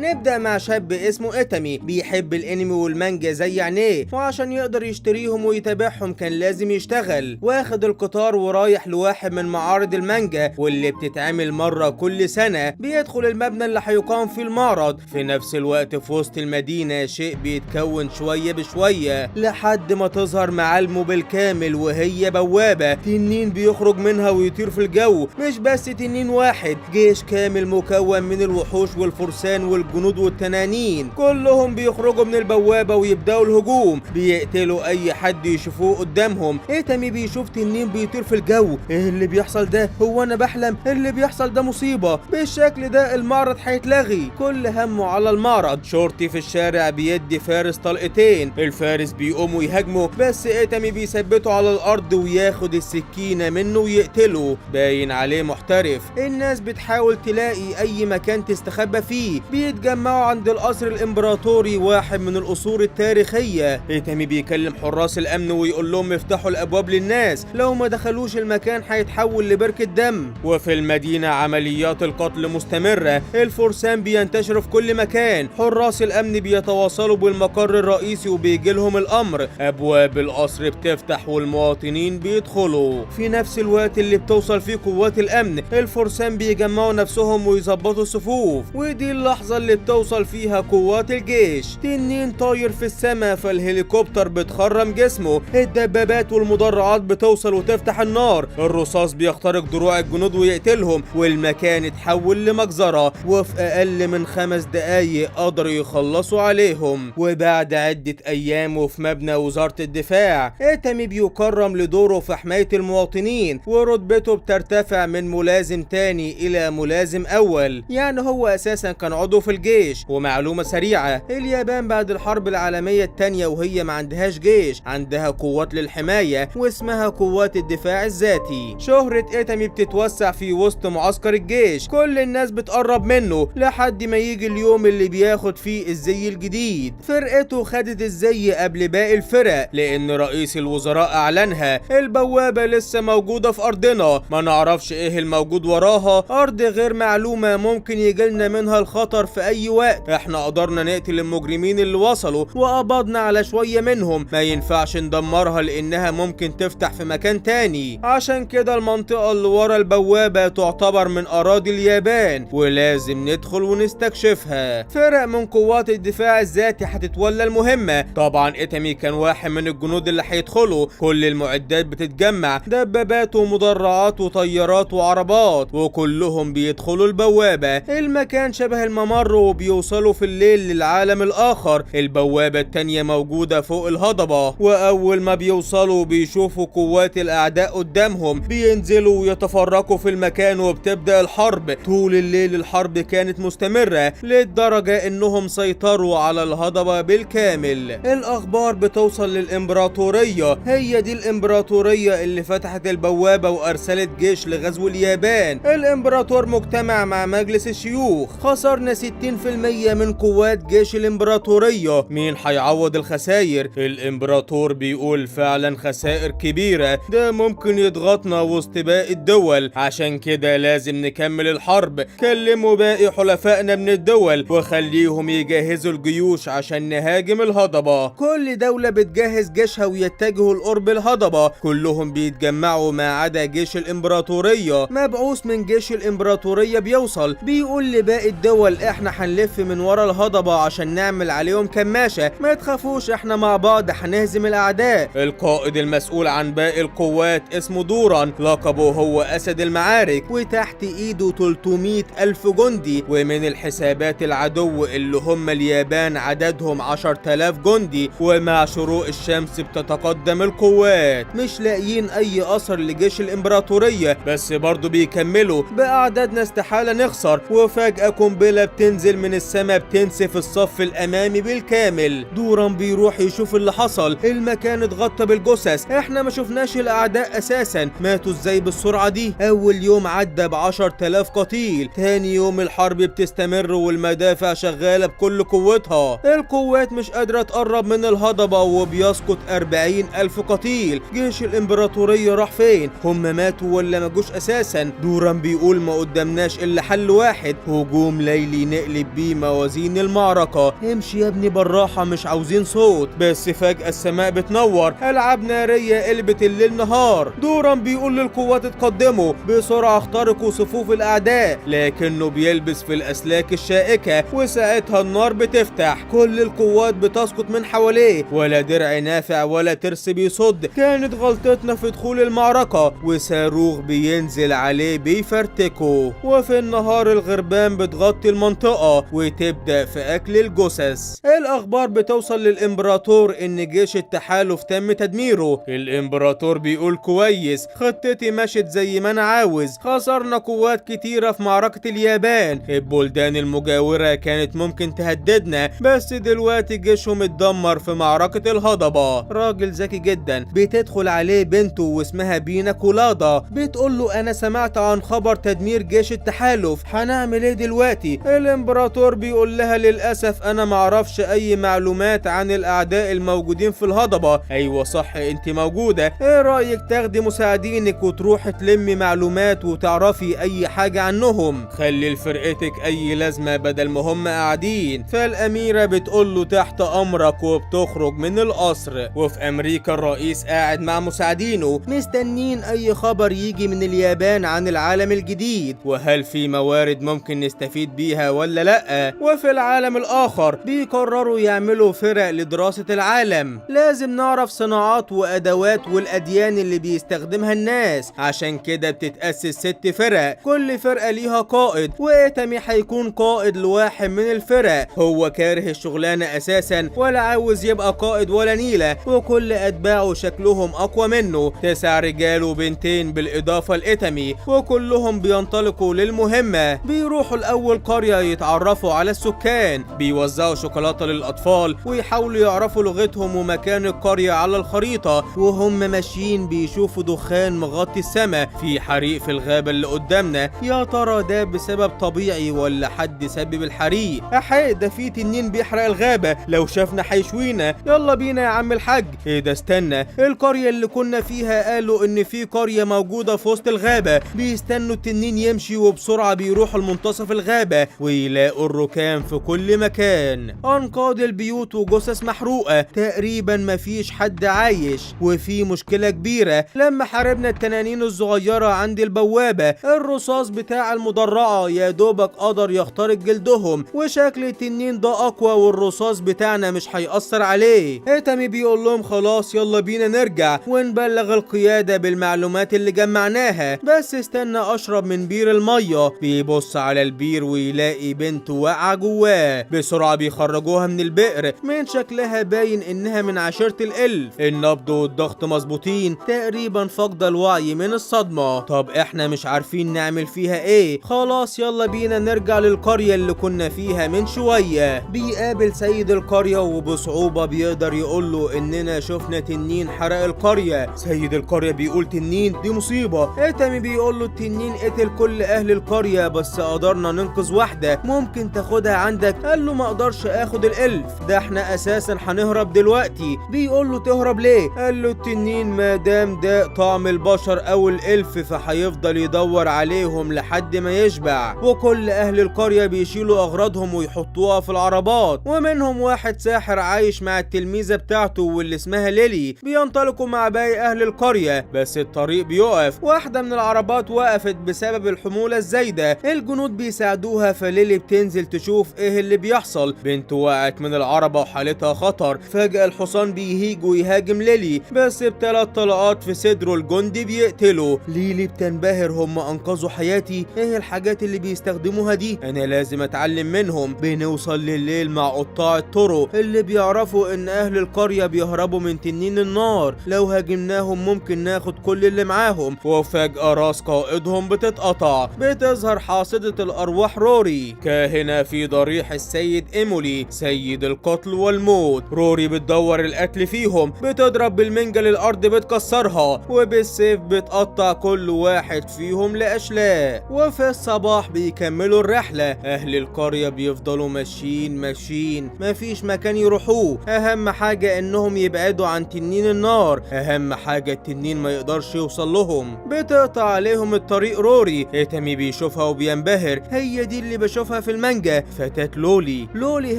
نبدأ مع شاب اسمه إيتامي، بيحب الانمي والمانجا زي عينيه، وعشان يقدر يشتريهم ويتابعهم كان لازم يشتغل. واخد القطار ورايح لواحد من معارض المانجا واللي بتتعمل مرة كل سنة. بيدخل المبنى اللي هيقام فيه المعرض. في نفس الوقت في وسط المدينة شيء بيتكون شوية بشوية لحد ما تظهر معالمه بالكامل، وهي بوابة تنين بيخرج منها ويطير في الجو. مش بس تنين واحد، جيش كامل مكون من الوحوش والفرسان والجنود والتنانين، كلهم بيخرجوا من البوابة ويبدأوا الهجوم، بيقتلوا اي حد يشوفوه قدامهم. ايتامي بيشوف تنين بيطير في الجو، ايه اللي بيحصل ده؟ هو انا بحلم؟ اللي بيحصل ده مصيبة، بالشكل ده المعرض هيتلغي. كل همه على المعرض. شرطي في الشارع بيدي فارس طلقتين، الفارس بيقوم ويهاجمه، بس ايتامي بيثبته على الارض وياخد السكينة منه ويقتله، باين عليه محترف. الناس بتحاول تلاقي اي مكان تستخبى فيه، بيتجمعوا عند القصر الامبراطوري، واحد من القصور التاريخية. ايتامي بيكلم حراس الامن ويقول لهم افتحوا الابواب للناس، لو ما دخلوش المكان هيتحول لبركة دم. وفي المدينة عمليات القتل مستمرة، الفرسان بينتشروا في كل مكان، حراس الامن بيتواصلوا بالمقر الرئيسي وبيجي لهم الامر، ابواب القصر بتفتح والمواطنين بيدخلوا. في نفس الوقت اللي بتوصل فيه قوات الامن، الفرسان بيجمعوا نفسهم ويظبطوا الصفوف، ودي اللحظة اللي بتوصل فيها قوات الجيش. تنين طاير في السماء، فالهليكوبتر بتخرم جسمه، الدبابات والمدرعات بتوصل وتفتح النار، الرصاص بيخترق دروع الجنود ويقتلهم، والمكان اتحول لمجزرة. وفي اقل من 5 دقايق قدروا يخلصوا عليهم. وبعد عدة ايام وفي مبنى وزارة الدفاع، ايتامي بيكرم لدوره في حماية المواطنين، ورتبته بترتفع من ملازم تاني الى ملازم اول، يعني هو اساسا كان عضو في الجيش. ومعلومة سريعة، اليابان بعد الحرب العالمية التانية وهي ما عندهاش جيش، عندها قوات للحماية واسمها قوات الدفاع الذاتي. شهرة ايتامي بتتوسع في وسط معسكر الجيش، كل الناس بتقرب منه لحد ما يجي اليوم اللي بياخد فيه الزي الجديد. فرقته خدت الزي قبل باقي الفرق لان رئيس الوزراء اعلنها. البوابة لسه موجودة في ارضنا، ما نعرفش ايه الموجود وراها، ارض غير معلومة ممكن يجيلنا منها الخطر في اي وقت. احنا قدرنا نقتل المجرمين اللي وصلوا وقبضنا على شوية منهم، ما ينفعش ندمرها لانها ممكن تفتح في مكان تاني. عشان كده المنطقة اللي ورا البوابة تعتبر من اراضي اليابان ولازم ندخل ونستكشفها. فرق من قوات الدفاع الذاتي هتتولى المهمة. طبعا ايتامي كان واحد من الجنود اللي هيدخلوا. كل المعدات بتتجمع، دبابات ومدرعات وطيارات وعربات، وكلهم بيدخلوا البوابة. المكان شبه الممر وبيوصلوا في الليل للعالم الآخر. البوابة التانية موجودة فوق الهضبة، وأول ما بيوصلوا بيشوفوا قوات الأعداء قدامهم، بينزلوا ويتفرقوا في المكان وبتبدأ الحرب. طول الليل الحرب كانت مستمرة للدرجة انهم سيطروا على الهضبة بالكامل. الأخبار بتوصل للإمبراطورية، هي دي الإمبراطورية اللي فتحت البوابة وأرسلت جيش لغزو اليابان. الإمبراطور مجتمع مع مجلس الشيوخ، خسرنا 60% من قوات جيش الإمبراطورية، مين هيعوض الخسائر؟ الإمبراطور بيقول فعلا خسائر كبيرة، ده ممكن يضغطنا وسط باقي الدول، عشان كده لازم نكمل الحرب. كلموا باقي حلفائنا من الدول وخليهم يجهزوا الجيوش عشان نهاجم الهضبة. كل دولة بتجهز جيشها ويتجهوا لقرب الهضبة، كلهم بيتجمعوا ما عدا جيش الإمبراطورية. مبعوث من جيش الإمبراطورية بيوصل بيقول لباقي الدول احنا هنلف من ورا الهضبة عشان نعمل عليهم كماشة، ما تخافوش احنا مع بعض هنهزم الأعداء. القائد المسؤول عن باقي القوات اسمه دوران، لقبه هو أسد المعارك، وتحت ايده 300 ألف جندي، ومن الحسابات العدو اللي هم اليابان عددهم 10,000 جندي. ومع شروق الشمس بتتقدم القوات، مش لاقيين اي اثر لجيش الامبراطورية، بس برضو بيكملوا بأعدادنا استحالة نخسر. وفجأة قنبلة بتنزل من السماء بتنسف الصف الامامي بالكامل. دوران بيروح يشوف اللي حصل، المكان اتغطى بالجثث، احنا ما شفناش الاعداء اساسا، ماتوا ازاي بالسرعة دي؟ اول يوم عدى ب10,000 قتيل، تاني يوم الحرب بتستمر والمدافع شغالة بكل قوتها، القوات مش قادرة تقرب من الهضبة وبيسقط 40,000 قتيل. جيش الامبراطورية راح فين؟ هم ماتوا ولا ما جوش اساسا؟ دوران بيقول ما قدامناش الا حل واحد، هجوم ليلي نقلب تقلب بيه موازين المعركة. امشي يا ابني بالراحة، مش عاوزين صوت. بس فجأة السماء بتنور، ألعاب نارية قلبت الليل نهار. دوران بيقول للقوات اتقدموا بسرعة، اخترقوا صفوف الأعداء، لكنه بيلبس في الأسلاك الشائكة وساعتها النار بتفتح، كل القوات بتسقط من حواليه، ولا درع نافع ولا ترس بيصد. كانت غلطتنا في دخول المعركة، وصاروخ بينزل عليه بيفرتكه. وفي النهار الغربان بتغطي المنطقة وتبدأ في أكل الجثث. الأخبار بتوصل للإمبراطور إن جيش التحالف تم تدميره. الإمبراطور بيقول كويس، خطتي مشت زي ما أنا عاوز، خسرنا قوات كتيرة في معركة اليابان، البلدان المجاورة كانت ممكن تهددنا، بس دلوقتي جيشهم اتدمر في معركة الهضبة. راجل ذكي جدا. بتدخل عليه بنته واسمها بينا كولادا، بتقول له أنا سمعت عن خبر تدمير جيش التحالف، هنعمل ايه دلوقتي؟ الإمبراطور بيقول لها للأسف أنا معرفش أي معلومات عن الأعداء الموجودين في الهضبة. أيوة صح، انت موجودة، ايه رأيك تاخدي مساعدينك وتروحي تلمي معلومات وتعرفي أي حاجة عنهم، خلي لفرقتك أي لازمة بدل ما هم قاعدين. فالأميرة بتقول له تحت أمرك، وبتخرج من القصر. وفي أمريكا الرئيس قاعد مع مساعدينه مستنين أي خبر يجي من اليابان عن العالم الجديد، وهل في موارد ممكن نستفيد بيها ولا لأ. وفي العالم الآخر بيقرروا يعملوا فرق لدراسة العالم، لازم نعرف صناعات وأدوات والأديان اللي بيستخدمها الناس، عشان كده بتتأسس 6 فرق، كل فرقة ليها قائد، وإيتامي هيكون قائد لواحد من الفرق. هو كاره الشغلانة أساسا ولا عاوز يبقى قائد ولا نيلة، وكل أتباعه شكلهم أقوى منه، 9 رجال وبنتين بالإضافة لإيتامي، وكلهم بينطلقوا للمهمة. بيروحوا الأول قرية يتعرفوا على السكان، بيوزعوا شوكولاتة للأطفال ويحاولوا يعرفوا لغتهم ومكان القرية على الخريطة. وهم ماشيين بيشوفوا دخان مغطي السماء، في حريق في الغابة اللي قدامنا، يا ترى ده بسبب طبيعي ولا حد سبب الحريق؟ أحي ده في تنين بيحرق الغابة، لو شافنا هيشوينا، يلا بينا يا عم الحاج. ايه ده استنى، القرية اللي كنا فيها قالوا ان في قرية موجودة في وسط الغابة. بيستنوا التنين يمشي وبسرعة بيروحوا لمنتصف الغابة ويلاقوا الركام في كل مكان، انقاض البيوت وجثث محروقة، تقريبا مفيش حد عايش. وفي مشكلة كبيرة، لما حاربنا التنانين الصغيرة عند البوابة، الرصاص بتاع المدرعة يا دوبك قدر يخترق جلدهم، وشكل التنين ده اقوى والرصاص بتاعنا مش هيأثر عليه. إيتامي بيقول لهم خلاص يلا بينا نرجع ونبلغ القيادة بالمعلومات اللي جمعناها، بس استنى اشرب من بير المية. بيبص على البير ويلاقي بنت واقعة جواه، بسرعة بيخرجوها من البئر، من شكلها باين انها من عشيرة الالف، النبض والضغط مظبوطين، تقريبا فاقدة الوعي من الصدمة. طب احنا مش عارفين نعمل فيها ايه، خلاص يلا بينا نرجع للقرية اللي كنا فيها من شوية. بيقابل سيد القرية وبصعوبة بيقدر يقول له اننا شفنا تنين حرق القرية. سيد القرية بيقول تنين؟ دي مصيبة. إيتامي بيقول له التنين قتل كل اهل القرية بس قدرنا ننقذ واحدة، ممكن تاخدها عندك؟ قال له ما اقدرش اخد الالف ده، احنا اساسا هنهرب دلوقتي. بيقول له تهرب ليه؟ قال له التنين ما دام ده طعم البشر او الالف فهيفضل يدور عليهم لحد ما يشبع. وكل اهل القرية بيشيلوا اغراضهم ويحطوها في العربات، ومنهم واحد ساحر عايش مع التلميذة بتاعته واللي اسمها ليلي. بينطلقوا مع باقي اهل القرية بس الطريق بيقف، واحدة من العربات وقفت بسبب الحمولة الزايدة، الجنود بيساعدوها، فليلي بتنزل تشوف ايه اللي بيحصل. بنت وقعت من العربة وحالتها خطر، فجأة الحصان بيهيج ويهاجم ليلي، بس ب3 طلقات في صدره الجندي بيقتله. ليلي بتنبهر، هم انقذوا حياتي، ايه الحاجات اللي بيستخدموها دي، انا لازم اتعلم منهم. بنوصل لليل مع قطاع الطرق اللي بيعرفوا ان اهل القرية بيهربوا من تنين النار، لو هاجمناهم ممكن ناخد كل اللي معاهم. وفجأة راس قائدهم بتتقطع، بتظهر حاصدة الارواح روري، كاهنة في ضريح السيد ايمولي سيد القتل والموت. روري بتدور القتل فيهم، بتضرب بالمنجل الارض بتكسرها، وبالسيف بتقطع كل واحد فيهم لاشلاء. وفي الصباح بيكملوا الرحلة، اهل القرية بيفضلوا ماشيين ماشيين، مفيش مكان يروحوه، اهم حاجة انهم يبعدوا عن تنين النار، اهم حاجة التنين ما يقدرش يوصل لهم. بتقطع عليهم الطريق روري، إيتامي بيشوفها وبينبهر، هي دي اللي بشوفها بنشوفها في المانجا، فتاة لولي. لولي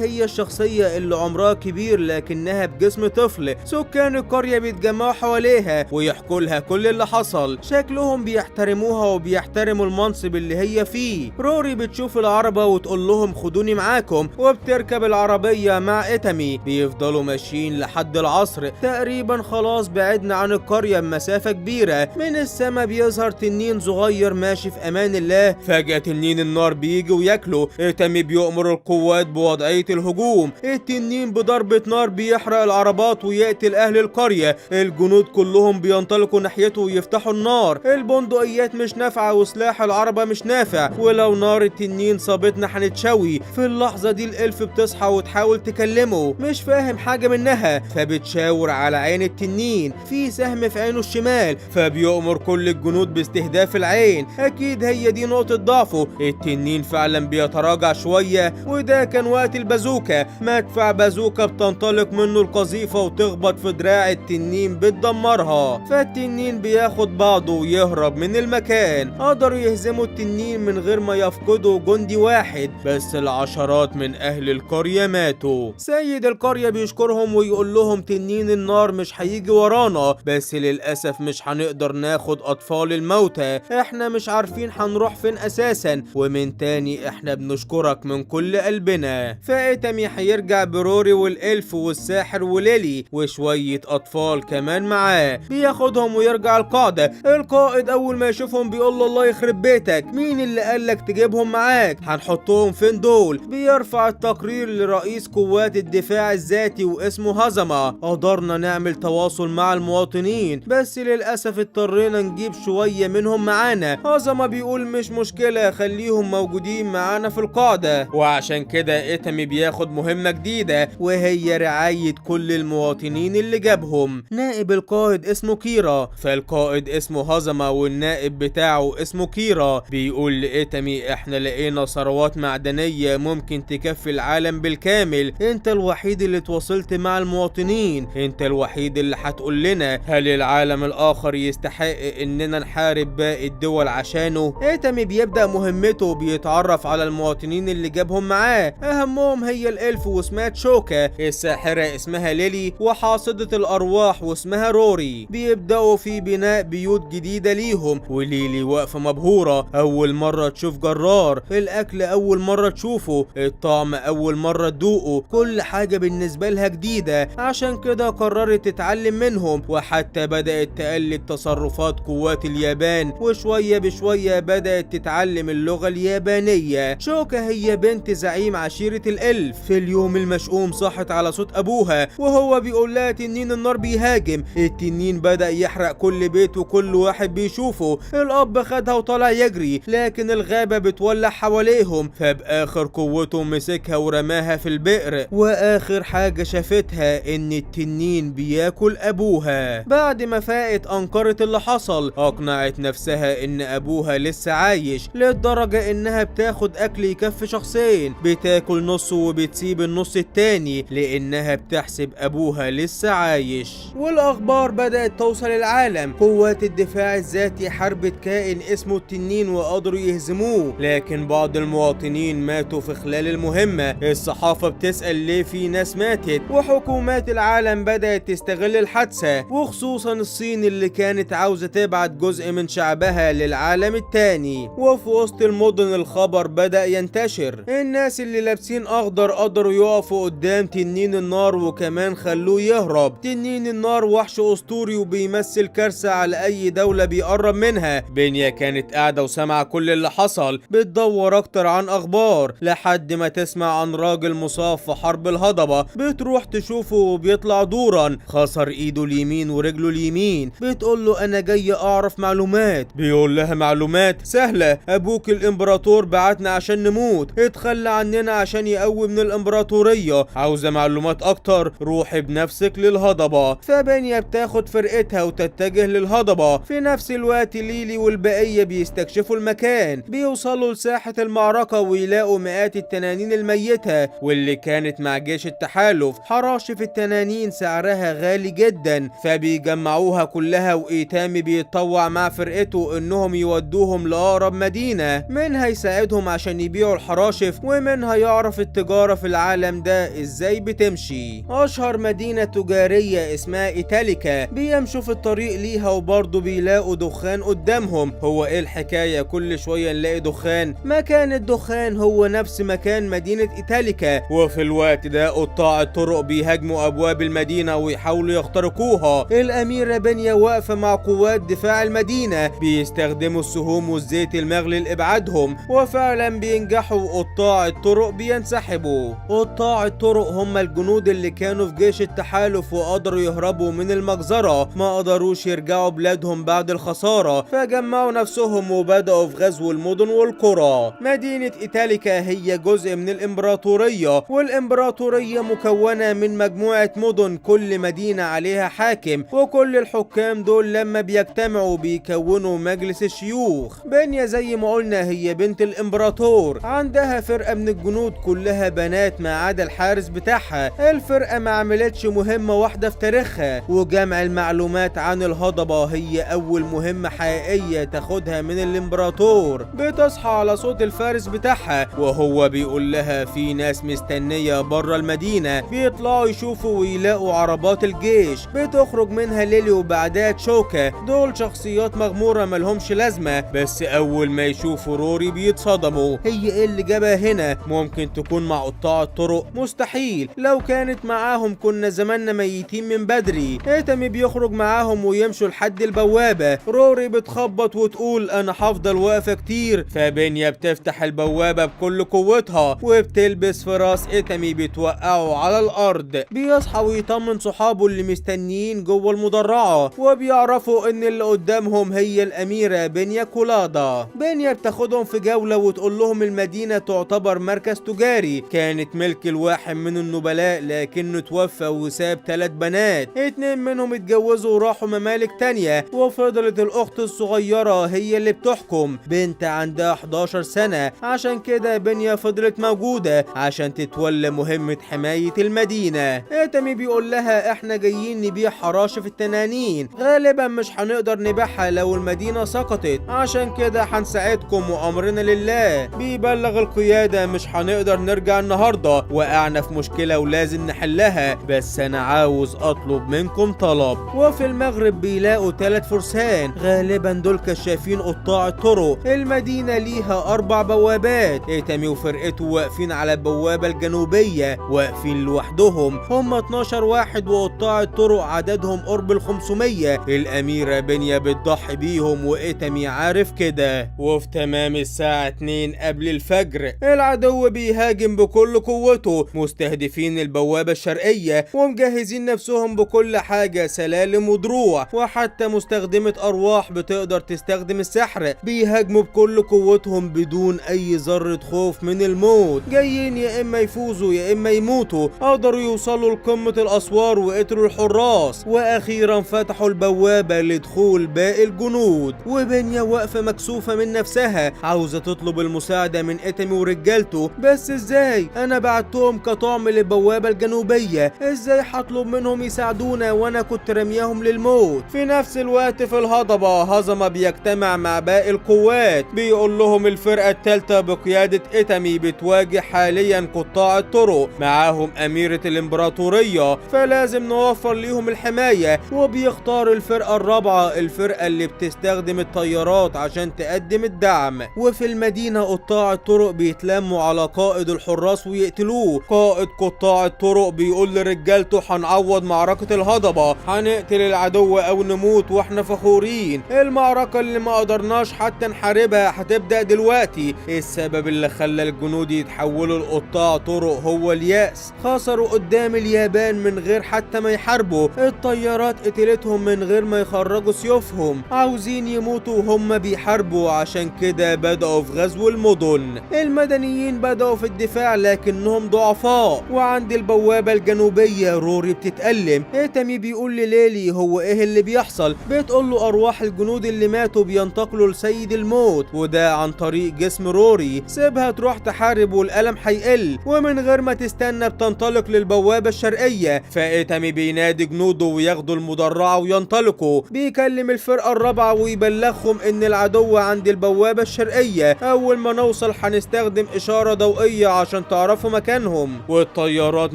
هي الشخصية اللي عمرها كبير لكنها بجسم طفل. سكان القرية بيتجمعوا حواليها ويحكوا لها كل اللي حصل، شكلهم بيحترموها وبيحترموا المنصب اللي هي فيه. روري بتشوف العربة وتقول لهم خدوني معاكم، وبتركب العربية مع إيتامي. بيفضلوا ماشيين لحد العصر تقريبا، خلاص بعدنا عن القرية بمسافة كبيرة. من السما بيظهر تنين صغير ماشي في امان الله، فجأة تنين النار بيجي وياكله. إيتامي بيؤمر القوات بوضعية الهجوم، التنين بضربة نار بيحرق العربات ويقتل اهل القرية. الجنود كلهم بينطلقوا ناحيته ويفتحوا النار، البندقيات مش نافعة وسلاح العربة مش نافع، ولو نار التنين صابتنا هنتشوي. في اللحظة دي الالف بتصحى وتحاول تكلمه، مش فاهم حاجة منها، فبتشاور على عين التنين، في سهم في عينه الشمال، فبيؤمر كل الجنود باستهداف العين، اكيد هي دي نقطة ضعفه. التنين فعلا بيتراجع شوية، وده كان وقت البازوكا. مدفع بازوكا بتنطلق منه القذيفة وتخبط في دراع التنين بتدمرها، فالتنين بياخد بعضه ويهرب من المكان. قدروا يهزموا التنين من غير ما يفقدوا جندي واحد، بس العشرات من اهل القرية ماتوا. سيد القرية بيشكرهم ويقول لهم تنين النار مش هيجي ورانا، بس للأسف مش هنقدر ناخد أطفال الموتى، احنا مش عارفين هنروح فين أساسا، ومن تاني احنا بنشكرك من كل قلبنا. فإيتامي هيرجع بروري والإلف والساحر وليلي وشوية أطفال كمان معاه، بياخدهم ويرجع القاعدة. القائد أول ما يشوفهم بيقول له الله يخرب بيتك، مين اللي قالك تجيبهم معاك؟ هنحطهم فين دول؟ بيرفع التقرير لرئيس قوات الدفاع الذاتي واسمه هزمة. قدرنا نعمل تواصل مع المواطنين، بس للأسف اضطرينا نجيب شوية منهم معانا. هزمة بيقول مش مشكلة، خليهم موجودين معانا في القاعدة. وعشان كده إيتامي بياخد مهمة جديدة، وهي رعاية كل المواطنين اللي جابهم. نائب القائد اسمه كيرا، فالقائد اسمه هزمة والنائب بتاعه اسمه كيرا. بيقول لإيتامي احنا لقينا ثروات معدنية ممكن تكفي العالم بالكامل، انت الوحيد اللي تواصلت مع المواطنين، انت الوحيد اللي هتقول لنا هل العالم الاخر يستحق اننا نحارب باقي الدول عشانه. إيتامي بيبدأ مهمته، بيتعرف على المواطنين اللي جابهم معاه، اهمهم هي الالف واسمها تشوكا، الساحرة اسمها ليلي، وحاصدة الارواح واسمها روري. بيبدأوا في بناء بيوت جديدة ليهم، وليلي واقفة مبهورة، اول مرة تشوف جرار، الاكل اول مرة تشوفه، الطعم اول مرة تدوقه، كل حاجة بالنسبة لها جديدة، عشان كده قررت تتعلم منهم، وحتى بدأت تقلد تصرفات قوات اليابان، وشوية بشوية بدأت تتعلم اللغة اليابانية. شوكا هي بنت زعيم عشيرة الإلف. في اليوم المشؤوم صحت على صوت أبوها وهو بيقول لها تنين النار بيهاجم، التنين بدأ يحرق كل بيت وكل واحد بيشوفه. الأب خدها وطلع يجري، لكن الغابة بتولع حواليهم، فبآخر قوته مسكها ورماها في البئر، وآخر حاجة شافتها إن التنين بياكل أبوها. بعد ما فاقت أنكرت اللي حصل، أقنعت نفسها إن أبوها لسه عايش، للدرجة إنها بتاخد أكل يكفي شخصين، بتاكل نصه وبتسيب النص التاني لأنها بتحسب أبوها لسه عايش. والأخبار بدأت توصل العالم، قوات الدفاع الذاتي حاربت كائن اسمه التنين وقدروا يهزموه، لكن بعض المواطنين ماتوا في خلال المهمة. الصحافة بتسأل ليه في ناس ماتت، وحكومات العالم بدأت تستغل الحادثة، وخصوصا الصين اللي كانت عاوزة تبعت جزء من شعبها للعالم التاني. وفي وسط المدن الخبر بدأ ينتشر، الناس اللي لابسين اخضر قدروا يقفوا قدام تنين النار وكمان خلوه يهرب. تنين النار وحش اسطوري وبيمثل كارثة على اي دولة بيقرب منها. بنيا كانت قاعدة وسمع كل اللي حصل، بتدور اكتر عن اخبار لحد ما تسمع عن راجل مصاب في حرب الهضبة، بتروح تشوفه وبيطلع دورا، خسر ايده اليمين ورجله اليمين. بتقول له انا جاي اعرف معلومات، بيقول لها معلومات سهلة، ابوك الامبراطور بعتنا عشان نموت، اتخلى عننا عشان يقوي من الامبراطورية، عاوزة معلومات اكتر روحي بنفسك للهضبة. فبنيا بتاخد فرقتها وتتجه للهضبة. في نفس الوقت ليلي والبقية بيستكشفوا المكان، بيوصلوا لساحة المعركة ويلاقوا مئات التنانين الميتة واللي كانت مع جيش التحالف. حراشف التنانين سعرها غالي جدا، فبيجمعوها كلها، وإيتامي بيتطوع مع فرقته انهم يودوهم لأقرب مدينة، منها يساعدهم عشان يبيعوا الحراشف، ومنها يعرف التجارة في العالم ده ازاي بتمشي. اشهر مدينة تجارية اسمها إيتاليكا، بيمشوا في الطريق ليها وبرضه بيلاقوا دخان قدامهم. هو ايه الحكاية كل شوية نلاقي دخان؟ مكان الدخان هو نفس مكان مدينة إيتاليكا. وفي الوقت ده قطاع الطرق بيهاجموا أبواب المدينة ويحاولوا يخترقوها. الأميرة بنيا واقفة مع قوات دفاع المدينة، بيستخدموا السهوم والزيت المغلي لإبعادهم، وفعلا بينجحوا وقطاع الطرق بينسحبوا. قطاع الطرق هم الجنود اللي كانوا في جيش التحالف وقدروا يهربوا من المجزرة، ما قدروش يرجعوا بلادهم بعد الخسارة، فجمعوا نفسهم وبدأوا في غزو المدن والقرى. مدينة إيتاليكا هي جزء من الإمبراطورية، والإمبراطورية مكونة من مجموعة مدن، كل مدينة عليها حاكم، وكل الحكام دول لما بيجتمعوا بيكونوا مجلس الشيوخ. بنيا زي ما قلنا هي بنت الإمبراطور، عندها فرقة من الجنود كلها بنات ما عدا الحارس بتاعها. الفرقة ما عملتش مهمة واحدة في تاريخها، وجمع المعلومات عن الهضبة هي أول مهمة حقيقية تاخدها من الإمبراطور. بتصحى على صوت الفارس بتاعها وهو بيقول لها في ناس مستنية بره المدينة. بيطلعوا يشوفوا ويلاقوا عربات الجيش، بتخرج منها ليلي وبعدها تشوكا. دول شخصيات مغمورة ملهمش لازمة، بس أول ما يشوفوا روري بيتصدموا. هي ايه اللي جابها هنا؟ ممكن تكون مع قطاع الطرق؟ مستحيل، لو كانت معاهم كنا زماننا ميتين من بدري. ايتامي بيخرج معاهم ويمشوا لحد البوابة. روري بتخبط وتقول انا هفضل واقفة كتير، فبنيا بتفتح البوابة بكل قوتها وبتلبس في راس ايتامي بتوقعه على الارض. بيصحى ويطمن صحابه اللي مستنيين جوه المدرعة، وبيعرفوا ان اللي قدامهم هي الاميرة بنيا كولادا. بنيا بتاخدهم في جولة وتقول لهم المدينة تعتبر مركز تجاري، كانت ملك الواحد من النبلاء لكنه توفى وساب 3 بنات، 2 منهم اتجوزوا وراحوا ممالك تانية، وفضلت الاخت الصغيرة هي اللي بتحكم، بنت عندها 11 سنة. عشان كده بنيا فضلت موجودة عشان تتولى مهمة حماية المدينة. ايتامي بيقول لها احنا جايين نبيع حراشف التنانين، غالبا مش هنقدر نبيعها لو المدينة سقطت، عشان كده هنساعدكم وامرنا لله. بيبلغ القيادة مش هنقدر نرجع النهاردة، وقعنا في مشكلة ولازم نحلها، بس انا عاوز اطلب منكم طلب. وفي المغرب بيلاقوا 3 فرسان، غالبا دول كشافين قطاع الطرق. المدينة ليها 4 بوابات، ايتامي وفرقته واقفين على البوابة الجنوبية، واقفين لوحدهم، هم 12 واحد وقطاع الطرق عددهم قرب 500. الأميرة بنيا بتضحي بيهم وإيتامي عارف كده. وفي تمام الساعة 2 قبل الفجر العدو بيهاجم بكل قوته، مستهدفين البوابة الشرقية ومجهزين نفسهم بكل حاجة، سلالم ودروع، وحتى مستخدمة أرواح بتقدر تستخدم السحر. بيهاجموا بكل قوتهم بدون أي ذرة خوف من الموت، جايين يا إما يفوزوا يا إما يموتوا. قدروا يوصلوا لقمة الأسوار وقتلوا الحراس، وأخيرا فتحوا البوابة لدخول باقي الجنود. وبنيا واقفة مكسوفة من نفسها، عاوزة تطلب المساعدة من إيتامي ورجالته، بس ازاي؟ انا بعتهم كطعم للبوابة الجنوبية، ازاي هطلب منهم يساعدونا وانا كنت رمياهم للموت؟ في نفس الوقت في الهضبة هزمة بيجتمع مع باقي القوات، بيقول لهم الفرقة الثالثة بقيادة إيتامي بتواجه حاليا قطاع الطرق، معاهم أميرة الإمبراطورية، فلازم نوفر ليهم الحماية. وبيختار الفرقة الرابعة، الفرقة اللي بتستخدم الطيارات عشان تقدم الدعم. وفي المدينة قطاع الطرق بيتلموا على قائد الحراس ويقتلوه. قائد قطاع الطرق بيقول لرجالته هنعوض معركة الهضبة، هنقتل العدو او نموت واحنا فخورين. المعركة اللي ما قدرناش حتى نحاربها هتبدأ دلوقتي. السبب اللي خلى الجنود يتحولوا لقطاع طرق هو اليأس، خسروا قدام اليابان من غير حتى ما يحاربوا، الطيارات قتلتهم من غير ما يخرجوا سيوفهم، عاوزين يموتوا وهم بيحاربوا، عشان كده بدأوا في غزو المدن. المدنيين بدأوا في الدفاع لكنهم ضعفاء. وعند البوابة الجنوبية روري بتتألم. ايتامي بيقول لليلي هو ايه اللي بيحصل؟ بتقول له ارواح الجنود اللي ماتوا بينتقلوا لسيد الموت، وده عن طريق جسم روري. سيبها تروح تحارب والألم هيقل. ومن غير ما تستنى بتنطلق للبوابة الشرقية. فايتامي بينادي جنوده وياخدوا المدرعة وينطلقوا. بيكلم الفرقة الرابعة ويبلغهم ان العدو عند البوابة الشرقية، اول ما نوصل نوصل هنستخدم اشارة ضوئية عشان تعرفوا مكانهم. والطيارات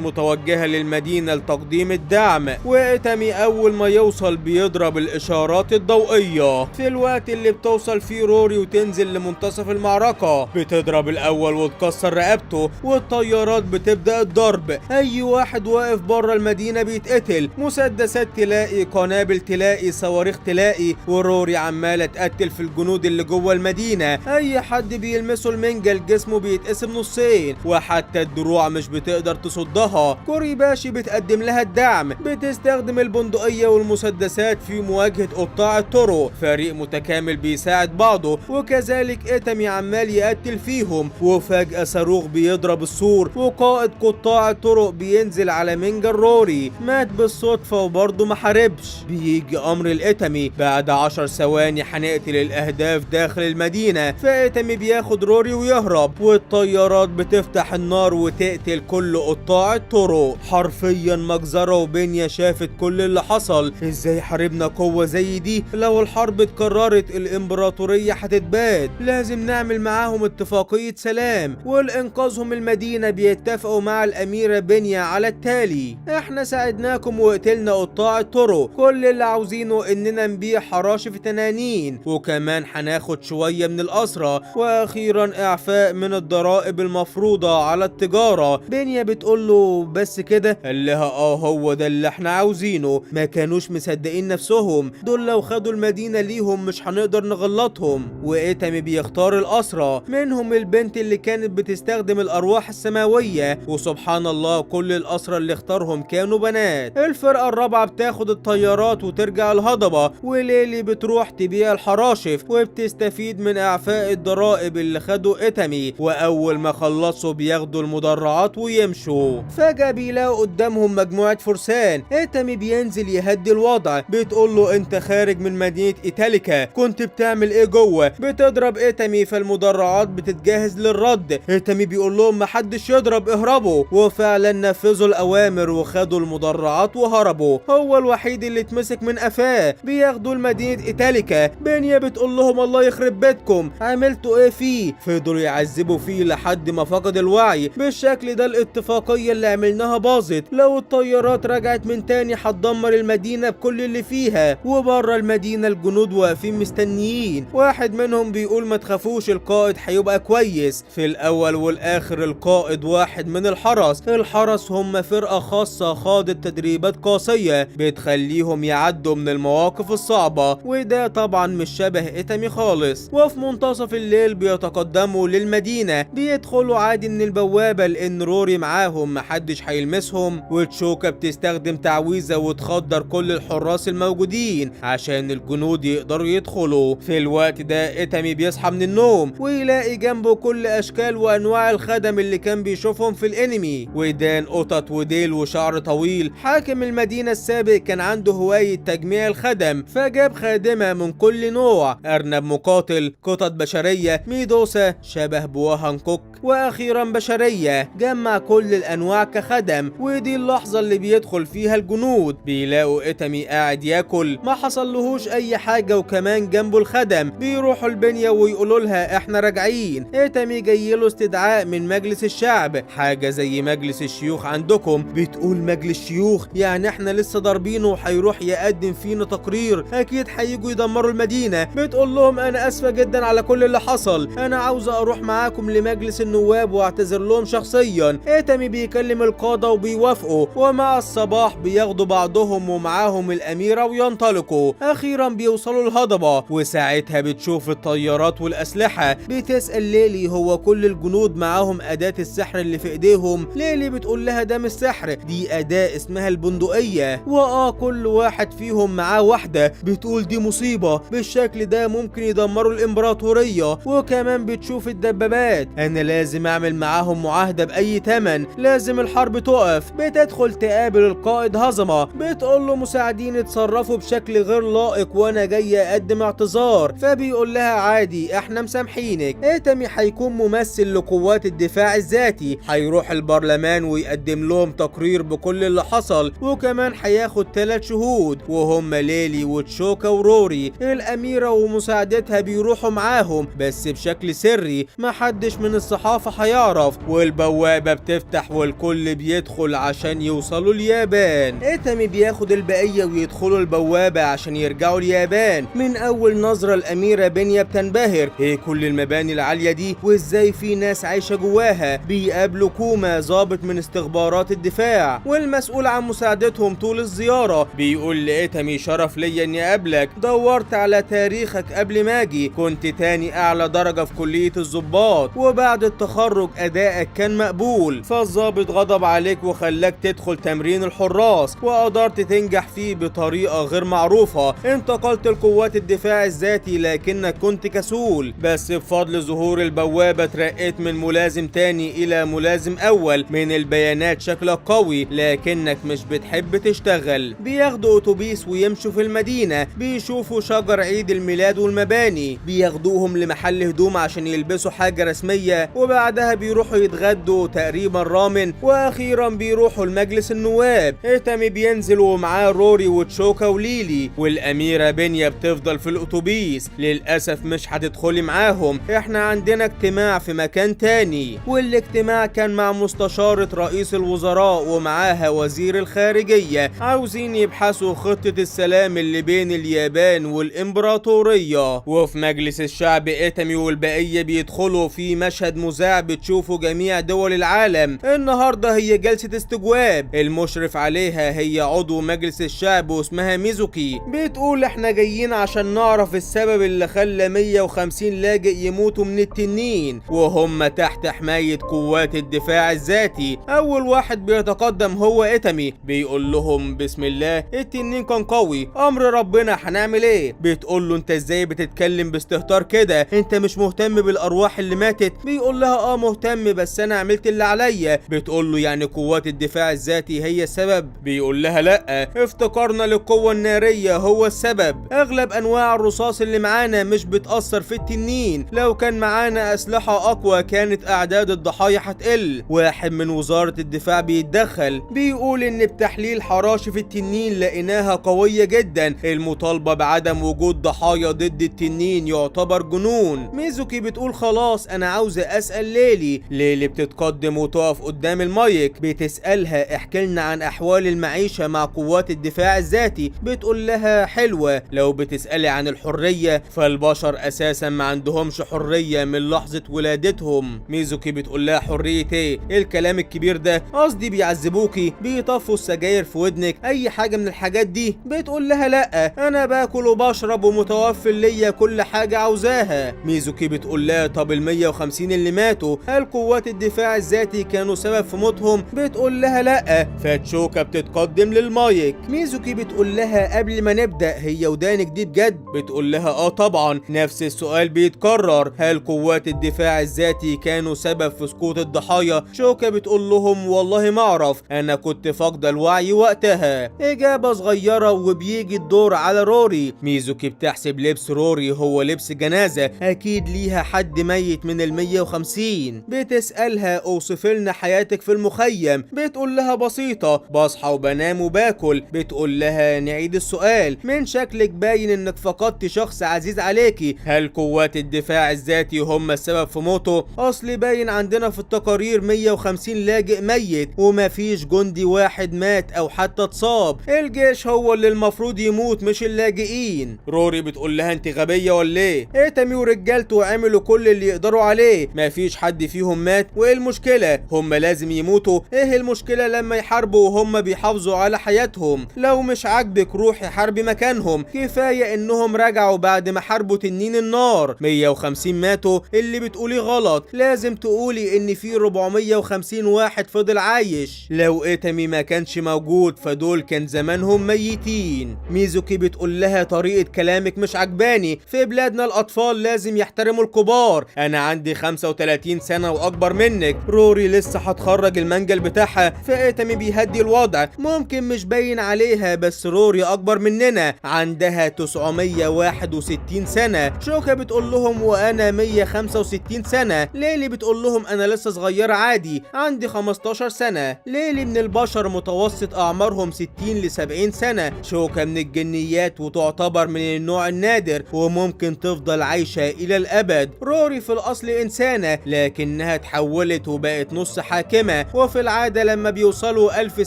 متوجهة للمدينة لتقديم الدعم، وإيتامي اول ما يوصل بيضرب الاشارات الضوئية. في الوقت اللي بتوصل فيه روري وتنزل لمنتصف المعركة، بتضرب الاول وتكسر رقبته، والطيارات بتبدأ الضرب. اي واحد واقف بره المدينة بيتقتل، مسدسات تلاقي، قنابل تلاقي، صواريخ تلاقي، وروري عمالة تقتل في الجنود اللي جوه المدينة. اي حد بيلمسه المنجل جسمه بيتقسم نصين، وحتى الدروع مش بتقدر تصدها. كوريباشي بتقدم لها الدعم، بتستخدم البندقية والمسدسات في مواجهة قطاع الطرق. فريق متكامل بيساعد بعضه، وكذلك إيتامي عمال يقتل فيهم. وفجأة صاروخ بيضرب السور، وقائد قطاع الطرق بينزل على منجل روري، مات بالصدفة وبرضه ما حاربش. بيجي امر الإيتامي بعد 10 ثواني هنقتل الاهداف داخل المدينة، فإيتامي بياخد روري ويهرب، والطيارات بتفتح النار وتقتل كل قطاع الطرق. حرفيا مجزرة، وبنيا شافت كل اللي حصل. ازاي حاربنا قوة زي دي؟ لو الحرب اتكررت الامبراطورية هتتباد، لازم نعمل معاهم اتفاقية سلام. والانقاذهم المدينة بيتفقوا مع الاميرة بنيا على التالي: احنا ساعدناكم وقتلنا قطاع الطرق، كل اللي عاوزينه اننا نبيع حراشف تنانين، وكمان هناخد شوية من الأسرى، واخيرا اعفاء من الضرائب المفروضة على التجارة. بنيا بتقول له بس كده؟ قال لها اه هو ده اللي احنا عاوزينه. ما كانوش مصدقين نفسهم، دول لو خدوا المدينة ليهم مش هنقدر نغلطهم. وإيتامي بيختار الأسرى، منهم البنت اللي كانت بتستخدم الأرواح السماوية، وسبحان الله كل الأسرى اللي اختارهم كانوا بنات. الفرقة الرابعة بتاخد الطيارات وترجع الهضبة، وليلي بتروح تبيع الحراشف وبتستفيد من إعفاء الضرائب اللي خدوا إيتامي. وأول ما خلصوا بياخدوا المدرعات ويمشوا. فجأة بيلاقوا قدامهم مجموعة فرسان. إيتامي بينزل يهدي الوضع، بتقول له انت خارج من مدينة إيتاليكا، كنت بتعمل ايه جوه؟ بتضرب إيتامي، فالمدرعات بتتجهز للرد. إيتامي بيقول لهم محدش يضرب، اهربوا. وفعلا نفذوا الأوامر وخدوا المدرعات وهربوا. هو الوحيد اللي اتمسك من قفاه. بياخدوا لمدينة إيتاليكا. بنيا بتقول لهم الله يخرب بيتكم، عملتوا ايه فيه؟ فضلوا يعذبوا فيه لحد ما فقد الوعي. بالشكل ده الاتفاقية اللي عملناها باظت، لو الطيارات رجعت من تاني هتدمر المدينة بكل اللي فيها. وبره المدينة الجنود واقفين مستنيين، واحد منهم بيقول ما تخافوش القائد هيبقى كويس. في الاول والاخر القائد واحد من الحرس. الحرس هم فرقة خاصة خاضت تدريبات قاسية بتخليهم يعدوا من المواقف الصعبة، وده طبعا مش شبه إيتامي خالص. وفي منتصف الليل بيتقدموا للمدينة، بيدخلوا عادي من البوابة لان روري معاهم محدش هيلمسهم. وتشوكا بتستخدم تعويذة وتخدر كل الحراس الموجودين عشان الجنود يقدروا يدخلوا. في الوقت ده إيتامي بيصحى من النوم ويلاقي جنبه كل اشكال وانواع الخدم اللي كان بيشوفهم في الانمي، ودان قطط وديل وشعر طويل. حاكم المدينة السابق كان عنده هواية تجميع الخدم، فجاب خادمة من كل نوع: ارنب مقاتل، قطط بشرية، ميدوسا شبه بوا هانكوك، واخيرا بشرية. جمع كل الانواع كخدم. ودي اللحظة اللي بيدخل فيها الجنود، بيلاقوا إيتامي قاعد ياكل ما حصلهوش اي حاجة، وكمان جنبه الخدم. بيروحوا البنية ويقولوا لها احنا راجعين. إيتامي جاي له استدعاء من مجلس الشعب، حاجة زي مجلس الشيوخ عندكم. بتقول مجلس شيوخ؟ يعني احنا لسه ضاربينه وهيروح يقدم فينا تقرير، اكيد هيجوا يدمروا المدينة. بتقول لهم انا اسفة جدا على كل اللي حصل، انا عاوزة اروح معاكم لمجلس النواب واعتذر لهم شخصيا. إيتامي بيكلم القادة وبيوافقوا، ومع الصباح بياخدوا بعضهم ومعاهم الأميرة وينطلقوا. أخيرا بيوصلوا الهضبة، وساعتها بتشوف الطيارات والأسلحة. بتسأل ليلي هو كل الجنود معاهم أداة السحر اللي في إيديهم؟ ليلي بتقول لها ده مش سحر، دي أداة اسمها البندقية، وآه كل واحد فيهم معاه واحدة. بتقول دي مصيبة، بالشكل ده ممكن يدمروا الإمبراطورية. وكمان بتشوف الدبابات، أنا لازم أعمل معاهم معاهدة بأي تمن، لازم الحرب تقف. بتدخل تقابل القائد هزمة، بتقول له مساعدين اتصرفوا بشكل غير لائق وانا جاي اقدم اعتذار. فبيقول لها عادي احنا مسامحينك. إيتامي هيكون ممثل لقوات الدفاع الذاتي، هيروح البرلمان ويقدم لهم تقرير بكل اللي حصل، وكمان هياخد 3 شهود وهم ليلي وتشوكا وروري. الأميرة ومساعدتها بيروحوا معاهم بس بشكل سري. سري، محدش من الصحافة هيعرف. والبوابة بتفتح والكل بيدخل عشان يوصلوا اليابان. ايتامي بياخد البقية ويدخلوا البوابة عشان يرجعوا اليابان. من اول نظرة الاميرة بنيا بتنبهر، ايه كل المباني العالية دي وازاي في ناس عايشة جواها. بيقابلوا كوما ضابط من استخبارات الدفاع والمسؤول عن مساعدتهم طول الزيارة. بيقول لإيتامي شرف ليا اني اقابلك، دورت على تاريخك قبل ما اجي، كنت تاني اعلى درجة في كلية الضباط، وبعد التخرج ادائك كان مقبول، فالضابط غضب عليك وخلاك تدخل تمرين الحراس وقدرت تنجح فيه بطريقة غير معروفة. انتقلت لقوات الدفاع الذاتي لكنك كنت كسول، بس بفضل ظهور البوابة ترقيت من ملازم تاني الى ملازم اول. من البيانات شكلك قوي لكنك مش بتحب تشتغل. بياخدوا اتوبيس ويمشوا في المدينة، بيشوفوا شجر عيد الميلاد والمباني، بياخدوهم لمحل هدوم عشان يلبسوا حاجة رسمية، وبعدها بيروحوا يتغدوا تقريبا رامن، واخيرا بيروحوا لمجلس النواب. ايتامي بينزل ومعاه روري وتشوكا وليلي، والاميرة بنيا بتفضل في الاتوبيس. للاسف مش هتدخلي معاهم، احنا عندنا اجتماع في مكان تاني. والاجتماع كان مع مستشارة رئيس الوزراء ومعاها وزير الخارجية، عاوزين يبحثوا خطة السلام اللي بين اليابان والإمبراطورية. وفي مجلس الشعب ايتامي والبقية بيدخلوا في مشهد مذاع بتشوفوا جميع دول العالم. النهاردة هي جلسة استجواب المشرف عليها هي عضو مجلس الشعب واسمها ميزوكي. بتقول احنا جايين عشان نعرف السبب اللي خلى 150 لاجئ يموتوا من التنين وهم تحت حماية قوات الدفاع الذاتي. اول واحد بيتقدم هو ايتامي، بيقول لهم بسم الله التنين كان قوي، امر ربنا هنعمل ايه. بتقول له انت ازاي بتتكلم باستهتار كده، انت مش مهتم بالارواح اللي ماتت؟ بيقول لها اه مهتم بس انا عملت اللي عليا. بتقول له يعني قوات الدفاع الذاتي هي السبب؟ بيقول لها لا، افتقارنا للقوة النارية هو السبب، اغلب انواع الرصاص اللي معانا مش بتأثر في التنين، لو كان معانا اسلحة اقوى كانت اعداد الضحايا هتقل. واحد من وزارة الدفاع بيتدخل بيقول ان بتحليل حراشف التنين لقيناها قوية جدا، المطالبة بعدم وجود ضحايا ضد التنين يعتبر جنون. ميزوكي بتقول خلاص انا عاوزة اسأل ليلي. ليلي بتتقدم وتقف قدام المايك، بتسألها احكي لنا عن احوال المعيشة مع قوات الدفاع الذاتي. بتقول لها حلوة، لو بتسألي عن الحرية فالبشر اساسا ما عندهمش حرية من لحظة ولادتهم. ميزوكي بتقول لها حرية ايه؟ ايه الكلام الكبير ده؟ قصدي بيعذبوكي، بيطفوا السجاير في ودنك، اي حاجة من الحاجات دي. بتقول لها لا، انا باكل وبشرب ومتوفر ليا كل حاجة عاوزاها. ميزوكي بتقول لها طب ال 150 اللي ماتوا هل قوات الدفاع الذاتي كانوا سبب في موتهم؟ بتقول لها لا. فتشوكا بتتقدم للمايك. ميزوكي بتقول لها قبل ما نبدأ هي ودانك دي بجد؟ بتقول لها اه طبعا. نفس السؤال بيتكرر، هل قوات الدفاع الذاتي كانوا سبب في سقوط الضحايا؟ شوكا بتقول لهم والله ما اعرف، انا كنت فاقدة الوعي وقتها. اجابة صغيرة وبيجي الدور على روري. ميزوكي بتحسب لبس روري هو لبس جنازة، اكيد ليها حد ميت من ال 150. بتسألها اوصف لنا حياتك في المخيم. بتقول لها بسيطة، بصحى وبنام وباكل. بتقول لها نعيد السؤال، من شكلك باين انك فقدت شخص عزيز عليكي، هل قوات الدفاع الذاتي هم السبب في موته؟ اصل باين عندنا في التقارير 150 لاجئ ميت وما فيش جندي واحد مات او حتى اتصاب، الجيش هو اللي المفروض يموت مش اللاجئين. روري بتقول لها انت غبية ولا ايه؟ ايتامي ورجالته عملوا كل اللي يقدروا عليه، ما فيش حد فيهم مات، وايه المشكلة؟ هم لازم يموتوا؟ ايه المشكلة لما يحاربوا وهم بيحافظوا على حياتهم؟ لو مش عاجبك روحي حاربي مكانهم، كفاية انهم رجعوا بعد ما حاربوا تنين النار. 150 ماتوا، اللي بتقولي غلط، لازم تقولي ان في 450 واحد فضل عايش، لو ايتامي ما كانش موجود فدول كان زمانهم ميتين. ميزوكي بتقول لها طريقة كلامك مش عجباني، في بلادنا الاطفال لازم يحترموا الكبار، انا عندي 35 سنة واكبر منك. روري لسه هتخرج المنجل بتاعها، فايتامي بيهدي الوضع، ممكن مش باين عليها بس روري اكبر مننا، عندها 961 سنة. شوكا بتقول لهم وانا 165 سنة. ليلي بتقول لهم انا لسه صغيرة عادي، عندي 15 سنة. ليلي من البشر متوسط اعمارهم 60 ل 70 سنة. شوكا من الجنيات وتعتبر من النوع النادر وممكن تفضل عايشة الى الابد. روري في الاصل انسانة لكنها اتحولت وبقت نص حاكمة، وفي العادة لما بيوصلوا 1000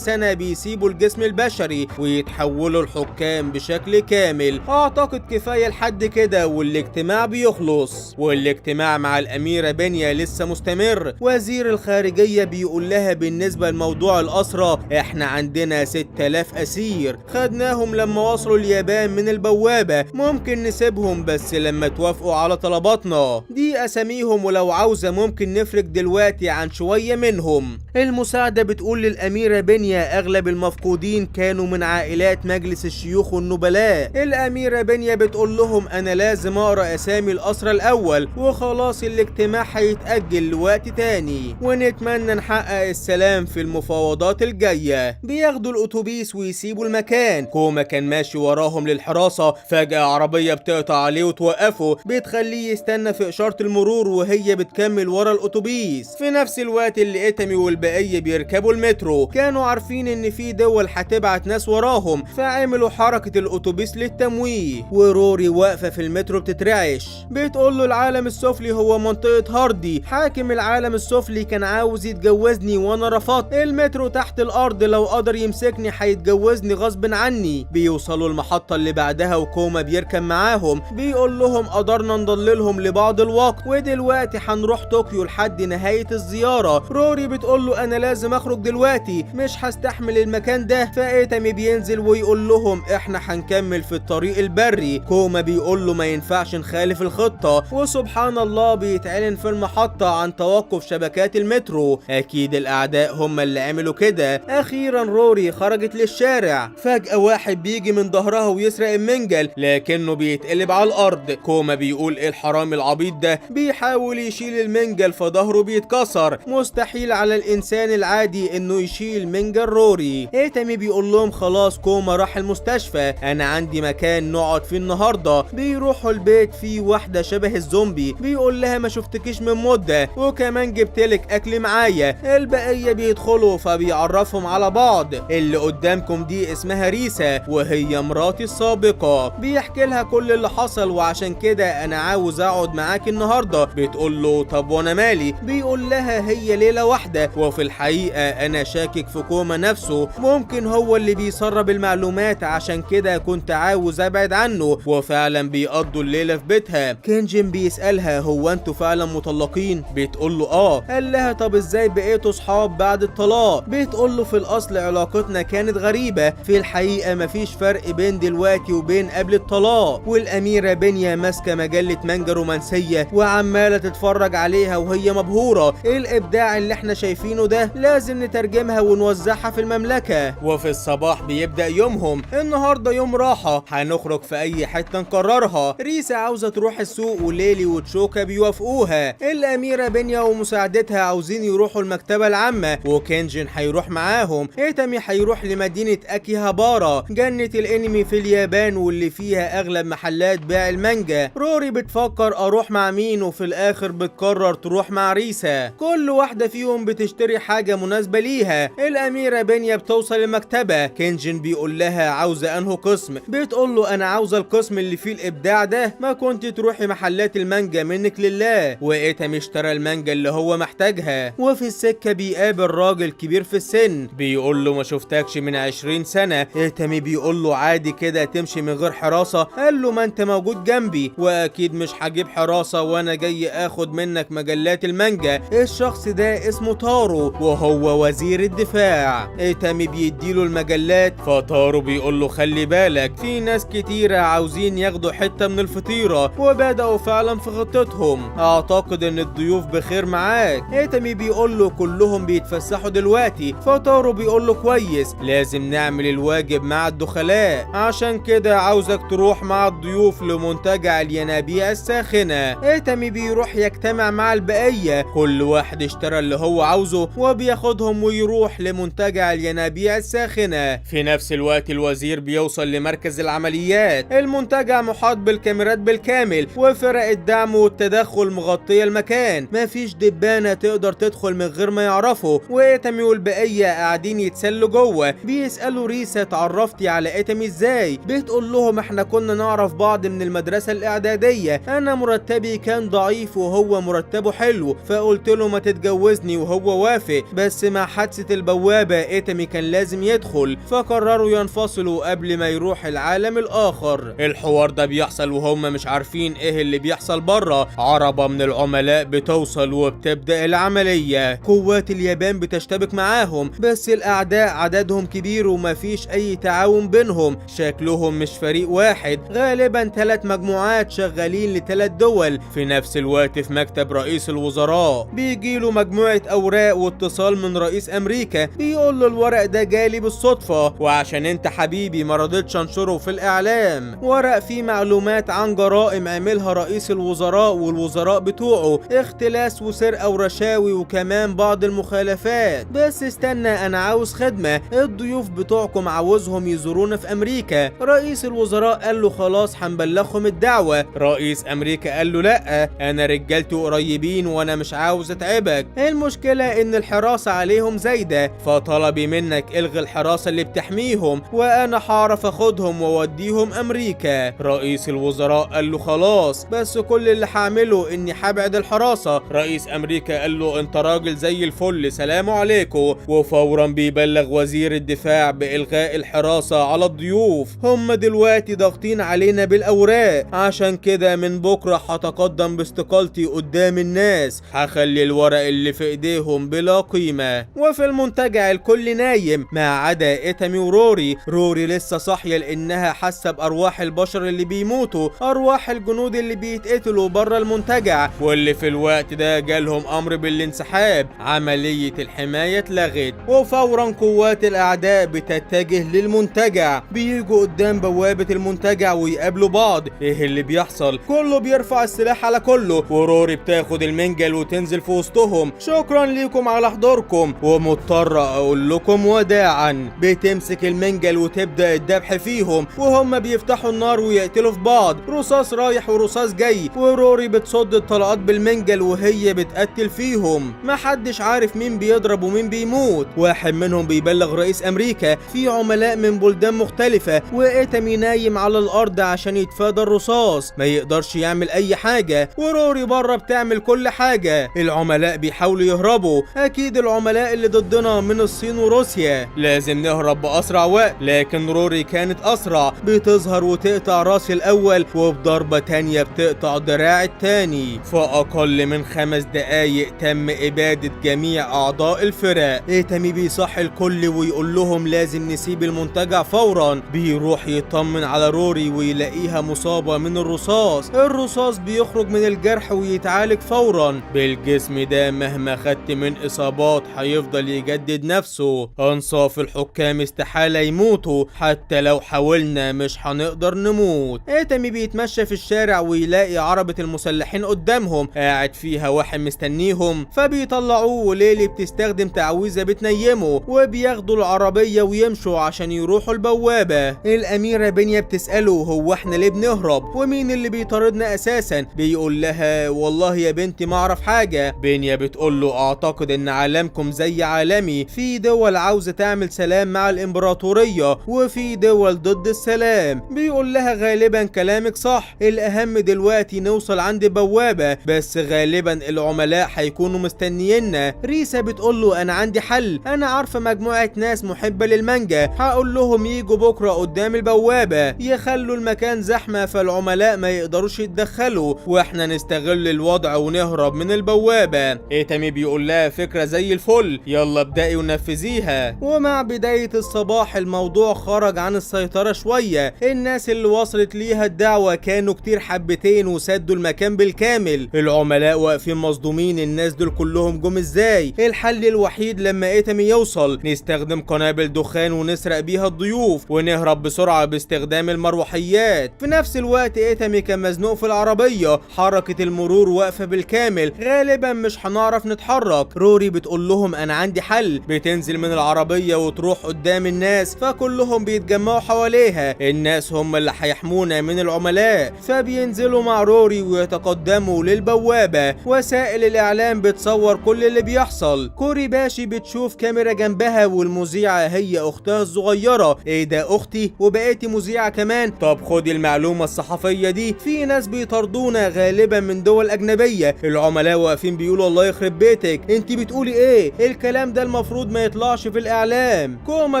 سنة بيسيبوا الجسم البشري ويتحولوا الحكام بشكل كامل. اعتقد كفاية لحد كده والاجتماع بيخلص. والاجتماع مع الاميرة بنيا لسه مستمر. وزير الخارجية بيقول لها بالنسبة لموضوع الأسرى احنا عندنا 6000 اسير خدناهم لما وصلوا اليابان من البوابة، ممكن نسيبهم بس لما توافقوا على طلباتنا. دي اساميهم ولو عاوزة ممكن نفرج دلوقتي عن شوية منهم. المساعدة بتقول للأميرة بنيا اغلب المفقودين كانوا من عائلات مجلس الشيوخ والنبلاء. الأميرة بنيا بتقول لهم انا لازم اقرا اسامي الأسرى الاول، وخلاص الاجتماع هيتأجل لوقت تاني، ونتمنى نحقق السلام في المفاوضات الجاية. بياخدوا الاتوبيس ويسيبوا المكان. كوما كان ماشي وراهم للحراسة، فجأة عربية بتقطع عليه وتوقفه، بتخليه يستنى في إشارة المرور وهي بتكمل ورا الاتوبيس. في نفس الوقت اللي إتامي والبقية بيركبوا المترو، كانوا عارفين ان في دول هتبعت ناس وراهم، فعملوا حركة الاتوبيس للتمويه. وروري واقفة في المترو بتترعش، بتقول له العالم السفلي هو منطقة هاردي، حاكم العالم السفلي كان عاوز يتجوزني وانا رفضت، المترو تحت الارض لو قدر يمسكني هيتجوزني غصب عني. بيوصلوا المحطة اللي بعدها وكوما بيركب معاهم، بيقول لهم قدرنا نضللهم لبعض الوقت ودلوقتي هنروح طوكيو لحد نهاية الزيارة. روري بتقول له انا لازم اخرج دلوقتي مش هستحمل المكان ده. فايتامي بينزل ويقول لهم احنا هنكمل في الطريق البري. كوما بيقول له ما ينفعش نخالف الخطة، وسبحان الله بيتعلن في المحطة عن توقف شبكات المترو، اكيد الاعداء هم اللي عملوا كده. اخيرا روري خرجت للشارع، فجأة واحد بيجي من ظهرها ويسرق المنجل لكنه بيتقلب على الارض. كوما بيقول ايه الحرامي العبيط ده، بيحاول يشيل المنجل فظهره بيتكسر، مستحيل على الانسان العادي انه يشيل منجل روري. ايتامي بيقول لهم خلاص كوما راح المستشفى، انا عندي مكان نقعد فيه النهارده. بيروحوا البيت فيه واحده شبه الزومبي، بيقول لها ما شفتكيش من مده وكمان جبتلك اكل معايا. البقيه بيدخلوا فبيعرفهم على بعض، اللي قدامكم دي اسمها ريسا وهي مراتي السابقه، بيحكي لها كل اللي حصل وعشان كده انا عاوز اقعد معاك النهارده. بتقول له طب وانا مالي؟ بيقول لها هي ليله واحده، وفي الحقيقه انا شاكك في كوما نفسه، ممكن هو اللي بيسرب المعلومات، عشان كده كنت عاوز ابعد عنه. وفعلا بيقضوا الليله في بيتها. كينجين بيسالها هو انتوا فعلا مطلقين؟ بتقول له اه. قال لها طب ازاي بقيتوا صحاب بعد الطلاق؟ بتقول له في الاصل علاقتنا كانت غريبه، في الحقيقه مفيش فرق بين دلوقتي وبين قبل الطلاق. والاميره بنيا ماسكه مجله مانجا رومانسيه وعماله تتفرج عليها وهي مبهوره، ايه الابداع اللي احنا شايفينه ده، لازم نترجمها ونوزعها في المملكه. وفي الصباح بيبدا يومهم، النهارده يوم راحه هنخرج في اي حته نقررها. ريسا عاوزه تروح السوق وليلي وتشوكا بيوافقوها. الاميره بنيا ومساعدتها عاوزين يروحوا المكتبه العامه وكينجين هيروح معاهم. ايتامي هيروح لمدينه اكيهابارا جنه الانمي في اليابان واللي فيها اغلب محلات بيع المانجا. روري بتفكر اروح مع مين، وفي الاخر بتقرر تروح مع ريسا. كل واحده فيهم بتشتري حاجه مناسبه ليها. الاميره بنيا بتوصل المكتبه، كينجين بيقول لها عاوزه انه قسم، بتقول له انا عاوزه القسم اللي فيه الابداع ده، ما كنت تروحي محلات المانجا منك لله. وايتامي اشترى المانجا اللي هو محتاجها. وفي السكه بيقابل راجل كبير في السن، بيقول له ما شفتكش من 20 سنه. ايتامي بيقول له عادي كده تمشي من غير حراسه؟ قال له ما انت موجود جنبي واكيد مش هجيب حراسه وانا جاي اخد منك مجلات المانجا. الشخص ده اسمه تارو وهو وزير الدفاع. ايتامي بيديله المجلات، فتارو بيقول له خلي بالك في ناس كتيرة عاوزين ياخدوا حتة من الفطيرة وبدأوا فعلا في خطتهم، اعتقد ان الضيوف بخير معاك. ايتامي بيقول له كلهم بيتفسحوا دلوقتي، فتارو بيقول له كويس لازم نعمل الواجب مع الدخلاء، عشان كده عاوزك تروح مع الضيوف لمنتجع الينابيع الساخنة. ايتامي بيروح يجتمع مع البقية، كل واحد اشترى اللي هو عاوزه وبياخدهم ويروح لمنتجع الينابيع الساخنة. في نفس الوقت الوزير بيوصل لمركز العمليات، المنتجع محاط بالكاميرات بالكامل وفرق الدعم والتدخل مغطية المكان، مفيش دبانة تقدر تدخل من غير ما يعرفوا. وايتامي والبقية قاعدين يتسلوا جوه، بيسألوا ريسا اتعرفتي على ايتامي ازاي؟ بتقول لهم احنا كنا نعرف بعض من المدرسة الاعدادية، انا مرتبة مرتبي كان ضعيف وهو مرتبه حلو، فقلت له ما تتجوزني وهو وافق، بس مع حادثة البوابة ايتامي كان لازم يدخل، فقرروا ينفصلوا قبل ما يروح العالم الاخر. الحوار ده بيحصل وهم مش عارفين ايه اللي بيحصل بره. عربة من العملاء بتوصل وبتبدأ العملية. قوات اليابان بتشتبك معاهم، بس الاعداء عددهم كبير ومفيش اي تعاون بينهم، شكلهم مش فريق واحد، غالبا 3 مجموعات شغالين ل3 دول. في نفس الوقت في مكتب رئيس الوزراء بيجيله مجموعة اوراق واتصال من رئيس امريكا، بيقول له الورق ده جالي بالصدفة وعشان انت حبيبي ما رضيتش انشره في الاعلام. ورق فيه معلومات عن جرائم عملها رئيس الوزراء والوزراء بتوعه، اختلاس وسرقة ورشاوي وكمان بعض المخالفات. بس استنى، انا عاوز خدمة، الضيوف بتوعكم عاوزهم يزورونا في امريكا. رئيس الوزراء قال له خلاص هنبلغهم الدعوة. رئيس امريكا قال له لا، انا رجالتي قريبين وانا مش عاوز اتعبك. المشكلة ان الحراسة عليهم زايدة، فطلبي منك الغي الحراسة اللي بتحميهم وانا هعرف اخدهم واوديهم امريكا. رئيس الوزراء قال له خلاص، بس كل اللي هعمله اني هبعد الحراسة. رئيس امريكا قال له انت راجل زي الفل، سلام عليكم. وفورا بيبلغ وزير الدفاع بالغاء الحراسة على الضيوف، هم دلوقتي ضاغطين علينا بالاوراق، عشان كده من بكرة هتقدم باستقالتي قدام الناس، هخلي الورق اللي في ايديهم بلا قيمة. وفي المنتجع الكل نايم ما عدا ايتامي وروري. روري لسه صاحية لانها حاسة بارواح البشر اللي بيموتوا، ارواح الجنود اللي بيتقتلوا بره المنتجع، واللي في الوقت ده جالهم امر بالانسحاب، عملية الحماية اتلغت. وفورا قوات الاعداء بتتجه للمنتجع، بيجوا قدام بوابة المنتجع ويقابلوا بعض. ايه اللي بيحصل؟ كله بيرفع السلاح على كله، وروري بتاخد المنجل وتنزل في وسطهم. شكرا ليكم على حضوركم ومضطرة اقول لكم وداعا. بتمسك المنجل وتبدأ الذبح فيهم، وهم بيفتحوا النار ويقتلوا في بعض، رصاص رايح ورصاص جاي، وروري بتصد الطلقات بالمنجل وهي بتقتل فيهم. محدش عارف مين بيضرب ومين بيموت. واحد منهم بيبلغ رئيس امريكا في عملاء من بلدان مختلفة، وايتامي نايم على الارض عشان يتفادى الرصاص، ما يقدرش يعمل اي حاجة، وروري بره بتعمل كل حاجة. العملاء بيحاولوا يهربوا، اكيد العملاء اللي ضدنا من الصين وروسيا، لازم نهرب باسرع وقت. لكن روري كانت اسرع، بتظهر وتقطع راس الاول، وبضربة تانية بتقطع دراع التاني. في اقل من 5 دقايق تم ابادة جميع اعضاء الفرق. ايتامي بيصحي الكل ويقول لهم لازم نسيب المنتجع فورا. بيروح يطمن على روري ويلاقيها مصابة من الرصاص، الرصاص بيخرج من الجرح ويتعالج فورا. بالجسم ده مهما خدت من اصابات هيفضل يجدد نفسه. انصاف الحكام استحالة يموتوا، حتى لو حاولنا مش هنقدر نموت. ايتامي بيتمشى في الشارع ويلاقي عربة المسلحين قدامهم، قاعد فيها واحد مستنيهم، فبيطلعوه وليلي بتستخدم تعويذة بتنيمه، وبياخدوا العربية ويمشوا عشان يروحوا البوابة. الأميرة بنيا بتسأله هو احنا ليه بنهرب ومين اللي بيطاردنا أساسا؟ بيقول لها والله يا بنتي ما اعرف حاجة. بنيا بتقول له اعتقد ان عالمكم زي عالمي، في دول عاوزة تعمل سلام مع الامبراطورية وفي دول ضد السلام. بيقول لها غالبا كلامك صح، الاهم دلوقتي نوصل عند بوابة، بس غالبا العملاء هيكونوا مستنيينا. ريسا بتقول له انا عندي حل، انا عارفة مجموعة ناس محبة للمانجا، هقول لهم يجوا بكرة قدام البوابة، يخلوا المكان زحمة فالعملاء ما يقدروش يتدخلوا، واحنا نستغل الوضع ونهرب من البوابة. ايتامي بيقول لها فكرة زي الفل، يلا ابدأي ونفذيها. ومع بداية الصباح الموضوع خرج عن السيطرة شوية، الناس اللي وصلت ليها الدعوة كانوا كتير حبتين وسدوا المكان بالكامل. العملاء واقفين مصدومين، الناس دول كلهم جم ازاي؟ الحل الوحيد لما ايتامي يوصل نستخدم قنابل دخان ونسرق بيها الضيوف ونهرب بسرعة باستخدام المروحيات. في نفس الوقت ايتامي كان مزنوق في العربية، حركة المرور واقفة بالكامل، غالبا مش هنعرف نتحرك. روري بتقول لهم انا عندي حل، بتنزل من العربية وتروح قدام الناس، فكلهم بيتجمعوا حواليها، الناس هم اللي هيحمونا من العملاء، فبينزلوا مع روري ويتقدموا للبوابة. وسائل الاعلام بتصور كل اللي بيحصل. كوري باشي بتشوف كاميرا جنبها والمذيعة هي اختها الصغيرة. ايه ده اختي وبقيتي مذيعة كمان؟ طب خدي المعلومة الصحفية دي، في ناس بيطاردونا بينتقدونا غالبا من دول اجنبية. العملاء واقفين بيقولوا الله يخرب بيتك، انت بتقولي ايه؟ الكلام ده المفروض ما يطلعش في الاعلام. كوما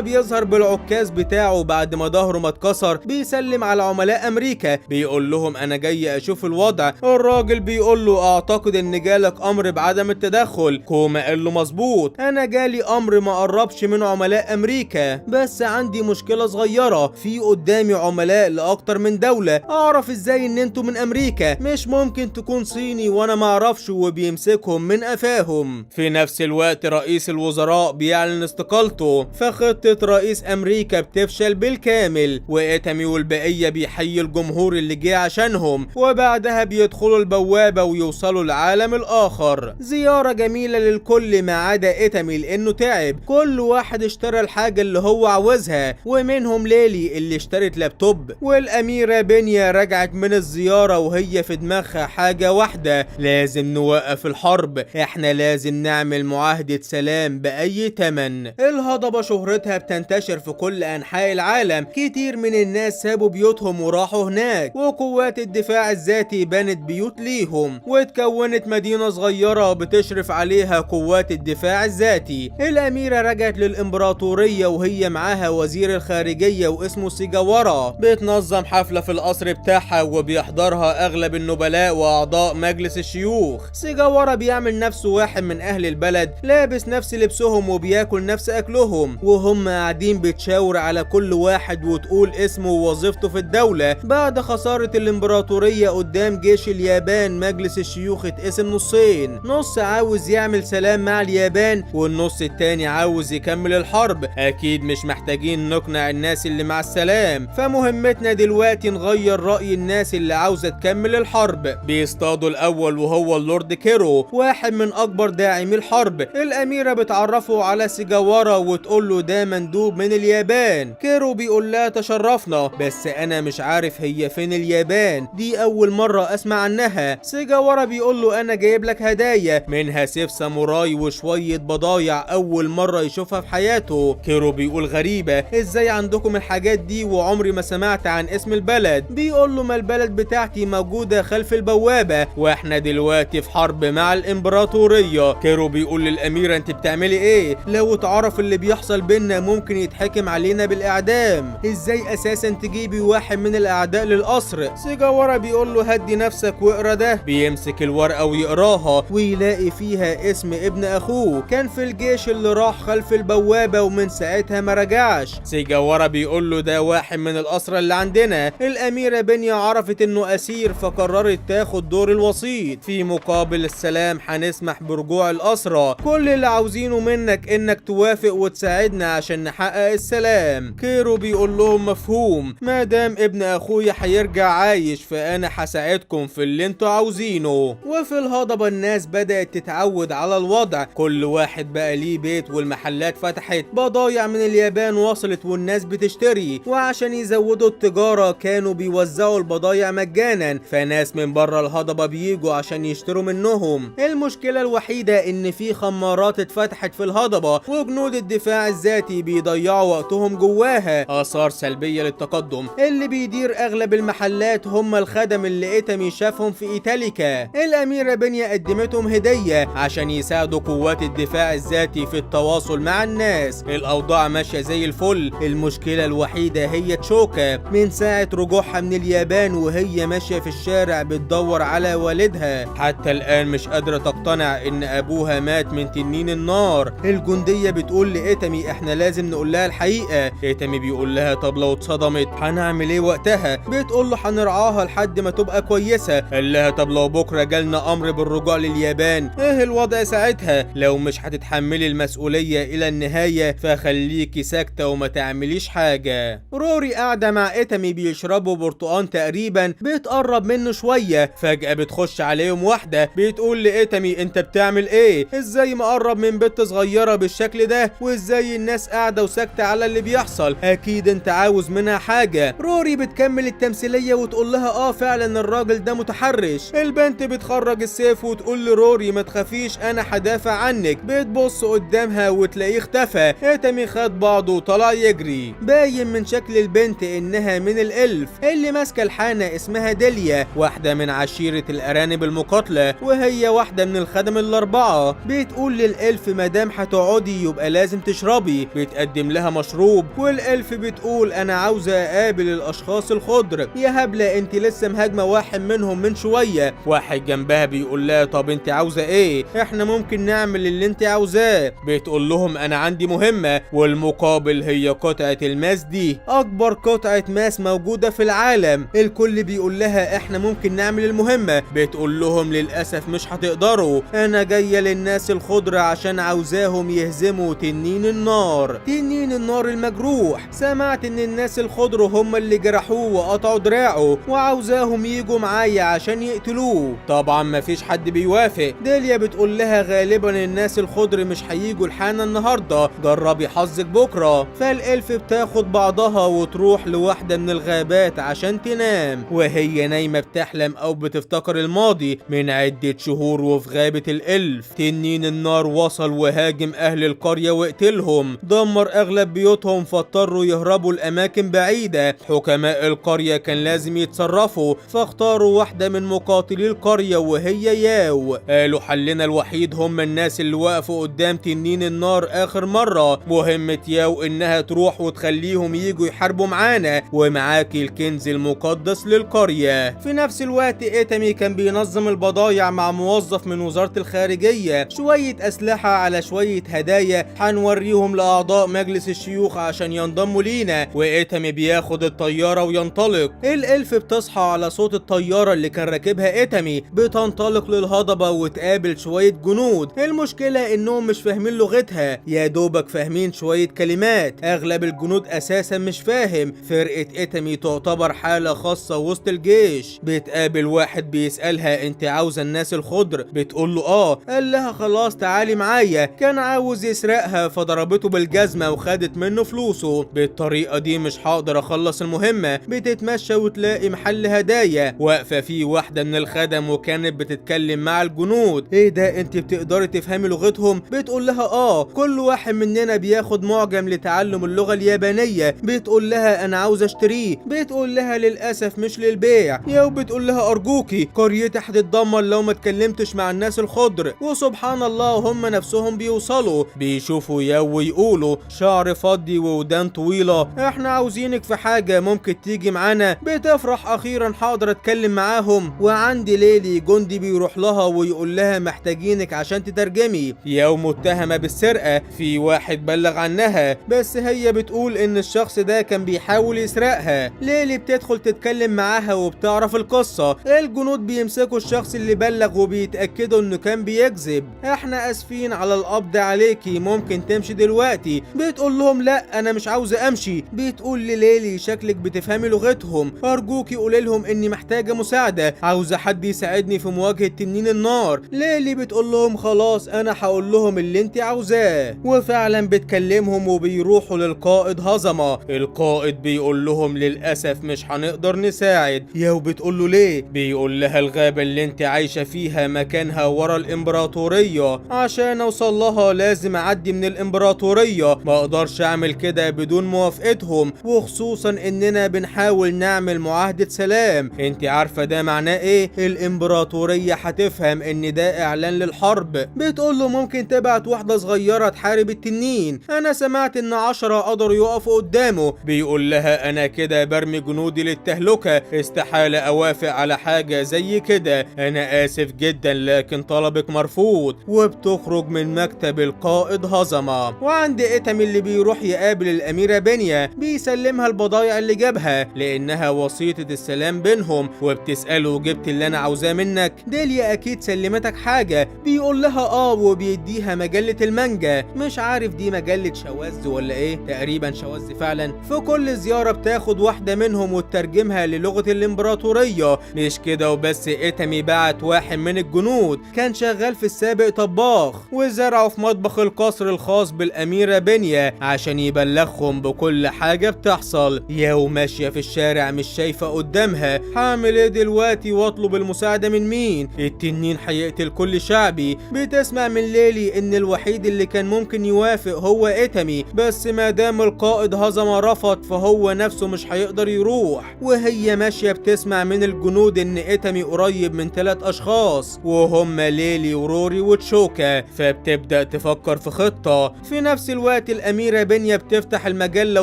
بيظهر بالعكاز بتاعه بعد ما ظهره ما اتكسر، بيسلم على عملاء امريكا، بيقول لهم انا جاي اشوف الوضع. الراجل بيقول له اعتقد ان جالك امر بعدم التدخل. كوما قال له مظبوط، انا جالي امر ما قربش من عملاء امريكا، بس عندي مشكلة صغيرة، في قدامي عملاء لاكتر من دولة، اعرف ازاي ان انتوا من امريكا؟ مش ممكن تكون صيني وانا ما اعرفش. وبيمسكهم من قفاهم. في نفس الوقت رئيس الوزراء بيعلن استقالته، فخطة رئيس امريكا بتفشل بالكامل، وإيتامي والبقية بيحيي الجمهور اللي جه عشانهم، وبعدها بيدخلوا البوابة ويوصلوا العالم الاخر. زيارة جميلة للكل ما عدا إيتامي لانه تعب. كل واحد اشترى الحاجة اللي هو عاوزها، ومنهم ليلي اللي اشترت لابتوب. والاميرة بنيا رجعت من الزيارة وهي في دماغها حاجة واحدة، لازم نوقف الحرب، احنا لازم نعمل معاهدة سلام بأي تمن. الهضبة شهرتها بتنتشر في كل أنحاء العالم، كتير من الناس سابوا بيوتهم وراحوا هناك، وقوات الدفاع الذاتي بنت بيوت ليهم، واتكونت مدينة صغيرة بتشرف عليها قوات الدفاع الذاتي. الأميرة رجعت للإمبراطورية وهي معاها وزير الخارجية واسمه سيجاورا، بتنظم حفلة في القصر بتاعها وبيحضرها أغلب النبلاء وأعضاء مجلس الشيوخ. سيجاورا بيعمل نفسه واحد من أهل البلد، لابس نفس لبسهم وبياكل نفس أكلهم، وهم قاعدين بتشاور على كل واحد وتقول اسمه ووظيفته في الدولة. بعد خسارة الإمبراطورية قدام جيش اليابان، مجلس الشيوخ اتقسم نصين، نص عاوز يعمل سلام مع اليابان والنص التاني عاوز يكمل الحرب. أكيد مش محتاجين نقنع الناس اللي مع السلام، فمهمتنا دلوقتي نغير رأي الناس اللي عاوزة تكمل الحرب. بيصطادوا الأول وهو اللورد كيرو، واحد من أكبر داعمي الحرب. الأميرة بتعرفه على سيجاورا وتقول له ده مندوب من اليابان. كيرو بيقول لها تشرفنا، بس أنا مش عارف هي فين اليابان، دي أول مرة أسمع عنها. سيجاورا بيقول له أنا جايب لك هدايا، منها سيف ساموراي وشوية بضايع أول مرة يشوفها في حياته. كيرو بيقول غريبة، إزاي عندكم الحاجات دي وعمري ما سمعت عن اسم البلد؟ بيقول له ما البلد بتاعتي موجودة خلف البوابة، واحنا دلوقتي في حرب مع الإمبراطورية. كيرو بيقول للأميرة انت بتعملي ايه؟ لو اتعرف اللي بيحصل بينا ممكن يتحكم علينا بالإعدام، ازاي اساسا تجيبي واحد من الأعداء للقصر؟ سيجاورا بيقول له هدي نفسك واقرا ده. بيمسك الورقة ويقراها ويلاقي فيها اسم ابن اخوه، كان في الجيش اللي راح خلف البوابة ومن ساعتها ما رجعش. سيجاورا بيقول له ده واحد من الأسرى اللي عندنا. الأميرة بنيا عرفت انه اسير فقررت تاخد دور الوسيط، في مقابل السلام هنسمح برجوع الأسرى، كل اللي عاوزينه منك انك توافق وتساعدنا عشان نحقق السلام. كيرو بيقول لهم مفهوم، ما دام ابن اخويا هيرجع عايش فانا هساعدكم في اللي انتوا عاوزينه. وفي الهضبة الناس بدأت تتعود على الوضع، كل واحد بقى ليه بيت والمحلات فتحت، بضايع من اليابان وصلت والناس بتشتري، وعشان يزودوا التجارة كانوا بيوزعوا البضايع مجانا، فناس من بره الهضبة بيجوا عشان يشتروا منهم. المشكلة الوحيدة ان في خمارات اتفتحت في الهضبة وجنود الدفاع الذاتي بيضيعوا وقتهم جواها، آثار سلبية للتقدم. اللي بيدير اغلب المحلات هم الخدم اللي إيتامي شافهم في إيتاليكا. الأميرة بنيا قدمتهم هدية عشان يساعدوا قوات الدفاع الذاتي في التواصل مع الناس. الأوضاع ماشية زي الفل، المشكلة الوحيدة هي تشوكا، من ساعة رجوعها من اليابان وهي ماشية في الشارع بتدور على والدها، حتى الآن مش قادرة تقتنع إن أبوها مات من تنين النار. الجندية بتقول لإيتامي إحنا لازم نقول لها الحقيقة. إيتامي بيقول لها طب لو اتصدمت هنعمل إيه وقتها؟ بتقول له هنرعاها لحد ما تبقى كويسة. قال لها طب لو بكرة جالنا أمر بالرجوع لليابان إيه الوضع ساعتها؟ لو مش هتتحملي المسؤولية إلى النهاية فخليكي ساكتة وما تعمليش حاجة. روري قاعدة مع إيتامي بيشربوا برتقان تقريبا، بتقرب منه شوية، فجأة بتخش عليهم واحدة بتقول لإيتامي انت بتعمل ايه؟ ازاي مقرب من بنت صغيرة بالشكل ده؟ وازاي الناس قاعدة وساكتة على اللي بيحصل؟ اكيد انت عاوز منها حاجة. روري بتكمل التمثيلية وتقول لها فعلا الراجل ده متحرش. البنت بتخرج السيف وتقول لروري ما تخافيش انا هدافع عنك. بتبص قدامها وتلاقيه اختفى. إيتامي خد بعضه وطلع يجري. باين من شكل البنت انها من الالف. اللي ماسكه الحانه اسمها ديليا، واحدة من عشيرة الأرانب المقاتلة، وهي واحدة من الخدم الأربعة. بتقول لل elf مادام هتقعدي يبقى لازم تشربي، بتقدم لها مشروب، وال elf بتقول أنا عاوزة أقابل الأشخاص الخضر. يا هبلة انت لسه مهاجمة واحد منهم من شوية. واحد جنبها بيقول لها طب انت عاوزة ايه؟ احنا ممكن نعمل اللي انت عاوزاه. بتقول لهم انا عندي مهمة، والمقابل هي قطعة الماس دي، اكبر قطعة ماس موجودة في العالم. الكل بيقول لها احنا ممكن نعمل المهمة، بتقول لهم للأسف مش هتقدروا، انا جاية للناس الخضر عشان عاوزاهم يهزموا تنين النار، تنين النار المجروح. سمعت ان الناس الخضر هم اللي جرحوه وقطعوا دراعه، وعاوزاهم يجوا معايا عشان يقتلوه. طبعا مفيش حد بيوافق. داليا بتقول لها غالبا الناس الخضر مش هيجوا الحانة النهارده، جربي حظك بكره. فال elf بتاخد بعضها وتروح لواحدة من الغابات عشان تنام، وهي نايمة بتحلم او بتفتكر الماضي من عدة شهور. وفي غابة ال elf تنين النار وصل وهاجم اهل القرية وقتلهم، دمر اغلب بيوتهم، فاضطروا يهربوا لاماكن بعيدة. حكماء القرية كان لازم يتصرفوا، فاختاروا واحدة من مقاتلي القرية وهي ياو. قالوا حلنا الوحيد هم الناس اللي وقفوا قدام تنين النار اخر مرة. مهمة ياو انها تروح وتخليهم يجوا يحاربوا معانا، ومعاكي الكنز المقدس للقرية. في نفس الوقت ايتامي كان بينظم البضايع مع موظف من وزارة الخارجية، شوية اسلحة على شوية هدايا هنوريهم لاعضاء مجلس الشيوخ عشان ينضموا لينا. وايتامي بياخد الطيارة وينطلق. ال elf بتصحى على صوت الطيارة اللي كان راكبها ايتامي، بتنطلق للهضبة وتقابل شوية جنود. المشكلة انهم مش فاهمين لغتها، يا دوبك فاهمين شوية كلمات، اغلب الجنود اساسا مش فاهم. فرقة ايتامي تعتبر حالة خاصة وسط الجيش. بتقابل واحد بيسألها انت عاوزة الناس الخضر؟ بتقول له اه. قال لها خلاص تعالي معايا. كان عاوز يسرقها فضربته بالجزمة وخدت منه فلوسه. بالطريقة دي مش هقدر اخلص المهمة. بتتمشى وتلاقي محل هدايا واقفة فيه واحدة من الخدم، وكانت بتتكلم مع الجنود. ايه ده انت بتقدري تفهمي لغتهم؟ بتقول لها اه، كل واحد مننا بياخد معجم لتعلم اللغة اليابانية. بتقول لها انا عاوز اشتريه. بتقول لها للاسف مش للبيع. يا بتقول لها ارجوكي قريتي هتتدمر لو ما اتكلمتش مع الناس الخضر. وسبحان الله هم نفسهم بيوصلوا، بيشوفوا ياو ويقولوا شعر فضي وودان طويلة، احنا عاوزينك في حاجة، ممكن تيجي معانا؟ بتفرح اخيرا هقدر اتكلم معاهم. وعندي ليلي جندي بيروح لها ويقول لها محتاجينك عشان تترجمي. ياو متهمة بالسرقة، في واحد بلغ عنها، بس هي بتقول ان الشخص ده كان بيحاول يسرقها. ليلي بتدخل تتكلم معاها وبتعرف القصة. الجنود بيمسكوا الشخص اللي بلغ وبيتأكدوا انه كان بيكذب. احنا اسفين على القبض عليكي، ممكن تمشي دلوقتي. بتقول لهم لا انا مش عاوزة امشي. بتقول لليلي شكلك بتفهمي لغتهم، ارجوكي قولي لهم اني محتاجة مساعدة، عاوزة حد يساعدني في مواجهة تنين النار. ليلي بتقول لهم خلاص انا هقول لهم اللي انت عاوزاه. وفعلا بتكلمهم وبيروحوا للقائد هزمة. القائد بيقول لهم للاسف مش هنقدر نساعد. ياو بتقول له ليه؟ بيقول لها الغابة اللي انت عايشة فيها مكانها ورا الامبراطورية، عشان اوصل لها لازم اعدي من الامبراطورية، ما اقدرش اعمل كده بدون موافقتهم، وخصوصا اننا بنحاول نعمل معاهدة سلام. انت عارفة ده معناه ايه؟ الامبراطورية هتفهم ان ده اعلان للحرب. بتقول له ممكن تبعت واحدة صغيرة تحارب التنين، انا سمعت ان 10 قدروا يقفوا قدامه. بيقول لها انا كده برمي جنودي للتهلكة، استحالة اوافق على حاجة زي كده، انا اسف جدا لكن طلبك مرفوض. وبتخرج من مكتب القائد هزمة. وعند ايتامي اللي بيروح يقابل الاميرة بنيا، بيسلمها البضايع اللي جابها لانها وسيطة السلام بينهم، وبتسأله جبت اللي انا عاوزاه منك؟ داليا اكيد سلمتك حاجة. بيقول لها اه، وبيديها مجلة المانجا، مش عارف دي مجلة شواذ ولا ايه، تقريبا شواذ فعلا. في كل زيارة بتاخد واحدة منهم وتترجمها للغة الامبراطورية. مش كده وبس، ايتامي بعت واحد من الجنود كان شغال في السابق طباخ، وزرعه في مطبخ القصر الخاص بالأميرة بنيا عشان يبلغهم بكل حاجة بتحصل. ياو ماشية في الشارع مش شايفة قدامها، هعمل ايه دلوقتي واطلب المساعدة من مين؟ التنين هيقتل كل شعبي. بتسمع من ليلي ان الوحيد اللي كان ممكن يوافق هو ايتامي، بس ما دام القائد هزمة رفض فهو نفسه مش هيقدر يروح. وهي ماشية بتسمع من من الجنود ان ايتامي قريب من 3 اشخاص وهم ليلي وروري وتشوكا، فبتبدأ تفكر في خطة. في نفس الوقت الأميرة بنيا بتفتح المجلة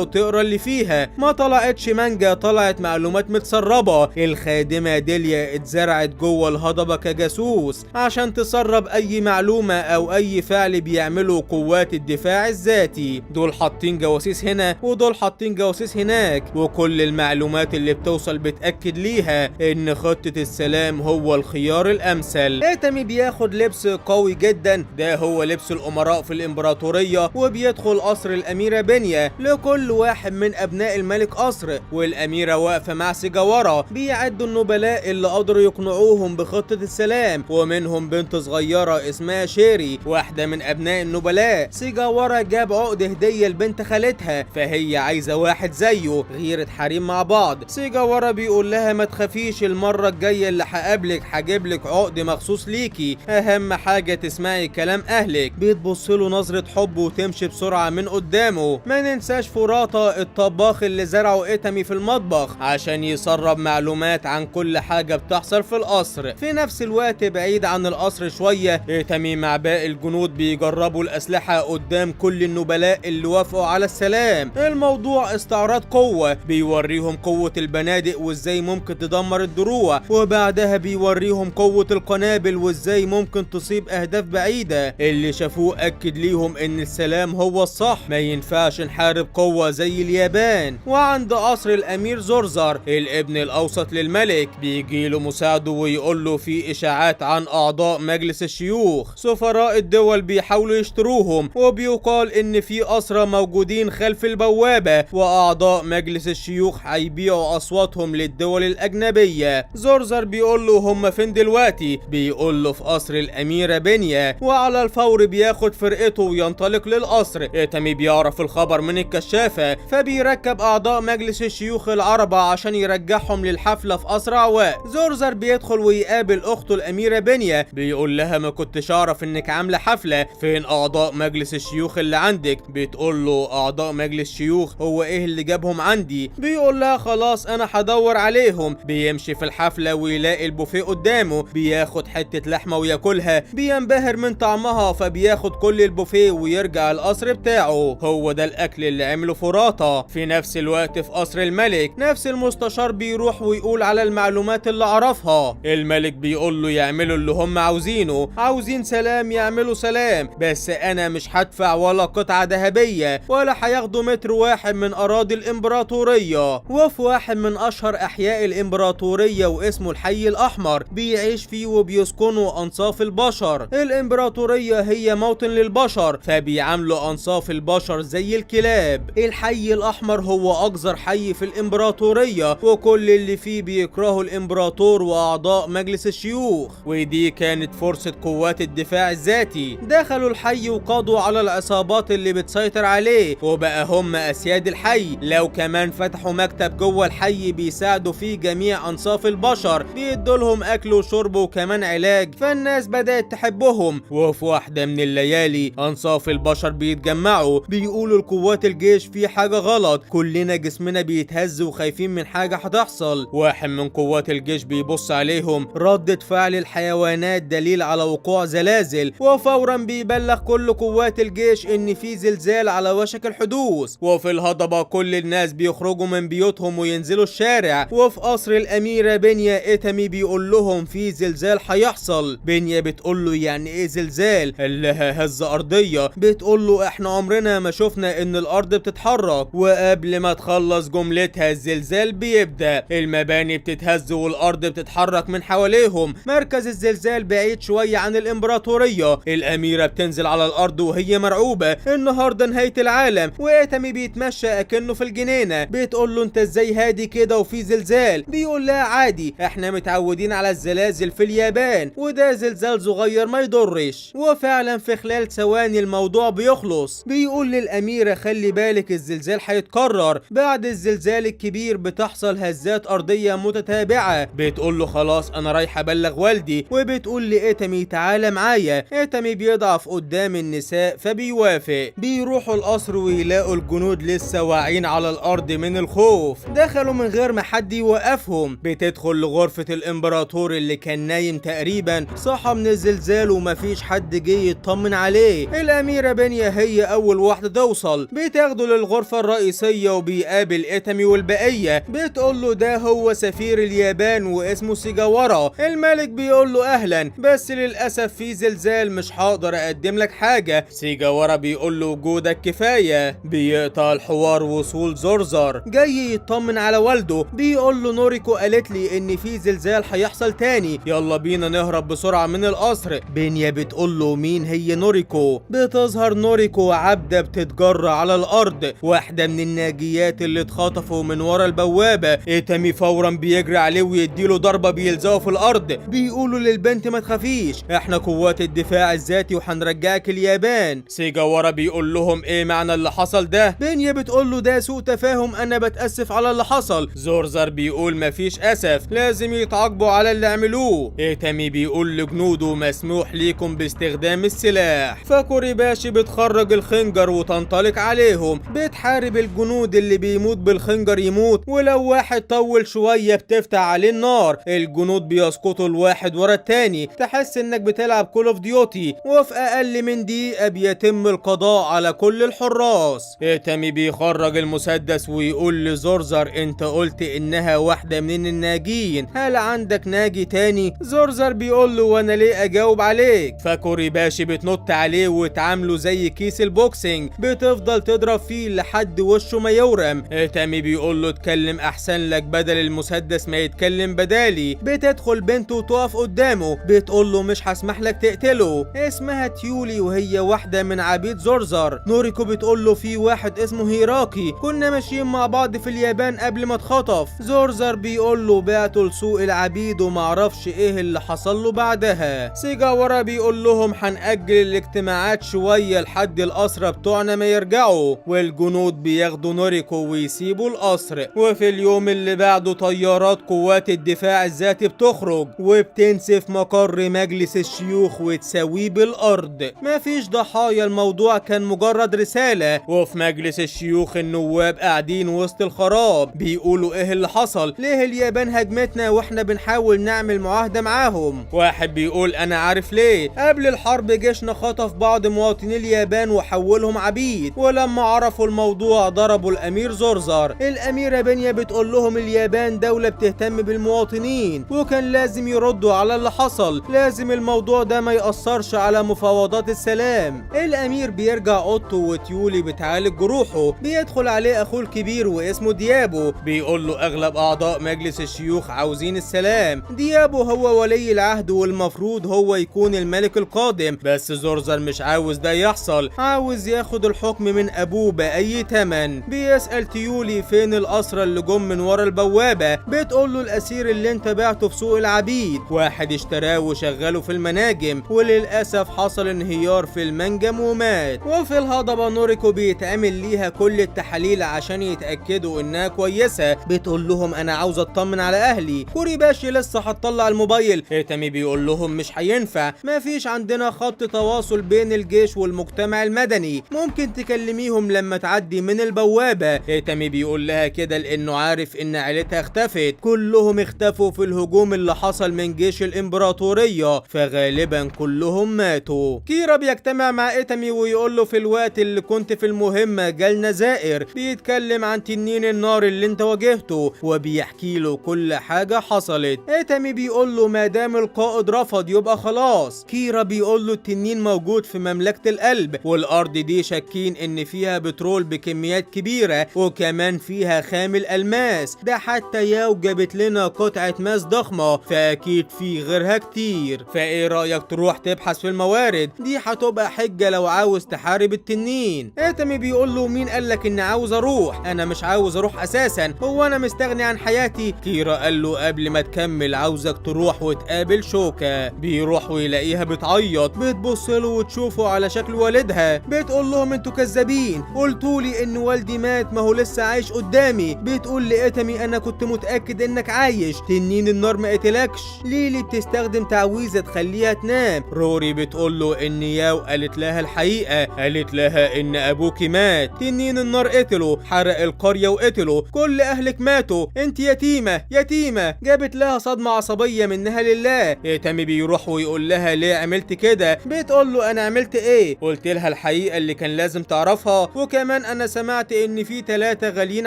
وتقرا اللي فيها، ما طلعتش مانجا، طلعت معلومات متسربة. الخادمة ديليا اتزرعت جوه الهضبة كجاسوس عشان تسرب اي معلومة او اي فعل بيعمله قوات الدفاع الذاتي. دول حاطين جواسيس هنا ودول حاطين جواسيس هناك، وكل المعلومات اللي بتوصل بتأكد ليها ان خطة السلام هو الخيار الامثل. ايتامي بياخد لبس قوي جدا، ده هو لبس الامراء في الامبراطورية، وبيدخل قصر الاميرة بنيا. لكل واحد من ابناء الملك قصر، والاميرة واقفة مع سيجاورا. بيعدوا النبلاء اللي قدروا يقنعوهم بخطة السلام، ومنهم بنت صغيرة اسمها شيري، واحدة من ابناء النبلاء. سيجاورا جاب عقد هدية لبنت خالتها، فهي عايزة واحد زيه، غيرة حريم مع بعض. سيجاورا بيقول لها ما تخافيش، المرة الجاية اللي هقابلك هجيب لك عقد مخصوص ليكي، اهم حاجة تسمعي كلام اهلك. بتبص له نظرة حب وتمشي بسرعة من قدامه. ما ننساش فوراتا الطباخ اللي زرعه ايتامي في المطبخ عشان يسرب معلومات عن كل حاجة بتحصل في القصر. في نفس الوقت بعيد عن القصر شوية، ايتامي مع باقي الجنود بيجربوا الأسلحة قدام كل النبلاء اللي وافقوا على السلام. الموضوع استعراض قوة، بيوريهم قوة البنادق وازاي ممكن تدمر الدروع، وبعدها بيوريهم قوة القنابل وازاي ممكن تصيب أهداف بعيدة. اللي شافوه أكد ليهم إن السلام هو الصح، ما ينفعش نحارب قوة زي اليابان. وعند قصر الأمير زرزر الابن الأوسط للملك، بيجيله مساعده ويقول له في إشاعات عن أعضاء مجلس الشيوخ، سفراء الدول بيحاولوا يشتروهم، وبيقال إن في أسرى موجودين خلف البوابة، وأعضاء مجلس الشيوخ هيبيعوا أصواتهم للدول الأجنبية. زرزر بيقول له هم فين دلوقتي؟ بيقول له في قصر الأميرة بنيا، وعلى الفور بياخد فرقته وينطلق للقصر. ايتامي بيعرف الخبر من الكشافة، فبيركب أعضاء مجلس الشيوخ العربة عشان يرجعهم للحفلة في أسرع وقت. زرزر بيدخل ويقابل أخته الأميرة بنيا، بيقول لها ما كنتش أعرف إنك عاملة حفلة، فين أعضاء مجلس الشيوخ اللي عندك؟ بتقول له أعضاء مجلس شيوخ هو إيه اللي جابهم عندي؟ بيقول لها خلاص أنا هدور عليهم. بيمشي في الحفلة ويلاقي البوفيه قدامه، بياخد حتة لحمة وياكلها، بينبهر من طعمها فبياخد كل البوفيه ويرجع القصر بتاعه. هو ده الأكل اللي عمله فراطة. في نفس الوقت في قصر الملك، نفس المستشار بيروح ويقول على المعلومات اللي عرفها. الملك بيقول له يعملوا اللي هم عاوزينه، عاوزين سلام يعملوا سلام، بس انا مش هدفع ولا قطعة ذهبية ولا هياخدوا متر واحد من اراضي الامبراطورية. وفي واحد من اشهر احياء الامبراطورية واسمه الحي الاحمر، بيعيش فيه وبيسكنوا انصاف البشر. الامبراطورية هي موطن للبشر، فبيعاملوا انصاف البشر زي الكلاب. الحي الاحمر هو اقذر حي في الامبراطورية، وكل اللي فيه بيكرهوا الامبراطور واعضاء مجلس الشيوخ، ودي كانت فرصة قوات الدفاع الذاتي. دخلوا الحي وقضوا على العصابات اللي بتسيطر عليه، وبقى هم اسياد الحي. لو كمان فتحوا مكتب جوه الحي بيساعدوا فيه جميع انصاف البشر، بيدوا لهم اكل وشرب وكمان علاج، فالناس بدأت تحبهم. وفي واحدة من الليالي انصاف البشر بيتجمعوا، بيقولوا لقوات الجيش في حاجة غلط، كلنا جسمنا بيتهز وخايفين من حاجة هتحصل. واحد من قوات الجيش بيبص عليهم، ردة فعل الحيوانات دليل على وقوع زلازل، وفورا بيبلغ كل قوات الجيش ان في زلزال على وشك الحدوث. وفي الهضبة كل الناس بيخرجوا من بيوتهم وينزلوا الشارع. وفي قصر الأميرة بنيا ايتامي بيقول لهم في زلزال هيحصل. بنيا بتقول له يعني ايه زلزال؟ قال لها هزة أرضية. بتقول له احنا عمرنا ما شفنا ان الأرض بتتحرك. وقبل ما تخلص جملتها الزلزال بيبدأ، المباني بتتهز والأرض بتتحرك من حواليهم. مركز الزلزال بعيد شوية عن الإمبراطورية. الأميرة بتنزل على الأرض وهي مرعوبة، النهاردة نهاية العالم. وإيتامي بيتمشى أكنه في الجنينة. بتقول له انت ازاي هادي كده وفي زلزال؟ بيقول لها عادي، احنا متعودين على الزلازل في اليابان، وده زلزال صغير ما يضرش. وفعلا في خلال ثواني الموضوع بيخلص. بيقول للأميرة خلي بالك الزلزال هيتكرر، بعد الزلزال الكبير بتحصل هزات أرضية متتابعة. بتقول له خلاص أنا رايح أبلغ والدي، وبتقول لإيتامي تعالى معايا. إيتامي بيضعف قدام النساء فبيوافق. بيروحوا القصر ويلاقوا الجنود لسه واعيين على الأرض من الخوف، دخلوا من غير ما حد يوقفهم. عليهم. بتدخل لغرفة الامبراطور اللي كان نايم تقريبا، صحى من الزلزال ومفيش حد جه يطمن عليه. الاميرة بنيا هي اول واحدة توصل، بتاخده للغرفة الرئيسية وبيقابل ايتامي والبقية. بتقول له ده هو سفير اليابان واسمه سيجاورا. الملك بيقول له اهلا، بس للاسف في زلزال مش هقدر اقدم لك حاجة. سيجاورا بيقول له وجودك كفاية. بيقطع الحوار وصول زرزر جاي يطمن على والده، بيقول له نوريكو قالت لي ان في زلزال هيحصل تاني، يلا بينا نهرب بسرعة من القصر. بنيا بتقول له مين هي نوريكو؟ بتظهر نوريكو عبدة بتتجر على الارض، واحدة من الناجيات اللي اتخطفوا من ورا البوابة. ايتامي فورا بيجري عليه ويديله ضربة بيلزقه في الارض. بيقولوا للبنت ما تخافيش، احنا قوات الدفاع الذاتي وهنرجعك اليابان. سيجاورا بيقول لهم ايه معنى اللي حصل ده؟ بنيا بتقول له ده سوء تفاهم، انا بتأسف على اللي حصل. زورزر بيقول مفيش اسف، لازم يتعاقبوا على اللي عملوه. ايتامي بيقول لجنوده مسموح ليكم باستخدام السلاح. فكوريباشي بتخرج الخنجر وتنطلق عليهم، بتحارب الجنود اللي بيموت بالخنجر يموت، ولو واحد طول شوية بتفتح عليه النار. الجنود بيسقطوا الواحد ورا التاني، تحس انك بتلعب Call of Duty. وفي اقل من دقيقة بيتم القضاء على كل الحراس. ايتامي بيخرج المسدس ويقول لزورزر انت قلت انها واحدة من الناجين، هل عندك ناجي تاني؟ زورزر بيقول له وانا ليه اجاوب عليك؟ فكوريباشي بتنط عليه وتعامله زي كيس ال boxing، بتفضل تضرب فيه لحد وشه ما يورم. ايتامي بيقول له اتكلم احسن لك بدل المسدس ما يتكلم بدالي. بتدخل بنته وتقف قدامه، بتقول له مش هسمح لك تقتله. اسمها تيولي وهي واحدة من عبيد زورزر. نوريكو بتقول له في واحد اسمه هيراكي، كنا ماشيين مع بعض في اليابان قبل ما اتخطف. زورزر بيقول له بعته لسوق العبيد ومعرفش ايه اللي حصل له بعدها. سيجاورا بيقول لهم هنأجل الاجتماعات شوية لحد الأسرى بتوعنا ما يرجعوا، والجنود بياخدوا نوريكو ويسيبوا القصر. وفي اليوم اللي بعده طيارات قوات الدفاع الذاتي بتخرج وبتنسف مقر مجلس الشيوخ وتساويه بالأرض. مفيش ضحايا، الموضوع كان مجرد رسالة. وفي مجلس الشيوخ النواب قاعدين وسط الخراب بيقولوا ايه اللي حصل، ليه اليابان هجمتنا واحنا بنحاول نعمل معاهدة معاهم. واحد بيقول انا عارف ليه، قبل الحرب جيشنا خطف بعض مواطني اليابان وحولهم عبيد، ولما عرفوا الموضوع ضربوا الامير زورزر. الاميرة بنيا بتقول لهم اليابان دولة بتهتم بالمواطنين وكان لازم يردوا على اللي حصل، لازم الموضوع ده ما يأثرش على مفاوضات السلام. الامير بيرجع اوضته وتيولي بتعالج جروحه. بيدخل عليه اخوه الكبير واسمه ديابو، بيقول له اغلب اعضاء مجلس الشيوخ عاوزين السلام. ديابو هو ولي العهد والمفروض هو يكون الملك القادم، بس زورزر مش عاوز ده يحصل، عاوز ياخد الحكم من ابوه باي تمن. بيسأل تيولي فين الاسرى اللي جم من ورا البوابة، بتقول له الاسير اللي انت بعته في سوق العبيد، واحد اشتراه وشغله في المناجم وللاسف حصل انهيار في المنجم ومات. وفي الهضبة نوريكو بيتعمل ليها كل التحاليل عشان يتأكدوا انها كويسة، بتقول لهم انا عاوز اطمن على اهلي. كوريباشي لسه هتطلع الموبايل، ايتامي بيقول لهم مش هينفع، مفيش عندنا خط تواصل بين الجيش والمجتمع المدني، ممكن تكلميهم لما تعدي من البوابة. ايتامي بيقول لها كده لانه عارف ان عيلتها اختفت، كلهم اختفوا في الهجوم اللي حصل من جيش الامبراطورية، فغالبا كلهم ماتوا. كيرا بيجتمع مع ايتامي ويقول له في الوقت اللي كنت في المهمة جالنا زائر، بيتكلم عن تنين النار اللي انت واجهته وبيحكي له كل حاجة حصلت. ايتامي بيقول له ما دام القائد رفض يبقى خلاص. كيرا بيقول له التنين موجود في مملكة القلب، والارض دي شاكين ان فيها بترول بكميات كبيرة وكمان فيها خام الالماس، ده حتى ياو جابت لنا قطعة ماس ضخمة، فاكيد في غيرها كتير، فايه رأيك تروح تبحث في الموارد دي، هتبقى حجة لو عاوز تحارب التنين. ايتامي بيقول له مين قالك اني عاوز اروح، انا مش عاوز اروح اساسا، هو انا مستغني عن حياتي؟ كيرا قال له قبل ما تكمل عاوزك تروح وتقابل شوكا. بيروح ويلاقيها بتعيط، بتبص له وتشوفه على شكل والدها، بتقول لهم انتوا كذابين، قلتولي ان والدي مات، ما هو لسه عايش قدامي. بتقول لإيتامي انا كنت متأكد انك عايش، تنين النار ما قتلكش. ليلي بتستخدم تعويذة تخليها تنام. روري بتقول له ان ياو قالت لها الحقيقة، قالت لها ان ابوكي مات، تنين النار قتله، حرق القرية وقتله، كل اهلك ماتوا، انت يتيمة. يتيمة يتيمة. جابت لها صدمة عصبية منها لله. ايتامي بيروح ويقول لها ليه عملت كده؟ بتقول له انا عملت ايه؟ قلت لها الحقيقة اللي كان لازم تعرفها، وكمان انا سمعت ان في 3 غاليين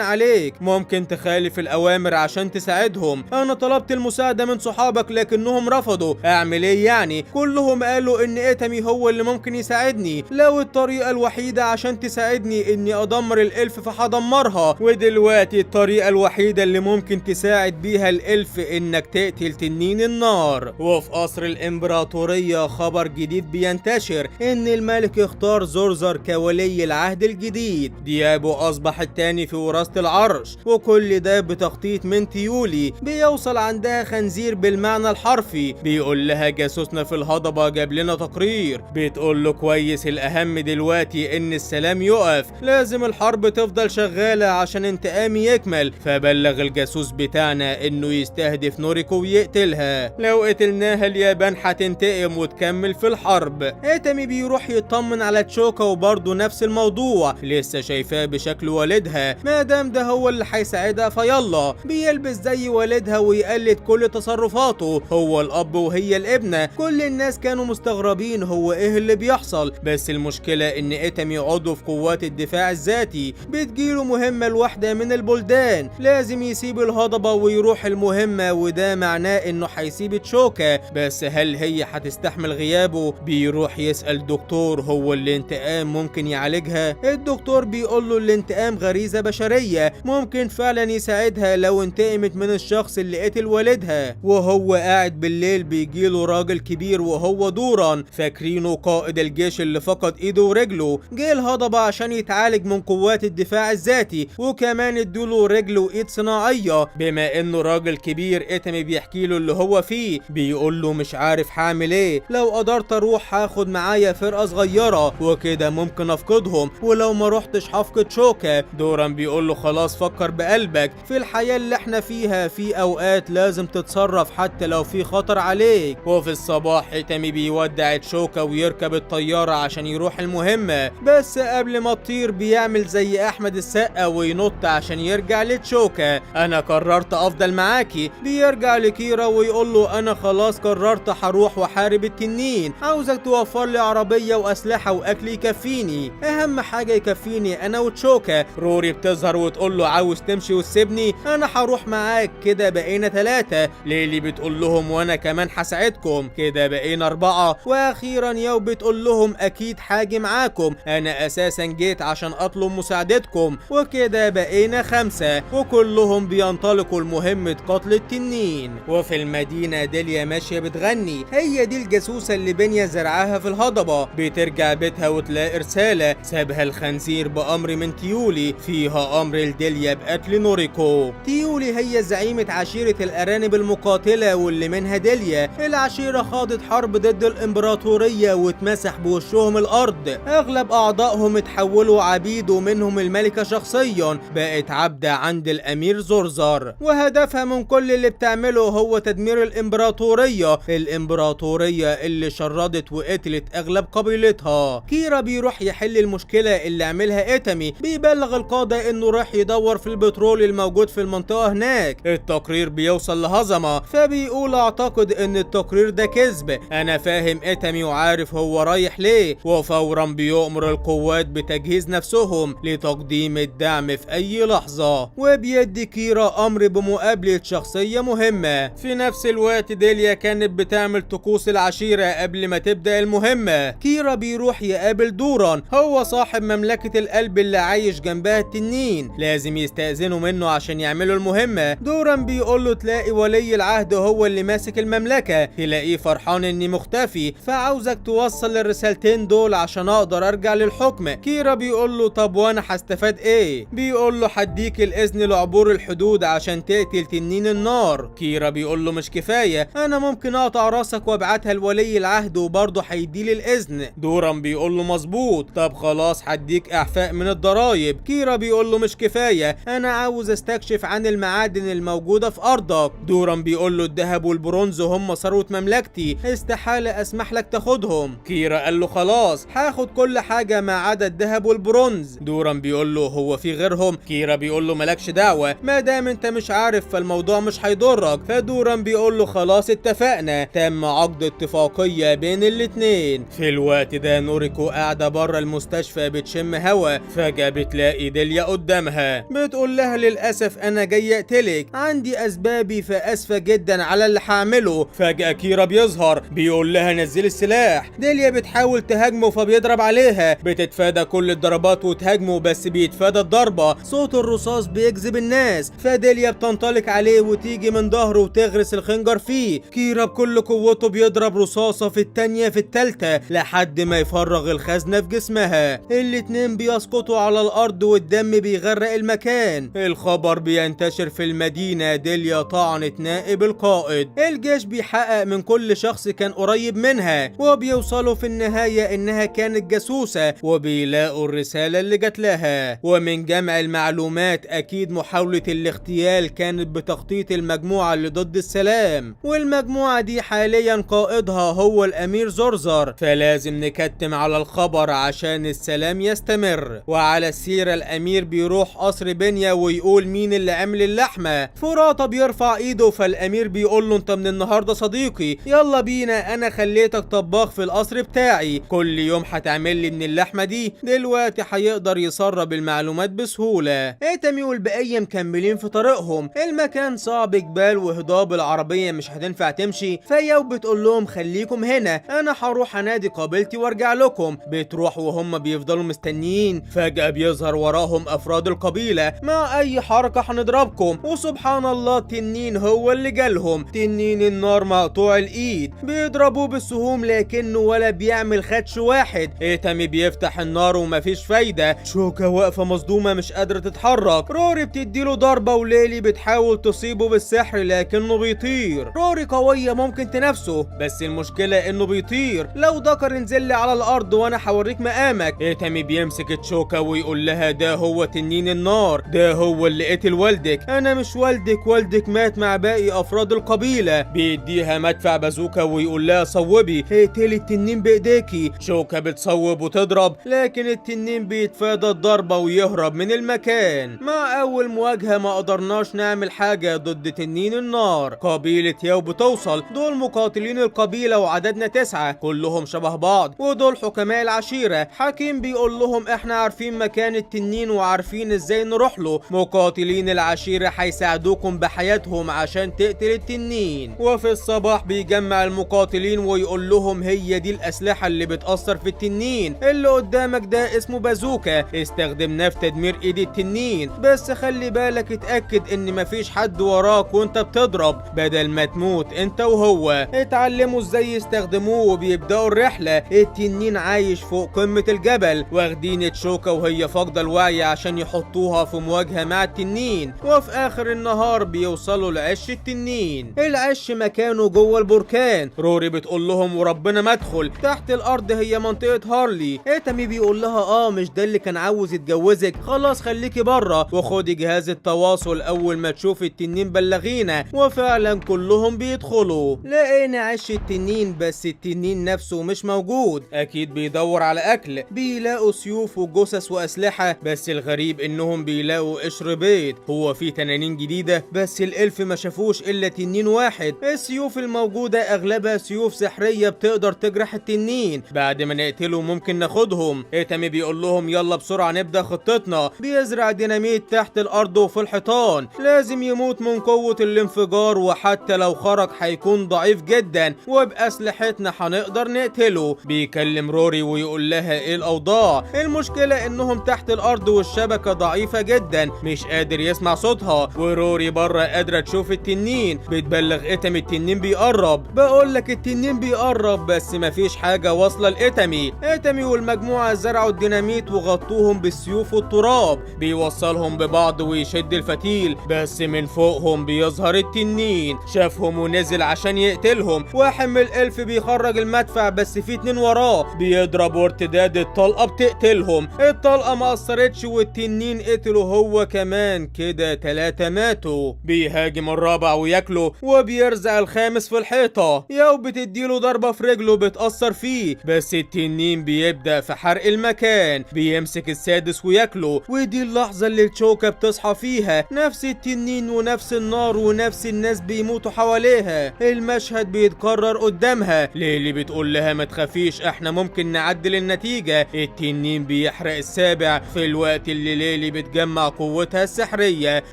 عليك ممكن تخالف الاوامر عشان تساعدهم. انا طلبت المساعدة من صحابك لكنهم رفضوا، اعمل ايه يعني؟ كلهم قالوا ان ايتامي هو اللي ممكن يساعدني، لو الطريقة الوحيدة عشان تساعدني اني ادمر الالف فهدمرها، ودلوقتي الطريقة الوحيدة اللي ممكن تساعد بيها الالف انك تقتل تنين النار. وفي قصر الامبراطورية خبر جديد بينتشر ان الملك اختار زورزر كولي العهد الجديد. ديابو اصبح الثاني في وراثة العرش، وكل ده بتخطيط من تيولي. بيوصل عندها خنزير بالمعنى الحرفي، بيقول لها جاسوسنا في الهضبة جاب لنا تقرير. بتقول له كويس، الاهم دلوقتي ان السلام يقف، لازم الحرب تفضل شغالة عشان انتقامي يكمل. فبلغ الجاسوس بتاعنا انه يستهدف نوريكو ويقتلها، لو قتلناها اليابان هتنتقم وتكمل في الحرب. ايتامي بيروح يطمن على تشوكا وبرضه نفس الموضوع، لسه شايفاه بشكل والدها، ما دام ده هو اللي هيساعدها فيلا. بيلبس زي والدها ويقلد كل تصرفاته، هو الاب وهي الابنة. كل الناس كانوا مستغربين هو ايه اللي بيحصل، بس المشكلة ان ايتامي عضو في قوات الدفاع الذاتي، بتجيله مهمة لوحدة من البلدان، لازم يسيب الهضبة ويروح المهمة، وده معناه انه هيسيب تشوكا، بس هل هي هتستحمل غيابه؟ بيروح يسأل دكتور هو الانتقام ممكن يعالجها؟ الدكتور بيقول له الانتقام غريزة بشرية، ممكن فعلا يساعدها لو انتقمت من الشخص اللي قتل والدها. وهو قاعد بالليل بيجيله راجل كبير وهو دوران، فاكرينه قائد الجيش اللي فقد ايده ورجله، جه الهضبة عشان يتعالج من قوات الدفاع الذاتي، وكمان ادوله رجل وايد صناعية. بما انه راجل كبير ايتامي بيحكي له اللي هو فيه، بيقول له مش عارف هعمل ايه، لو قدرت اروح هاخد معايا فرقة صغيرة وكده ممكن افقدهم، ولو ما روحتش هفقد شوكا. دوران بيقول له خلاص فكر بقلبك، في الحياة اللي احنا فيها في اوقات لازم تتصرف حتى لو في خطر عليك. وفي الصباح ايتامي بيودع تشوكا ويركب الطيارة عشان يروح المهمة، بس قبل ما تطير بيعمل زي احمد السقا وينط عشان يرجع لتشوكا. انا قررت افضل معاكي. بيرجع لكيرا ويقول له انا خلاص قررت هروح واحارب التنين، عاوزك توفر لي عربية واسلحة واكل يكفيني، اهم حاجة يكفيني انا وتشوكا. روري بتظهر وتقول له عاوز تمشي وتسيبني؟ انا هروح معاك، كده بقينا 3. ليلي بتقول لهم وانا كمان هساعدكم، كده بقينا 4. واخيرا ياو بتقول لهم اكيد حاجة معاكم، انا اساسا جيت عشان اطلب مساعدتكم، وكده بقينا 5. وكلهم بينطلقوا لمهمة قتل التنين. وفي المدينة ديليا ماشية بتغني، هي دي الجاسوسة اللي بنيا زرعها في الهضبة. بترجع بيتها وتلاقي رسالة سابها الخنزير بأمر من تيولي، فيها أمر لديليا بقتل نوريكو. تيولي هي زعيمة عشيرة الأرانب المقاتلة واللي منها ديليا. العشيرة خاضت حرب ضد الإمبراطورية واتمسح بوشهم الأرض، أغلب أعضائهم اتحولوا عبيد ومنهم الملكة شخصيا بقت عبدة عند الأمير زورزر، وهدفها من كل اللي بتعمله هو تدمير الإمبراطورية، الإمبراطورية اللي شردت وقتلت أغلب قبيلتها. كيرا بيروح يحل المشكلة اللي عملها ايتامي، بيبلغ القادة انه راح يدور في البترول الموجود في المنطقة هناك. التقرير بيوصل لهزمة، فبيقول اعتقد ان التقرير ده كذب، انا فاهم ايتامي وعارف هو رايح ليه. وفورا بيؤمر القوات بتجهيز نفسهم لتقديم الدعم في اي لحظة، وبيدي كيرا امر بمقابلة شخصية مهمة. في نفس الوقت ديليا كانت بتعمل طقوس العشيرة قبل ما تبدأ المهمة. كيرا بيروح يقابل دوران، هو صاحب مملكة القلب اللي عايش جنبها التنين، لازم يستأذنوا منه عشان يعملوا المهمة. دوران بيقول له تلاقي ولي العهد هو اللي ماسك المملكة، تلاقيه فرحان اني مختفي، فعاوزك توصل الرسالتين دول عشان اقدر ارجع للحكم. كيرا بيقول له طب وانا هستفاد ايه؟ بيقول له هديك الاذن لعبور الحدود عشان تقتل تنين النار. كيرا بيقول له مش كفاية، انا ممكن اقطع راسك وابعتها لولي العهد وبرضه هيديلي الاذن. دوران بيقول له مظبوط، طب خلاص هديك اعفاء من الضرايب. كيرا بيقول له مش كفاية، انا عاوز استكشف عن المعادن الموجودة في ارضك. دوران بيقول له الذهب والبرونز هم ثروة مملكتي، استحالة اسمح لك تاخدهم. كيرا قال له خلاص هاخد كل حاجة ما عدا الذهب والبرونز. دوران بيقول له هو في غيرهم؟ كيرا بيقول له مالكش دعوة، ما دام انت مش عارف فالموضوع مش هيضرك. فدوران بيقول له خلاص اتفقنا. تم عقد اتفاقية بين الاتنين. في الوقت ده نوريكو قاعدة بره المستشفى بتشم هوا، فجأة بتلاقي ديليا قدامها، بتقول لها للأسف أنا جاي أقتلك، عندي أسبابي فأسفة جدا على اللي هعمله. فجأة كيرا بيظهر بيقول لها نزلي السلاح. ديليا بتحاول تهاجمه فبيضرب عليها، بتتفادى كل الضربات وتهاجمه بس بيتفادى الضربة. صوت الرصاص بيجذب الناس، فديليا بتنطلق عليه وتيجي من ظهره وتغرس الخنجر فيه. كيرا بكل قوته بيضرب رصاصة في التانية في التالتة لحد ما يفرغ الخزنة في جسمها. الاتنين بيسقطوا على الأرض والدم بيغرق المكان. الخبر بينتشر في المدينة، ديليا طعنت نائب القائد. الجيش بيحقق من كل شخص كان قريب منها، وبيوصلوا في النهاية إنها كانت جاسوسة، وبيلاقوا الرسالة اللي جات لها. ومن جمع المعلومات أكيد محاولة الاغتيال كانت بتخطيط المجموعة اللي ضد السلام، والمجموعة دي حاليا قائدها هو الأمير زرزر، فلازم نكتم على الخبر عشان السلام يستمر. وعلى السيرة الأمير بيروح قصر بنيا ويقول مين اللي عمل اللحمة. فراطة بيرفع ايده، فالأمير بيقول له انت من النهاردة صديقي، يلا بينا، انا خليتك طباخ في القصر بتاعي، كل يوم هتعمل لي من اللحمة دي. دلوقتي هيقدر يسرب المعلومات بسهولة. ايتامي والبقية مكملين في طريقهم، المكان صعب، جبال وهضاب، العربية مش هتنفع تمشي. فياو بتقول لهم خليكم هنا، انا هروح انادي قابلتي وارجع لكم. بتروح وهم بيفضلوا مستنيين. فجأة بيظهر وراهم افراد القبيلة، مع اي حركة هنضربكم. وسبحان الله تنين هو اللي جالهم، تنين النار مقطوع الايد، بيضربوه بالسهوم لكنه ولا بيعمل خدش واحد. ايتامي بيفتح النار ومفيش فايدة. شوكا واقفة مصدومة مش قادرة تتحرك. روري بتديله ضربة وليلي بتحاول تصيبه بالسحر لكنه بيطير. روري قوية ممكن تنافسه، بس المشكلة انه بيطير، لو ذكر انزل لي على الارض وانا هوريك مقامك. ايتامي بيمسك تشوكا ويقول لها ده هو تنين النار، ده هو اللي قتل والدك، انا مش والدك، والدك مات مع باقي افراد القبيلة. بيديها مدفع بازوكا ويقول لها صوبي، اقتلي التنين بايديكي. شوكا بتصوب وتضرب، لكن التنين بيتفادى الضربة ويهرب من المكان. مع اول مواجهة ما قدرناش نعمل حاجة ضد تنين النار. قبيلة ياو بتوصل، دول مقاتلين القبيلة وعددنا 9، كلهم شبه بعض، ودول حكماء العشيرة. حكيم بيقول لهم احنا عارفين مكان التنين وعارفين ازاي نروح له، مقاتلين العشيرة هيساعدوكم بحياتهم عشان تقتل التنين. وفي الصباح بيجمع المقاتلين ويقول لهم هي دي الأسلحة اللي بتأثر في التنين، اللي قدامك ده اسمه بازوكا، استخدمناه في تدمير ايد التنين، بس خلي بالك اتأكد ان مفيش حد وراك وانت بتضرب بدل ما تموت انت وهو. اتعلموا ازاي يستخدموه وبيبدأوا الرحلة. التنين عايش فوق قمة الجبل، واخدين تشوكا وهي فاقدة الوعي عشان يحطوها في مواجهة مع التنين. وفي اخر النهار بيوصلوا لعش التنين، العش مكانه جوه البركان. روري بتقول لهم وربنا ما ادخل تحت الارض، هي منطقة هارلي. ايتامي بيقول لها مش ده اللي كان عاوز يتجوزك، خلاص خليكي بره وخدي جهاز التواصل، اول ما تشوفي التنين بلغينا. وفعلا كلهم بيدخلوا، لقينا عش التنين بس التنين نفسه مش موجود، اكيد بيدور على اكل. بيلاقوا سيوف وجثث واسلحة، بس الغريب انهم بيلاقوا قشر بيض. هو في تنانين جديدة بس الالف ما شافوش الا تنين واحد. السيوف الموجودة اغلبها سيوف سحرية بتقدر تجرح التنين، بعد ما نقتله ممكن ناخدهم. ايتامي بيقول لهم يلا بسرعة نبدأ خطتنا. بيزرع ديناميت تحت الارض وفي الحيطان، لازم يموت من قوة الانفجار، وحتى لو خرج هيكون ضعيف جدا وبأسلحتنا هنقدر نقتله. بيكلم روري ويقول لها ايه الاوضاع، المشكلة انهم تحت الارض والشبكة ضعيفة جدا، مش قادر يسمع صوتها. وروري بره قادرة تشوف التنين، بتبلغ ايتامي التنين بيقرب. بقول لك التنين بيقرب بس مفيش حاجة واصلة لإيتامي. ايتامي والمجموعة زرعوا الديناميت وغطوهم بالسيوف والتراب، بيوصلهم ببعض ويشد الفتيل، بس من فوقهم بيظهر التنين، شافهم ونزل عشان يقتلهم. واحد من الالف بيخرج المدفع بس في 2 وراه، بيضرب وارتداد الطلقة بتقتلهم. الطلقة ما أثرتش والتنين قتله هو كمان، كده 3 ماتوا. بيهاجم الرابع وياكله، وبيرزع الخامس في الحيطة. ياو بتديله ضربة في رجله بتأثر فيه، بس التنين بيبدأ في حرق المكان، بيمسك السادس وياكله. ودي اللحظة اللي تشوكا بتصحى فيها، نفس نفس التنين ونفس النار ونفس الناس بيموتوا حواليها. المشهد بيتكرر قدامها. ليلي بتقول لها ما تخافيش احنا ممكن نعدل النتيجة. التنين بيحرق السابع في الوقت اللي ليلي بتجمع قوتها السحرية،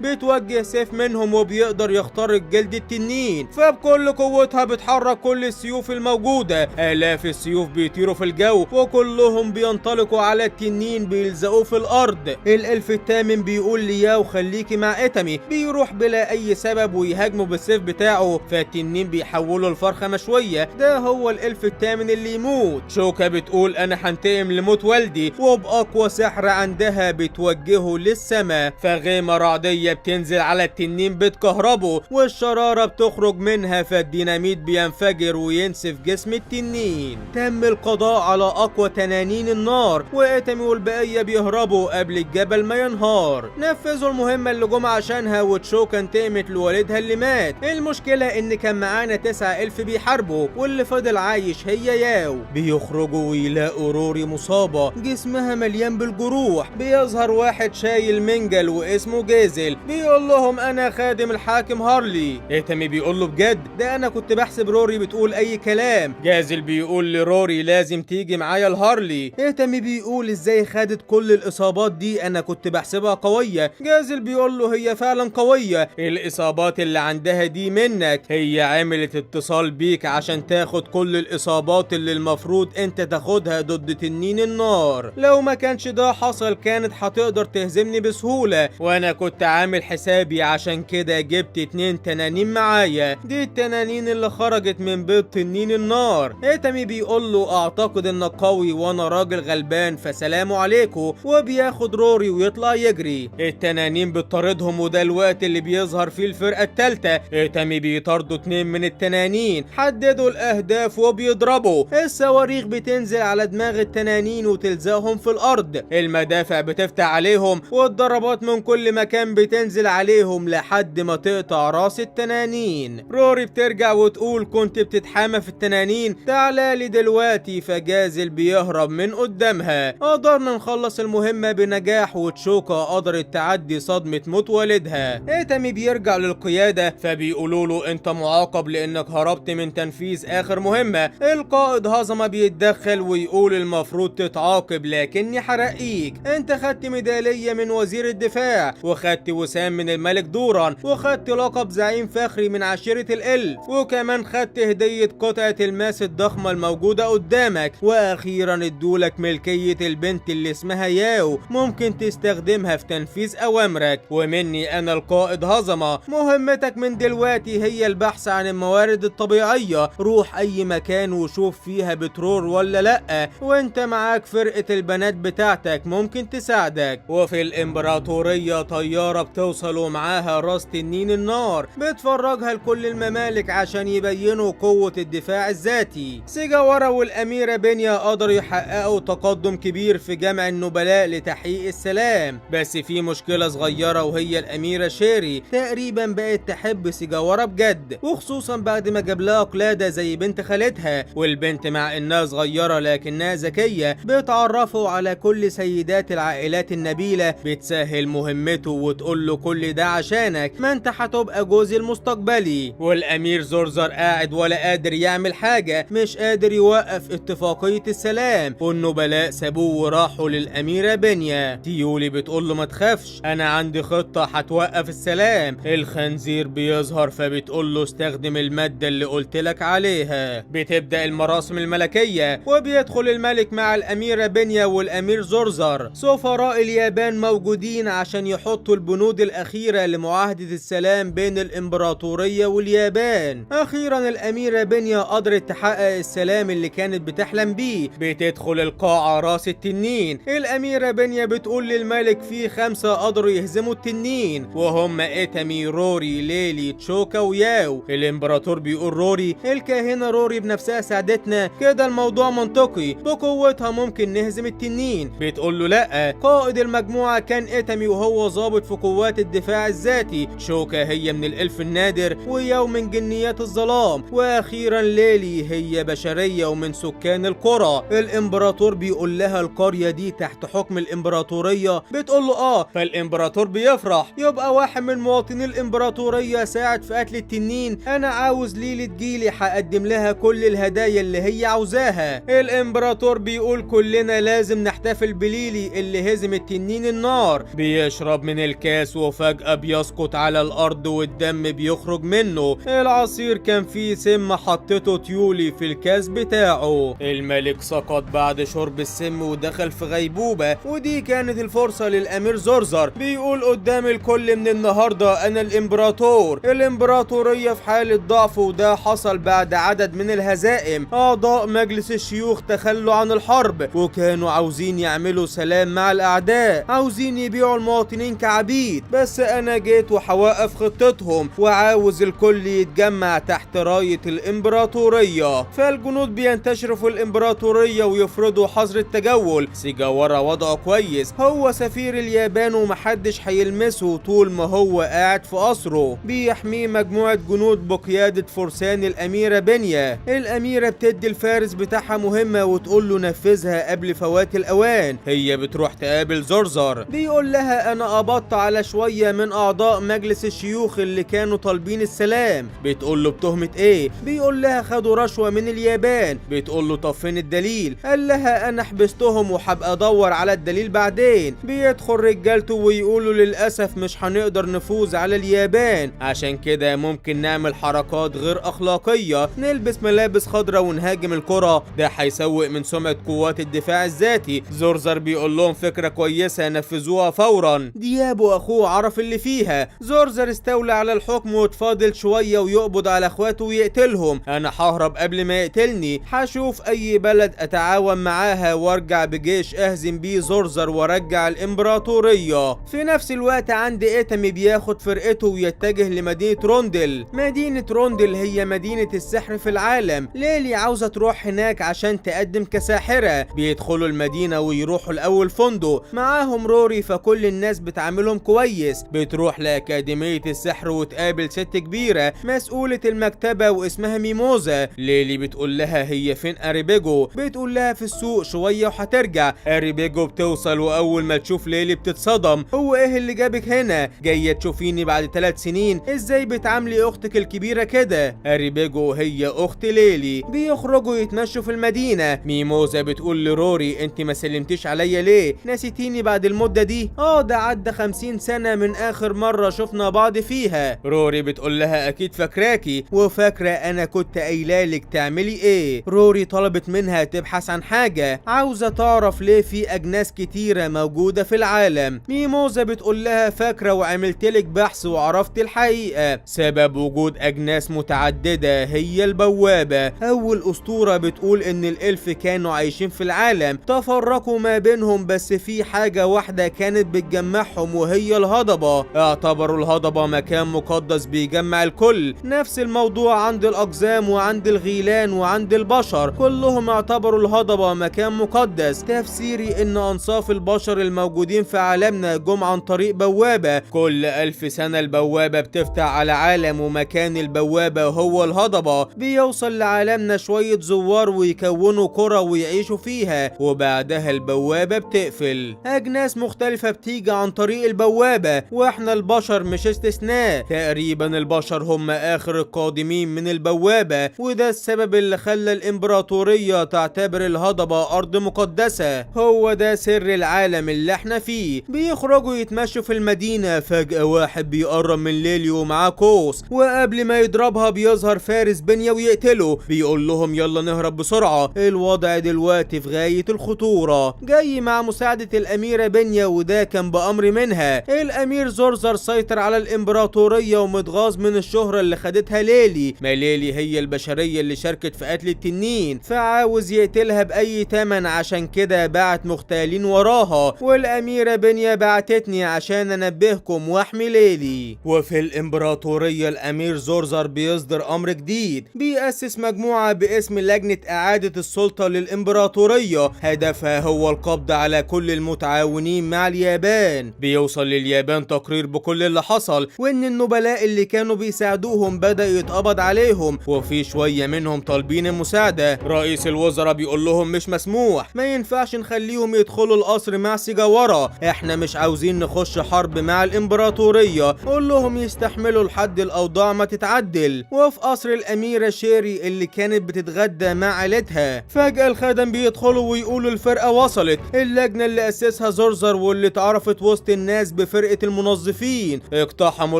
بتوجه سيف منهم وبيقدر يخترق جلد التنين، فبكل قوتها بتحرك كل السيوف الموجودة. آلاف السيوف بيطيروا في الجو وكلهم بينطلقوا على التنين بيلزقوه في الأرض. الألف الثامن بيقول لياو خليكي مع إتامي، بيروح بلا أي سبب ويهاجمه بالسيف بتاعه، فالتنين بيحوله لفرخة مشوية. ده هو الألف الثامن اللي يموت. شوكا بتقول أنا هنتقم لموت والدي، وبأقوى سحر عندها بتوجهه للسماء، فغيمة رعدية بتنزل على التنين بتكهربه والشرارة بتخرج منها، فالديناميت بينفجر وينسف جسم التنين. تم القضاء على أقوى تنانين النار، وإتامي والبقية بيهربوا قبل الجبل ما ينهار. نفذوا المهمة اللي جم عشانها، وتشوكا انتقمت لوالدها اللي مات. المشكلة إن كان معانا 9 ألف بيحاربوا واللي فضل عايش هي ياو. بيخرجوا ويلاقوا روري مصابة جسمها مليان بالجروح. بيظهر واحد شايل منجل واسمه جيزل، بيقول لهم أنا خادم الحاكم هارلي. إتامي بيقول له بجد؟ ده أنا كنت بحسب روري بتقول أي كلام. جازل بيقول لروري لازم تيجي معايا الهارلي. إتامي بيقول ازاي خدت كل الإصابات دي، أنا كنت بحسبها قوية. جازل بيقول له هي فعلا قوية، الإصابات اللي عندها دي منك، هي عملت اتصال بيك عشان تاخد كل الإصابات اللي المفروض انت تاخدها ضد تنين النار. لو ما كانش ده حصل كانت هتقدر تهزمني بسهولة، وانا كنت عامل حسابي عشان كده جبت 2 تنانين معايا، دي التنانين اللي خرجت من بيض تنين النار. إتامي بيقول له اعتقد انك قوي وانا راجل غلبان، فسلام عليكم، وبياخد روري ويطلع يجري. التنانين بتطاردهم، وده الوقت اللي بيظهر فيه الفرقة التالتة. إتامي بيطاردوا 2 من التنانين، حددوا الاهداف وبيضربوا. الصواريخ بتنزل على دماغ التنانين وتلزقهم في الارض، المدافع بتفتح عليهم، والضربات من كل مكان بتنزل عليهم لحد ما تقطع راس التنانين. روري بترجع وتقول كنت بتتحامى في التنانين، تعالى لي دلوقتي. فجازل بيهرب من قدامها. قدرنا نخلص المهمة بنجاح، وتشوكا قدرت تعدي صدمة موت والدها. إتامي بيرجع للقيادة فبيقولوا له انت معاقب لانك هربت من تنفيذ اخر مهمة. القائد هزمة بيتدخل ويقول المفروض تتعاقب لكني حرقيك، انت خدت ميدالية من وزير الدفاع، وخدت وسام من الملك دوران، وخدت لقب زعيم فخري من عشيرة الإلف، وكمان خدت هدية قطعة الماس الضخمة الموجودة قدامك، واخيرا ادولك ملكية البنت اللي اسمها ياو، ممكن تستخدمها في تنفيذ اوامرك. ومني انا القائد هزمة، مهمتك من دلوقتي هي البحث عن الموارد الطبيعية، روح اي مكان وشوف فيها بترول ولا لأ، وانت معاك فرقة البنات بتاعتك ممكن تساعدك. وفي الامبراطورية طيارة بتوصل ومعاها راس تنين النار، بتفرجها لكل الممالك عشان يبينوا قوة الدفاع الذاتي. سيجاورا والأميرة بينيا قدروا يحققوا تقدم كبير في جمع النبلاء لتحقيق السلام، بس في مشكلة صغيرة وهي الأميرة شيري تقريبا بقت تحب سيجاورا بجد، وخصوصا بعد ما جاب لها قلادة زي بنت خالتها. والبنت مع انها صغيرة لكنها ذكية، بتعرفه على كل سيدات العائلات النبيلة، بتسهل مهمته وتقول له كل ده عشانك، ما انت هتبقى جوزي المستقبلي. والامير زرزر قاعد ولا قادر يعمل حاجة، مش قادر يوقف اتفاقية السلام، والنبلاء سابوه وراحوا للاميرة بنيا. تيولي بتقول له ما تخافش انا عندي خطة هتوقف السلام. الخنزير بيظهر فبتقول له استخدم المادة اللي قلت لك عليها. بتبدأ المراسم الملكية وبيدخل الملك مع الأميرة بنيا والأمير زرزر. سفراء اليابان موجودين عشان يحطوا البنود الأخيرة لمعاهدة السلام بين الإمبراطورية واليابان. أخيرا الأميرة بنيا قدرت تحقق السلام اللي كانت بتحلم بيه. بتدخل القاعة راس التنين. الأميرة بنيا بتقول للملك في 5 قدروا يهزموا التنين، وهم إتامي، روري، ليلي، تشوكا وياو. الإمبراطور بيقول روري، الكاهنة روري بنفسها ساعدتنا، كده الموضوع منطقي، بقوتها ممكن نهزم التنين. بتقول له لا، قائد المجموعة كان إتامي وهو ضابط في قوات الدفاع الذاتي، شوكا هي من الإلف النادر، وياو من جنيات الظلام، وأخيرا ليلي هي بشرية ومن سكان القرى. الإمبراطور بيقول لها القرية دي تحت حكم الإمبراطورية، بتقول له آه. فالإمبراطور بيفرح، يبقى واحد من مواطني الامبراطورية ساعد في قتل التنين. انا عاوز ليلي تجيلي، هقدم لها كل الهدايا اللي هي عاوزاها. الامبراطور بيقول كلنا لازم نحتفل بليلي اللي هزم التنين النار. بيشرب من الكاس وفجأة بيسقط على الارض والدم بيخرج منه. العصير كان فيه سم حطته تيولي في الكاس بتاعه. الملك سقط بعد شرب السم ودخل في غيبوبة، ودي كانت الفرصة للامير زرزر. بيقول قدام الكل من النهاردة انا الامبراطور. الامبراطورية في حالة ضعف، وده حصل بعد عدد من الهزائم. اعضاء مجلس الشيوخ تخلوا عن الحرب وكانوا عاوزين يعملوا سلام مع الاعداء، عاوزين يبيعوا المواطنين كعبيد، بس انا جيت وحوقف خطتهم وعاوز الكل يتجمع تحت راية الامبراطورية. فالجنود بينتشروا في الامبراطورية ويفرضوا حظر التجول. سيجاورا وضعه كويس، هو سفير اليابان ومحدش هيلمسه طول ما هو قاعد في قصره. بيحميه مجموعة جنود بقيادة فرسان الأميرة بنيا. الأميرة بتدي الفارس بتاعها مهمة وتقول له نفذها قبل فوات الأوان. هي بتروح تقابل زرزر، بيقول لها أنا قبضت على شوية من أعضاء مجلس الشيوخ اللي كانوا طالبين السلام. بتقول له بتهمة إيه؟ بيقول لها خدوا رشوة من اليابان. بتقول له طب فين الدليل؟ قال لها أنا حبستهم وحبقى أدور على الدليل بعدين. بيدخل رجالته ويقولوا للأسف مش هنقدر نفوز على اليابان، عشان كده ممكن نعمل حركات غير أخلاقية، نلبس ملابس خضراء ونهاجم القرى، ده هيسوق من سمعة قوات الدفاع الذاتي. زرزر بيقول لهم فكرة كويسة نفذوها فورا. ديابو أخوه عرف اللي فيها. زرزر استولى على الحكم واتفاضل شوية ويقبض على اخواته ويقتلهم. انا ههرب قبل ما يقتلني، هشوف اي بلد اتعاون معاها وارجع بجيش اهزم بيه زرزر وارجع الامبراطورية. في نفس الوقت عند ايتامي بياخد فرقته ويتجه لمدينة روندل. مدينة روندل هي مدينة السحر في العالم. ليلي عاوزة تروح هناك عشان تقدم كساحرة. بيدخلوا المدينة ويروحوا الأول فندق، معاهم روري فكل الناس بتعاملهم كويس. بتروح لأكاديمية السحر وتقابل ست كبيرة مسؤولة المكتبة واسمها ميموزا. ليلي بتقول لها هي فين أريبيجو؟ بتقول لها في السوق شوية وهترجع. أريبيجو بتوصل وأول ما تشوف ليلي بتتصدم. هو ايه اللي جابك هنا؟ جاية تشوفيني بعد 3 سنين؟ ازاي بتعاملي اختك الكبيرة كده؟ أريبيجو هي اخت ليلي. بيخرجوا يتمشوا في المدينة. ميموزا بتقول لروري انت ما سلمتيش عليا ليه؟ نسيتيني بعد المدة دي؟ ده عدى 50 سنة من اخر مرة شفنا بعض فيها. روري بتقول لها اكيد فاكراكي وفاكرة انا كنت قايلالك تعملي ايه. روري طلبت منها تبحث عن حاجة، عاوزة تعرف ليه في اجناس كتيرة موجودة في العالم. ميموزا بتقول لها فاكرة وعملتلك بحث وعرفت الحقيقة، سبب وجود اجناس متعددة هي البوابة. اول اسطورة بتقول ان الالف كانوا عايشين في العالم، تفرقوا ما بينهم، بس في حاجة واحدة كانت بتجمعهم وهي الهضبة. اعتبروا الهضبة مكان مقدس بيجمع الكل. نفس الموضوع عند الاقزام وعند الغيلان وعند البشر، كلهم اعتبروا الهضبة مكان مقدس. تفسيري ان انصاف البشر الموجودين في عالمنا جم عن طريق بوابة. كل 1000 سنة البوابة بتفتح على عالم، ومكان البوابة هو الهضبة. بيوصل لعالمنا شوية زوار ويكونوا قرى ويعيشوا فيها، وبعدها البوابة بتقفل. أجناس مختلفة بتيجي عن طريق البوابة، واحنا البشر مش استثناء. تقريبا البشر هم آخر القادمين من البوابة، وده السبب اللي خلى الإمبراطورية تعتبر الهضبة أرض مقدسة. هو ده سر العالم اللي احنا فيه. بيخرجوا يتمشوا في المدينة، فجأة واحد بيقرب من ليلي ومعاه قوس، وقبل ما يضربها بيظهر فارس بنيا ويقتله. بيقول لهم يلا نهرب بسرعة، الوضع دلوقتي في غاية الخطورة. جاي مع مساعدة الأميرة بنيا وده كان بأمر منها. الأمير زرزر سيطر على الإمبراطورية ومتغاظ من الشهرة اللي خدتها ليلي. ما ليلي هي البشرية اللي شاركت في قتل التنين، فعاوز يقتلها بأي تمن، عشان كده بعت مغتالين وراها، والأميرة بنيا بعتتني عشان أنبهكم واحمي ليلي. وفي الإمبراطورية الأمير زرزر بيصدر أمر جديد، بيأسس مجموعة باسم لجنة إعادة السلطة للإمبراطورية، هدفها هو القبض على كل المتعاونين مع اليابان. بيوصل لليابان تقرير بكل اللي حصل، وإن النبلاء اللي كانوا بيساعدوهم بدأ يتقبض عليهم، وفي شوية منهم طالبين المساعدة. رئيس الوزراء بيقول لهم مش مسموح، ما ينفعش نخليهم يدخلوا القصر مع سيجاورا، احنا مش عاوزين نخش حرب مع مع الامبراطورية، قول لهم يستحملوا لحد الاوضاع ما تتعدل. وفي قصر الاميرة شيري اللي كانت بتتغدى مع عيلتها، فجأة الخدم بيدخلوا ويقولوا الفرقة وصلت. اللجنة اللي اسسها زرزر واللي اتعرفت وسط الناس بفرقة المنظفين اقتحموا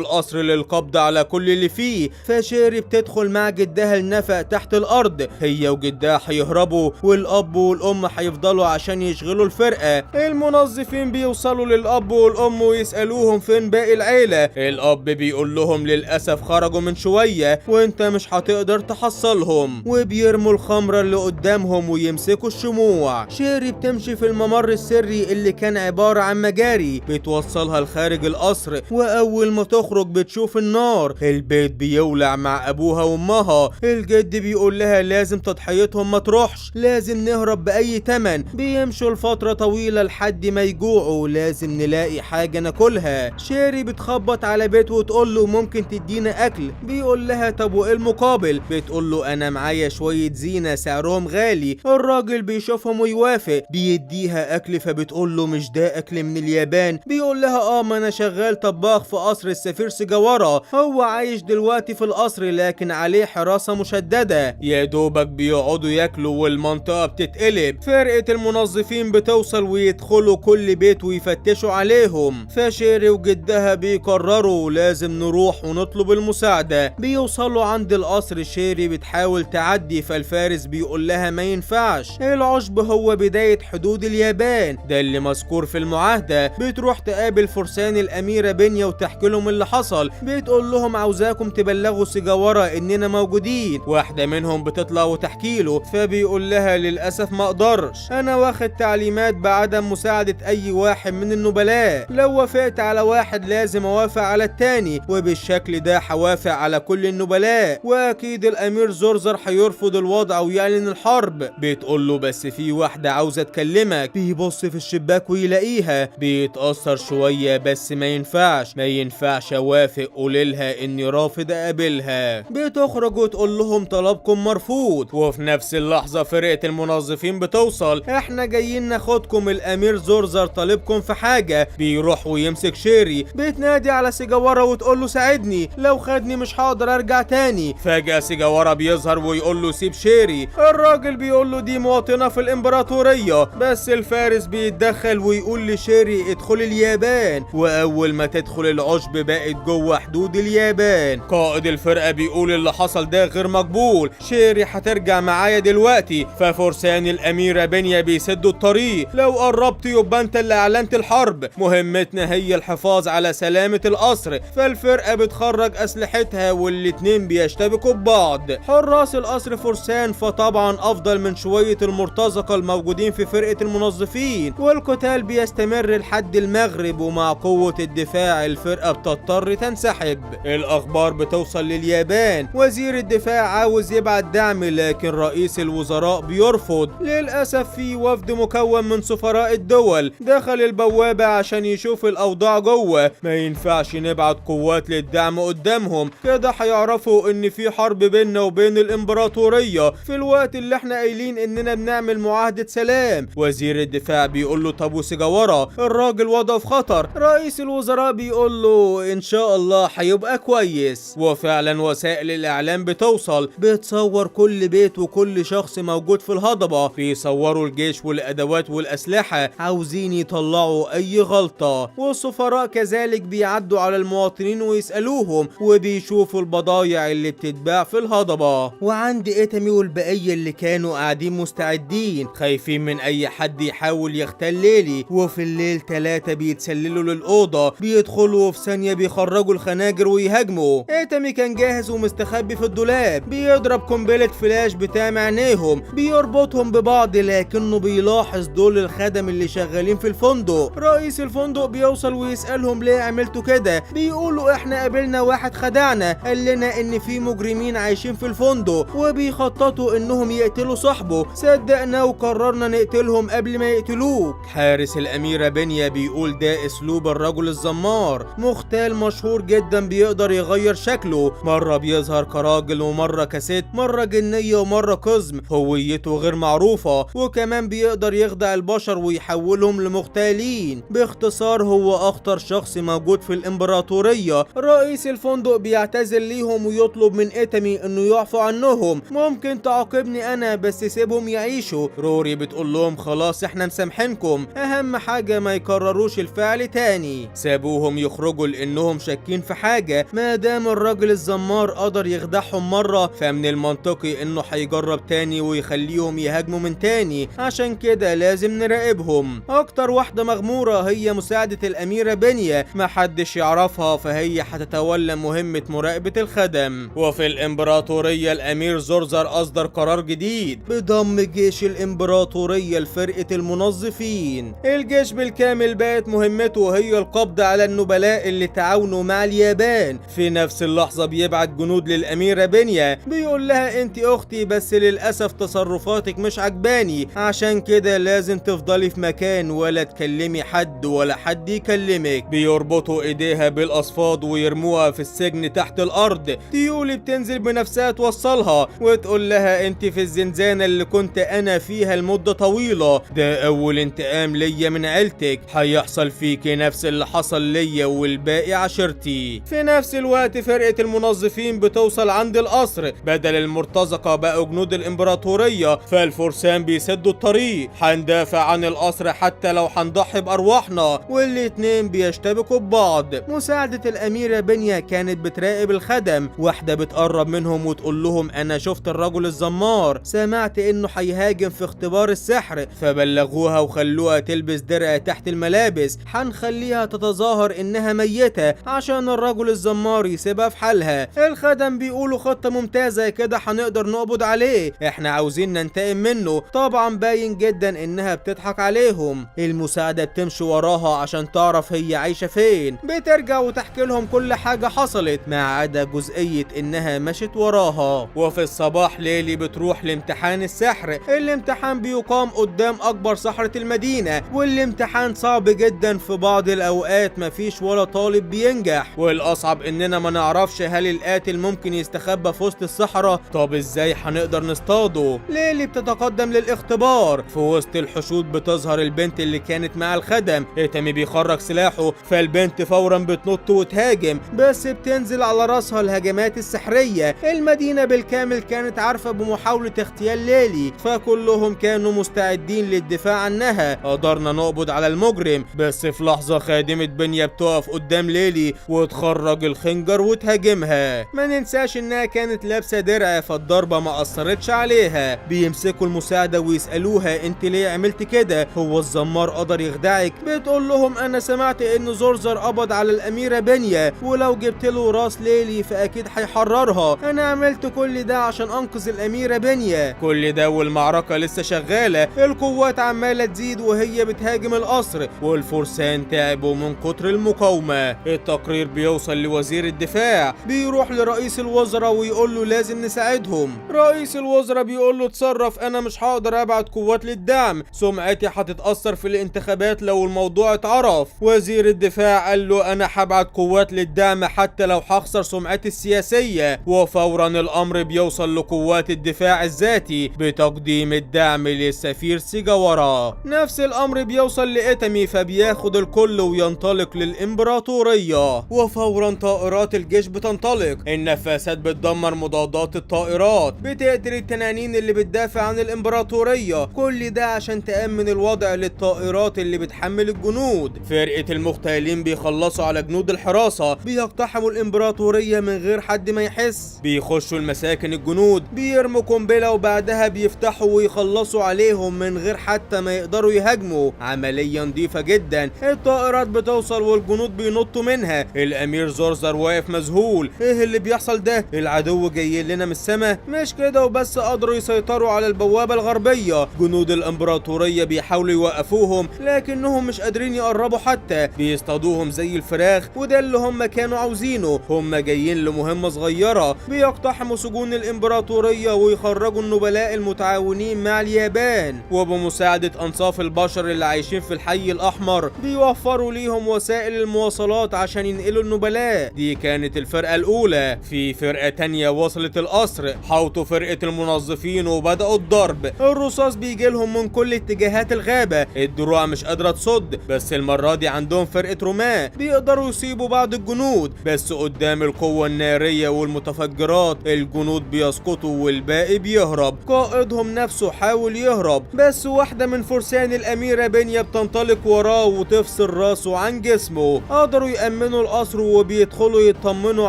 القصر للقبض على كل اللي فيه. فشيري بتدخل مع جدها النفق تحت الارض، هي وجدها هيهربوا والاب والام هيفضلوا عشان يشغلوا الفرقة. المنظفين بيوصلوا للاب والام ويسألوهم فين باقي العيلة. الاب بيقول لهم للاسف خرجوا من شوية وانت مش هتقدر تحصلهم، وبيرموا الخمرة اللي قدامهم ويمسكوا الشموع. شيري بتمشي في الممر السري اللي كان عبارة عن مجاري بتوصلها لخارج القصر، واول ما تخرج بتشوف النار، البيت بيولع مع ابوها وامها. الجد بيقول لها لازم تضحيتهم ما تروحش، لازم نهرب باي تمن. بيمشوا لفترة طويلة لحد ما يجوعوا، لازم نلاقي حاجة ناكلها. شيري بتخبط على بيت وتقول له ممكن تدينا اكل؟ بيقول لها طب وايه المقابل؟ بتقول له انا معايا شوية زينة سعرهم غالي. الراجل بيشوفهم ويوافق، بيديها اكل. فبتقول له مش ده اكل من اليابان؟ بيقول لها ما انا شغال طباخ في قصر السفير سيجاورا، هو عايش دلوقتي في القصر لكن عليه حراسة مشددة. يا دوبك بيقعدوا ياكلوا والمنطقة بتتقلب. فرقة المنظفين بتوصل ويدخلوا كل بيت ويفتشوا عليهم. فشيري وجدها بيقرروا لازم نروح ونطلب المساعدة. بيوصلوا عند القصر، شيري بتحاول تعدي فالفارس بيقول لها ما ينفعش، العشب هو بداية حدود اليابان، ده اللي مذكور في المعاهدة. بتروح تقابل فرسان الأميرة بنيا وتحكي لهم اللي حصل، بتقول لهم عاوزاكم تبلغوا سيجاورا اننا موجودين. واحدة منهم بتطلع وتحكي له، فبيقول لها للأسف ما اقدرش، انا واخد تعليمات بعدم مساعدة اي واحد من النبلاء، لو وافقت على واحد لازم اوافق على التاني، وبالشكل ده هوافق على كل النبلاء، واكيد الامير زرزر هيرفض الوضع ويعلن الحرب. بتقول له بس في واحدة عاوزة تكلمك. بيبص في الشباك ويلاقيها، بيتأثر شوية بس ما ينفعش، ما ينفعش اوافق، قوليلها اني رافض اقابلها. بتخرج وتقول لهم طلبكم مرفوض. وفي نفس اللحظة فرقة المنظفين بتوصل، احنا جايين ناخدكم، الامير زرزر طالبكم في حاجة. بيروح ويمسك شيري، بتنادي على سيجاورا وتقول له ساعدني، لو خدني مش هقدر ارجع تاني. فجأة سيجاورا بيظهر ويقول له سيب شيري. الراجل بيقول له دي مواطنة في الامبراطورية، بس الفارس بيتدخل ويقول لشيري ادخل اليابان، واول ما تدخل العشب بقت جوه حدود اليابان. قائد الفرقة بيقول اللي حصل ده غير مقبول، شيري هترجع معايا دلوقتي. ففرسان الاميرة بنيا بيسدوا الطريق، لو قربت يبقى انت اللي اعلنت الحرب، مهمتنا هي الحفاظ على سلامة القصر. فالفرقة بتخرج اسلحتها والاتنين بيشتبكوا ببعض. حراس القصر فرسان، فطبعا افضل من شوية المرتزقة الموجودين في فرقة المنظفين. والقتال بيستمر لحد المغرب، ومع قوة الدفاع الفرقة بتضطر تنسحب. الاخبار بتوصل لليابان، وزير الدفاع عاوز يبعت دعم لكن رئيس الوزراء بيرفض. للأسف في وفد مكون من سفراء الدول دخل البوابة عشان يشوف الأوضاع جوه، ما ينفعش نبعت قوات للدعم قدامهم، كده هيعرفوا ان في حرب بيننا وبين الامبراطورية في الوقت اللي احنا قايلين اننا بنعمل معاهدة سلام. وزير الدفاع بيقول له طب وسيجاورا، الراجل وضعه في خطر. رئيس الوزراء بيقول له ان شاء الله هيبقى كويس. وفعلا وسائل الاعلام بتوصل، بتصور كل بيت وكل شخص موجود في الهضبة، بيصوروا الجيش والادوات والاسلحة، عاوزين يطلعوا اي غلطة. والسفراء كذلك بيعدوا على المواطنين ويسألوهم، وبيشوفوا البضايع اللي بتتباع في الهضبة. وعند ايتامي والبقية اللي كانوا قاعدين مستعدين خايفين من اي حد يحاول يغتال ليلي. وفي الليل 3 بيتسللوا للأوضة، بيدخلوا وفي ثانية بيخرجوا الخناجر ويهاجموا. ايتامي كان جاهز ومستخبي في الدولاب، بيضرب قنبلة فلاش بتاع عينيهم، بيربطهم ببعض، لكنه بيلاحظ دول الخدم اللي شغالين في الفندق. رئيس الفندق بيوصل ويسألهم ليه عملتوا كده؟ بيقولوا احنا قابلنا واحد خدعنا، قال لنا ان في مجرمين عايشين في الفندق وبيخططوا انهم يقتلوا صاحبه، صدقنا وقررنا نقتلهم قبل ما يقتلوك. حارس الأميرة بنيا بيقول ده اسلوب الرجل الزمار، مختال مشهور جدا بيقدر يغير شكله، مرة بيظهر كراجل ومرة كست، مرة جنية ومرة قزم، هويته غير معروفة، وكمان بيقدر يخدع البشر ويحولهم لمغتالين. باختصار هو اخطر شخص موجود في الامبراطورية. رئيس الفندق بيعتذر ليهم ويطلب من ايتامي انه يعفو عنهم، ممكن تعاقبني انا بس سيبهم يعيشوا. روري بتقول لهم خلاص احنا مسامحينكم، اهم حاجة ما يكرروش الفعل تاني. سابوهم يخرجوا لانهم شاكين في حاجة، ما دام الراجل الزمار قدر يخدعهم مرة فمن المنطقي انه هيجرب تاني ويخليهم يهاجموا من تاني، عشان كده لازم نراقبهم. اكتر واحدة مغمورة هي مساعدة الاميرة بنيا، محدش يعرفها، فهي هتتولى مهمة مراقبة الخدم. وفي الامبراطورية الامير زورزر اصدر قرار جديد بضم جيش الامبراطورية لفرقة المنظفين. الجيش بالكامل بقت مهمته هي القبض على النبلاء اللي تعاونوا مع اليابان. في نفس اللحظة بيبعت جنود للأميرة بنيا، بيقول لها انت اختي بس للأسف تصرفاتك مش عجباني، عشان كده لازم تفضلي في مكان ولا تكلمي حد ولا حد يكلمك. بيربطوا ايديها بالاصفاد ويرموها في السجن تحت الارض. تيولي بتنزل بنفسها توصلها وتقول لها انت في الزنزانة اللي كنت انا فيها لمدة طويلة، ده اول انتقام ليا من عيلتك، هيحصل فيكي نفس اللي حصل ليا والباقي عشيرتي. في نفس الوقت فرقة المنظفين بتوصل عند القصر، بدل المرتزقة بقوا جنود الامبراطورية، فالفرسان بيسدوا الطريق، هندافع عن القصر حتى لو هنضحي بارواحنا، والاتنين بيشتبكوا ببعض. مساعدة الاميرة بنيا كانت بتراقب الخدم، واحدة بتقرب منهم وتقول لهم انا شفت الرجل الزمار، سمعت انه هيهاجم في اختبار السحر، فبلغوها وخلوها تلبس درع تحت الملابس، هنخليها تتظاهر انها ميتة عشان الرجل الزمار يسيبها في حالها. الخدم بيقولوا خطة ممتازة، كده هنقدر نقبض عليه، احنا عاوزين ننتقم منه. طبعا باين جدا انها بتضحك عليهم. المساعدة بتمشي وراها عشان تعرف هي عايشة فين، بترجع وتحكي لهم كل حاجة حصلت ما عدا جزئية انها مشت وراها. وفي الصباح ليلي بتروح لامتحان السحر، الامتحان بيقام قدام اكبر سحرة المدينة، والامتحان صعب جدا، في بعض الاوقات مفيش ولا طالب بينجح، والاصعب اننا ما نعرفش هل القاتل ممكن يستخبى في وسط الصحراء، طب ازاي هنقدر نصطاده؟ ليلي بتتقدم للاختبار، في وسط الحشود بتظهر البنت اللي كانت مع الخدم، ايتامي بيخرج سلاحه فالبنت فورا بتنط وتهاجم، بس بتنزل على راسها الهجمات السحرية. المدينة بالكامل كانت عارفة بمحاولة اغتيال ليلي، فكلهم كانوا مستعدين للدفاع عنها. قدرنا نقبض على المجرم، بس في لحظة خادمة بنيا بتقف قدام ليلي وتخرج الخنجر وتهاجمها. ما ننساش انها كانت لابسة درع فالضربة ما اثرتش عليها. بيمسكوا المساعدة ويسألوها انت ليه عملت كده، هو الزمار قدر يخدعك؟ بتقول لهم انا سمعت ان زورزر قبض على الاميرة بنيا، ولو جبت له راس ليلي فاكيد هيحررها، انا عملت كل ده عشان انقذ الاميرة بنيا. كل ده والمعركة لسه شغالة، القوات عمالة تزيد وهي بتهاجم القصر، والفرسان تعبوا من كتر المقاومة. التقرير بيوصل لوزير الدفاع، بيروح لرئيس الوزراء ويقول له لازم نساعدهم. رئيس الوزراء بيقول له اتصرف، انا مش هقدر ابعت قوات للدعم، سمعتي هتتأثر في الانتخابات لو الموضوع اتعرف. وزير الدفاع قال له انا هبعت قوات للدعم حتى لو هخسر سمعتي السياسية. وفورا الامر بيوصل لقوات الدفاع الذاتي بتقديم الدعم للسفير سيجاورا. نفس الامر بيوصل لإيتامي، فبياخد الكل وينطلق للامبراطورية. وفورا طائرات الجيش بتنطلق، النفاثات بتدمر مضادات الطائرات، بتقتل التنانين اللي بتدافع عن الامبراطورية، كل ده عشان تأمن الوضع للطائرات اللي بتحمل الجنود. فرقة المغتالين بيخلصوا على جنود الحراسة، بيقتحموا الامبراطورية من غير حد ما يحس، بيخشوا المساكن الجنود، بيرموا قنبلة وبعدها بيفتحوا ويخلصوا عليهم من غير حتى ما يقدروا يهاجموا. عملية نظيفة جدا، الطائرات بتوصل والجنود بينطوا منها. الامير زورزر واقف مذهول، ايه اللي بيحصل ده؟ العدو جاي لنا من السماء. مش كده وبس، قدروا يسيطروا على البوابة الغربية. جنود الامبراطورية بيحاولوا يوقفوهم لكنهم مش قادرين يقربوا حتى، بيصطادوهم زي الفراخ، وده اللي هم كانوا عاوزينه. هم جايين لمهمة صغيرة، بيقتحموا سجون الامبراطورية ويخرجوا النبلاء المتعاونين مع اليابان، وبمساعدة انصاف البشر اللي عايشين في الحي الاحمر بيوفروا ليهم وسائل المواصلات عشان ينقلوا النبلاء. دي كانت الفرقة الاولى. في فرقة تانية وصلت القصر، حوطوا فرقة المنظفين وبدأوا الضرب. الرصاص بيجي لهم من كل اتجاهات الغابة، الدروع مش قادرة تصد، بس المرة دي عندهم عندهم فرقة رماة بيقدروا يصيبوا بعض الجنود، بس قدام القوة النارية والمتفجرات الجنود بيسقطوا والباقي بيهرب. قائدهم نفسه حاول يهرب، بس واحدة من فرسان الأميرة بنيا بتنطلق وراه وتفصل راسه عن جسمه. قدروا يأمنوا القصر وبيدخلوا يطمنوا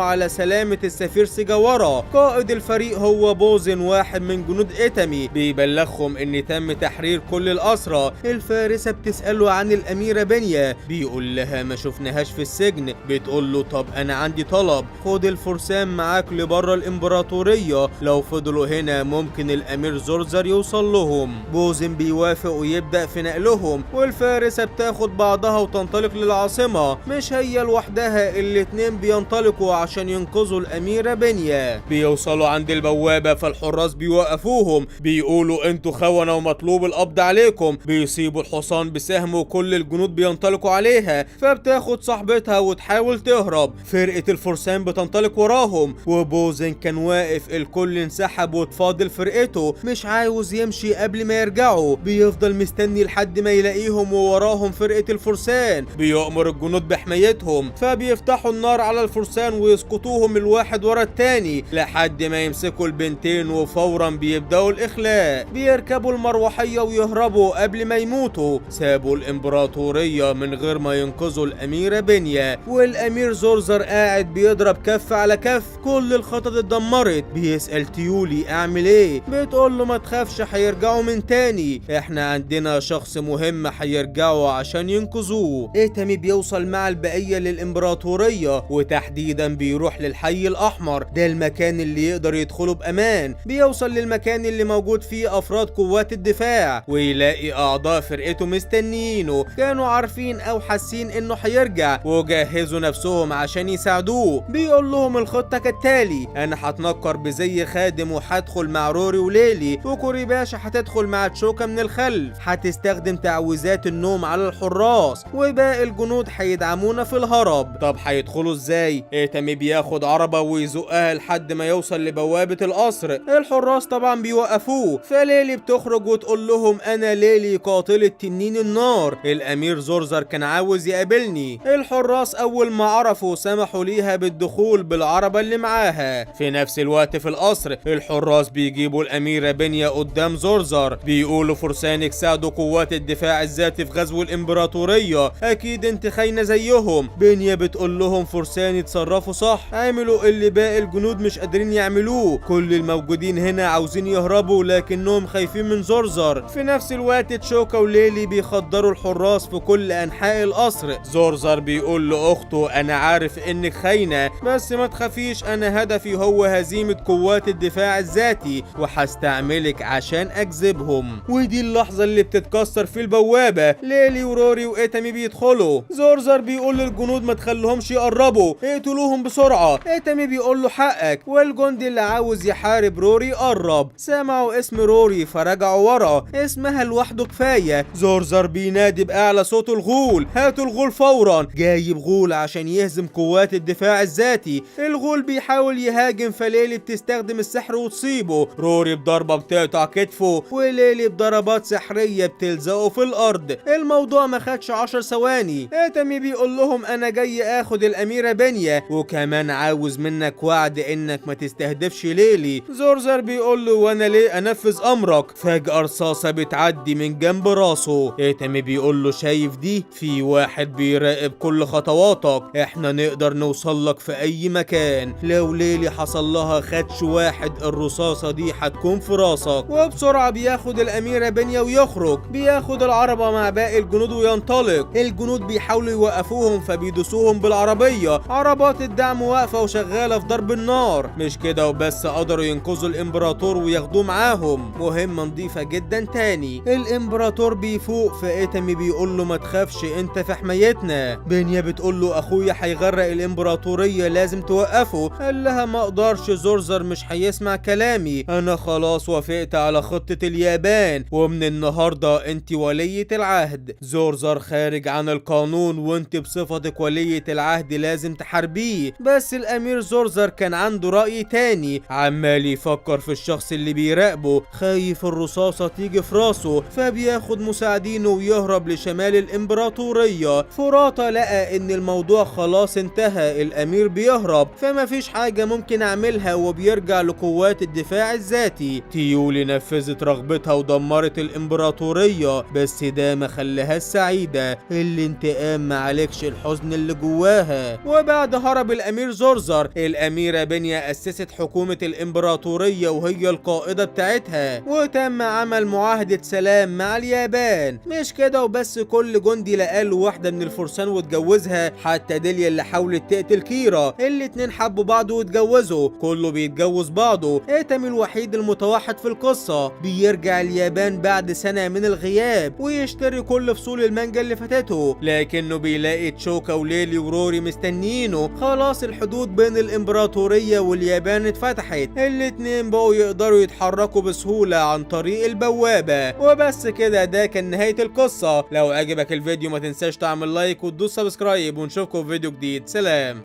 على سلامة السفير سيجاورا. قائد الفريق هو بوزن، واحد من جنود إيتامي، بيبلغهم ان تم تحرير كل الأسرى. الفارسة بتسأله عن الأميرة بنيا، بيقول لها ما شفناهاش في السجن. بتقول له طب انا عندي طلب، خد الفرسان معاك لبره الامبراطورية، لو فضلوا هنا ممكن الامير زورزر يوصل لهم. بوزن بيوافق ويبدأ في نقلهم، والفارسة بتاخد بعضها وتنطلق للعاصمة. مش هي لوحدها، الاتنين بينطلقوا عشان ينقذوا الاميرة بنيا. بيوصلوا عند البوابة فالحراس بيوقفوهم، بيقولوا انتوا خونة ومطلوب القبض عليكم. بيصيبوا الحصان بسهم وكل الجنود بينطلقوا عليها، فبتاخد صاحبتها وتحاول تهرب. فرقة الفرسان بتنطلق وراهم، وبوزن كان واقف، الكل انسحب وتفاضل فرقته، مش عاوز يمشي قبل ما يرجعوا، بيفضل مستني لحد ما يلاقيهم ووراهم فرقة الفرسان. بيأمر الجنود بحمايتهم، فبيفتحوا النار على الفرسان ويسقطوهم الواحد ورا التاني لحد ما يمسكوا البنتين، وفورا بيبدأوا الإخلاء. بيركبوا المروحية ويهربوا قبل ما يموتوا. سابوا الإمبراطورية من غير ما ينقذوا الأميرة بنيا، والأمير زورزر قاعد بيضرب كف على كف، كل الخطط اتدمرت. بيسأل تيولي اعمل ايه؟ بتقول له ما تخافش هيرجعوا من تاني، احنا عندنا شخص مهم هيرجعوا عشان ينقذوه. ايتامي بيوصل مع البقية للإمبراطورية، وتحديدا بيروح للحي الأحمر، ده المكان اللي يقدر يدخله بأمان. بيوصل للمكان اللي موجود فيه أفراد قوات الدفاع، ويلاقي أعضاء فرقته مستنيينه، كانوا عارفين أو حاسين إنه هيرجع وجهزوا نفسهم عشان يساعدوه. بيقول لهم الخطة كالتالي: أنا هتنكر بزي خادم وهدخل مع روري وليلي، وكوري باشا هتدخل مع تشوكا من الخلف، هتستخدم تعويذات النوم على الحراس، وباقي الجنود هيدعمونا في الهرب. طب هيدخلوا ازاي؟ ايتامي بياخد عربة ويزقها لحد ما يوصل لبوابة القصر. الحراس طبعا بيوقفوه، فليلي بتخرج وتقول لهم انا ليلي قاتلة تنين النار، الامير زورزر كان عاوز يقابلني. الحراس اول ما عرفوا سمحوا ليها بالدخول بالعربة اللي معاها. في نفس الوقت في القصر الحراس بيجيبوا الاميرة بنيا قدام زورزر، بيقولوا فرسانك ساعدوا قوات الدفاع الذاتي في غزو الامبراطورية، اكيد انت خاينة زيهم. بنيا بتقول لهم فرساني اتصرفوا صح، عملوا اللي باقي الجنود مش قادرين يعملوه، كل الموجودين هنا عاوزين يهربوا لكنهم خايفين من زورزر. في نفس الوقت تشوكا وليلي بيخدروا الحراس في كل انحاء القصر. زورزر بيقول لاخته انا عارف انك خاينة، بس ما تخافيش، انا هدفي هو هزيمة قوات الدفاع الذاتي وهستعملك عشان اجذبهم. ودي اللحظة اللي بتتكسر في البوابة، ليلي وروري وايتامي بيدخلوا. زورزر بيقول للجنود ما تخليهمش يقربوا، اقتلوهم بسرعة. ايتامي بيقول له حقك، والجندي اللي عاوز يحارب روري قرب. سمعوا اسم روري فرجعوا ورا، اسمها لوحده كفاية. زورزر بينادي بأعلى صوته الغول، هاتوا الغول فورا، جايب غول عشان يهزم قوات الدفاع الذاتي. الغول بيحاول يهاجم، فليلي بتستخدم السحر وتصيبه. روري بضربة بتقطع كتفه، وليلي بضربات سحرية بتلزقه في الأرض. الموضوع ما خدش 10 ثواني. ايتامي بيقول لهم أنا جاي آخد الأميرة بنيا، وكمان عاوز منك وعد إنك ما تستهدفش ليلي. زورزر بيقول له وأنا ليه أنفذ أمرك؟ فجأة رصاصة بتعدي من جنب راسه. ايتامي بيقول له شايف دي؟ في واحد بيراقب كل خطواتك، احنا نقدر نوصل لك في أي مكان، لو ليلي حصل لها خدش واحد الرصاصة دي هتكون في راسك. وبسرعة بياخد الأميرة بنيا ويخرج، بياخد العربة مع باقي الجنود وينطلق. الجنود بيحاولوا يوقفوهم فبيدوسوهم بالعربية، عربات الدعم واقفة وشغالة في ضرب النار. مش كده وبس، قدروا ينقذوا الإمبراطور وياخدوه معاهم. مهمة نظيفة جدا. تاني الإمبراطور بيفوق، فإيتامي بيقول له ما تخافش انت في حمايتنا. بنيا بتقول له اخويا هيغرق الإمبراطورية لازم توقفه. قال لها ما اقدرش، زورزر مش هيسمع كلامي، انا خلاص وافقت على خطة اليابان، ومن النهاردة انت ولية العهد. زورزر خارج عن القانون وانت بصفتك ولية العهد لازم تحاربيه. بس الامير زورزر كان عنده رأي تاني، عمال يفكر في الشخص اللي بيراقبه، خايف الرصاصة تيجي في راسه، فبياخد مساعدينه ويهرب لشمال الامبراطورية. الإمبراطورية. فوراتا لقى ان الموضوع خلاص انتهى، الامير بيهرب فما فيش حاجة ممكن اعملها، وبيرجع لقوات الدفاع الذاتي. تيولي نفذت رغبتها ودمرت الامبراطورية، بس ده ما خلاهاش سعيدة، الانتقام ما عالجش الحزن اللي جواها. وبعد هرب الامير زرزر، الاميرة بنيا اسست حكومة الامبراطورية وهي القائدة بتاعتها، وتم عمل معاهدة سلام مع اليابان. مش كده وبس، كل جندي لقاله واحدة من الفرسان واتجوزها، حتى ديليا اللي حاولت تقتل كيرا، الاتنين حبوا بعض واتجوزوا، كله بيتجوز بعضه. ايتامي الوحيد المتوحد في القصة بيرجع اليابان بعد سنة من الغياب ويشتري كل فصول المانجا اللي فاتته، لكنه بيلاقي تشوكا وليلي وروري مستنيينه. خلاص الحدود بين الامبراطورية واليابان اتفتحت، الاتنين بقوا يقدروا يتحركوا بسهولة عن طريق البوابة. وبس كده، ده كان نهاية القصة. لو عجبك الفيديو ما تنساش تعمل like وتدوس subscribe، ونشوفكم في فيديو جديد. سلام.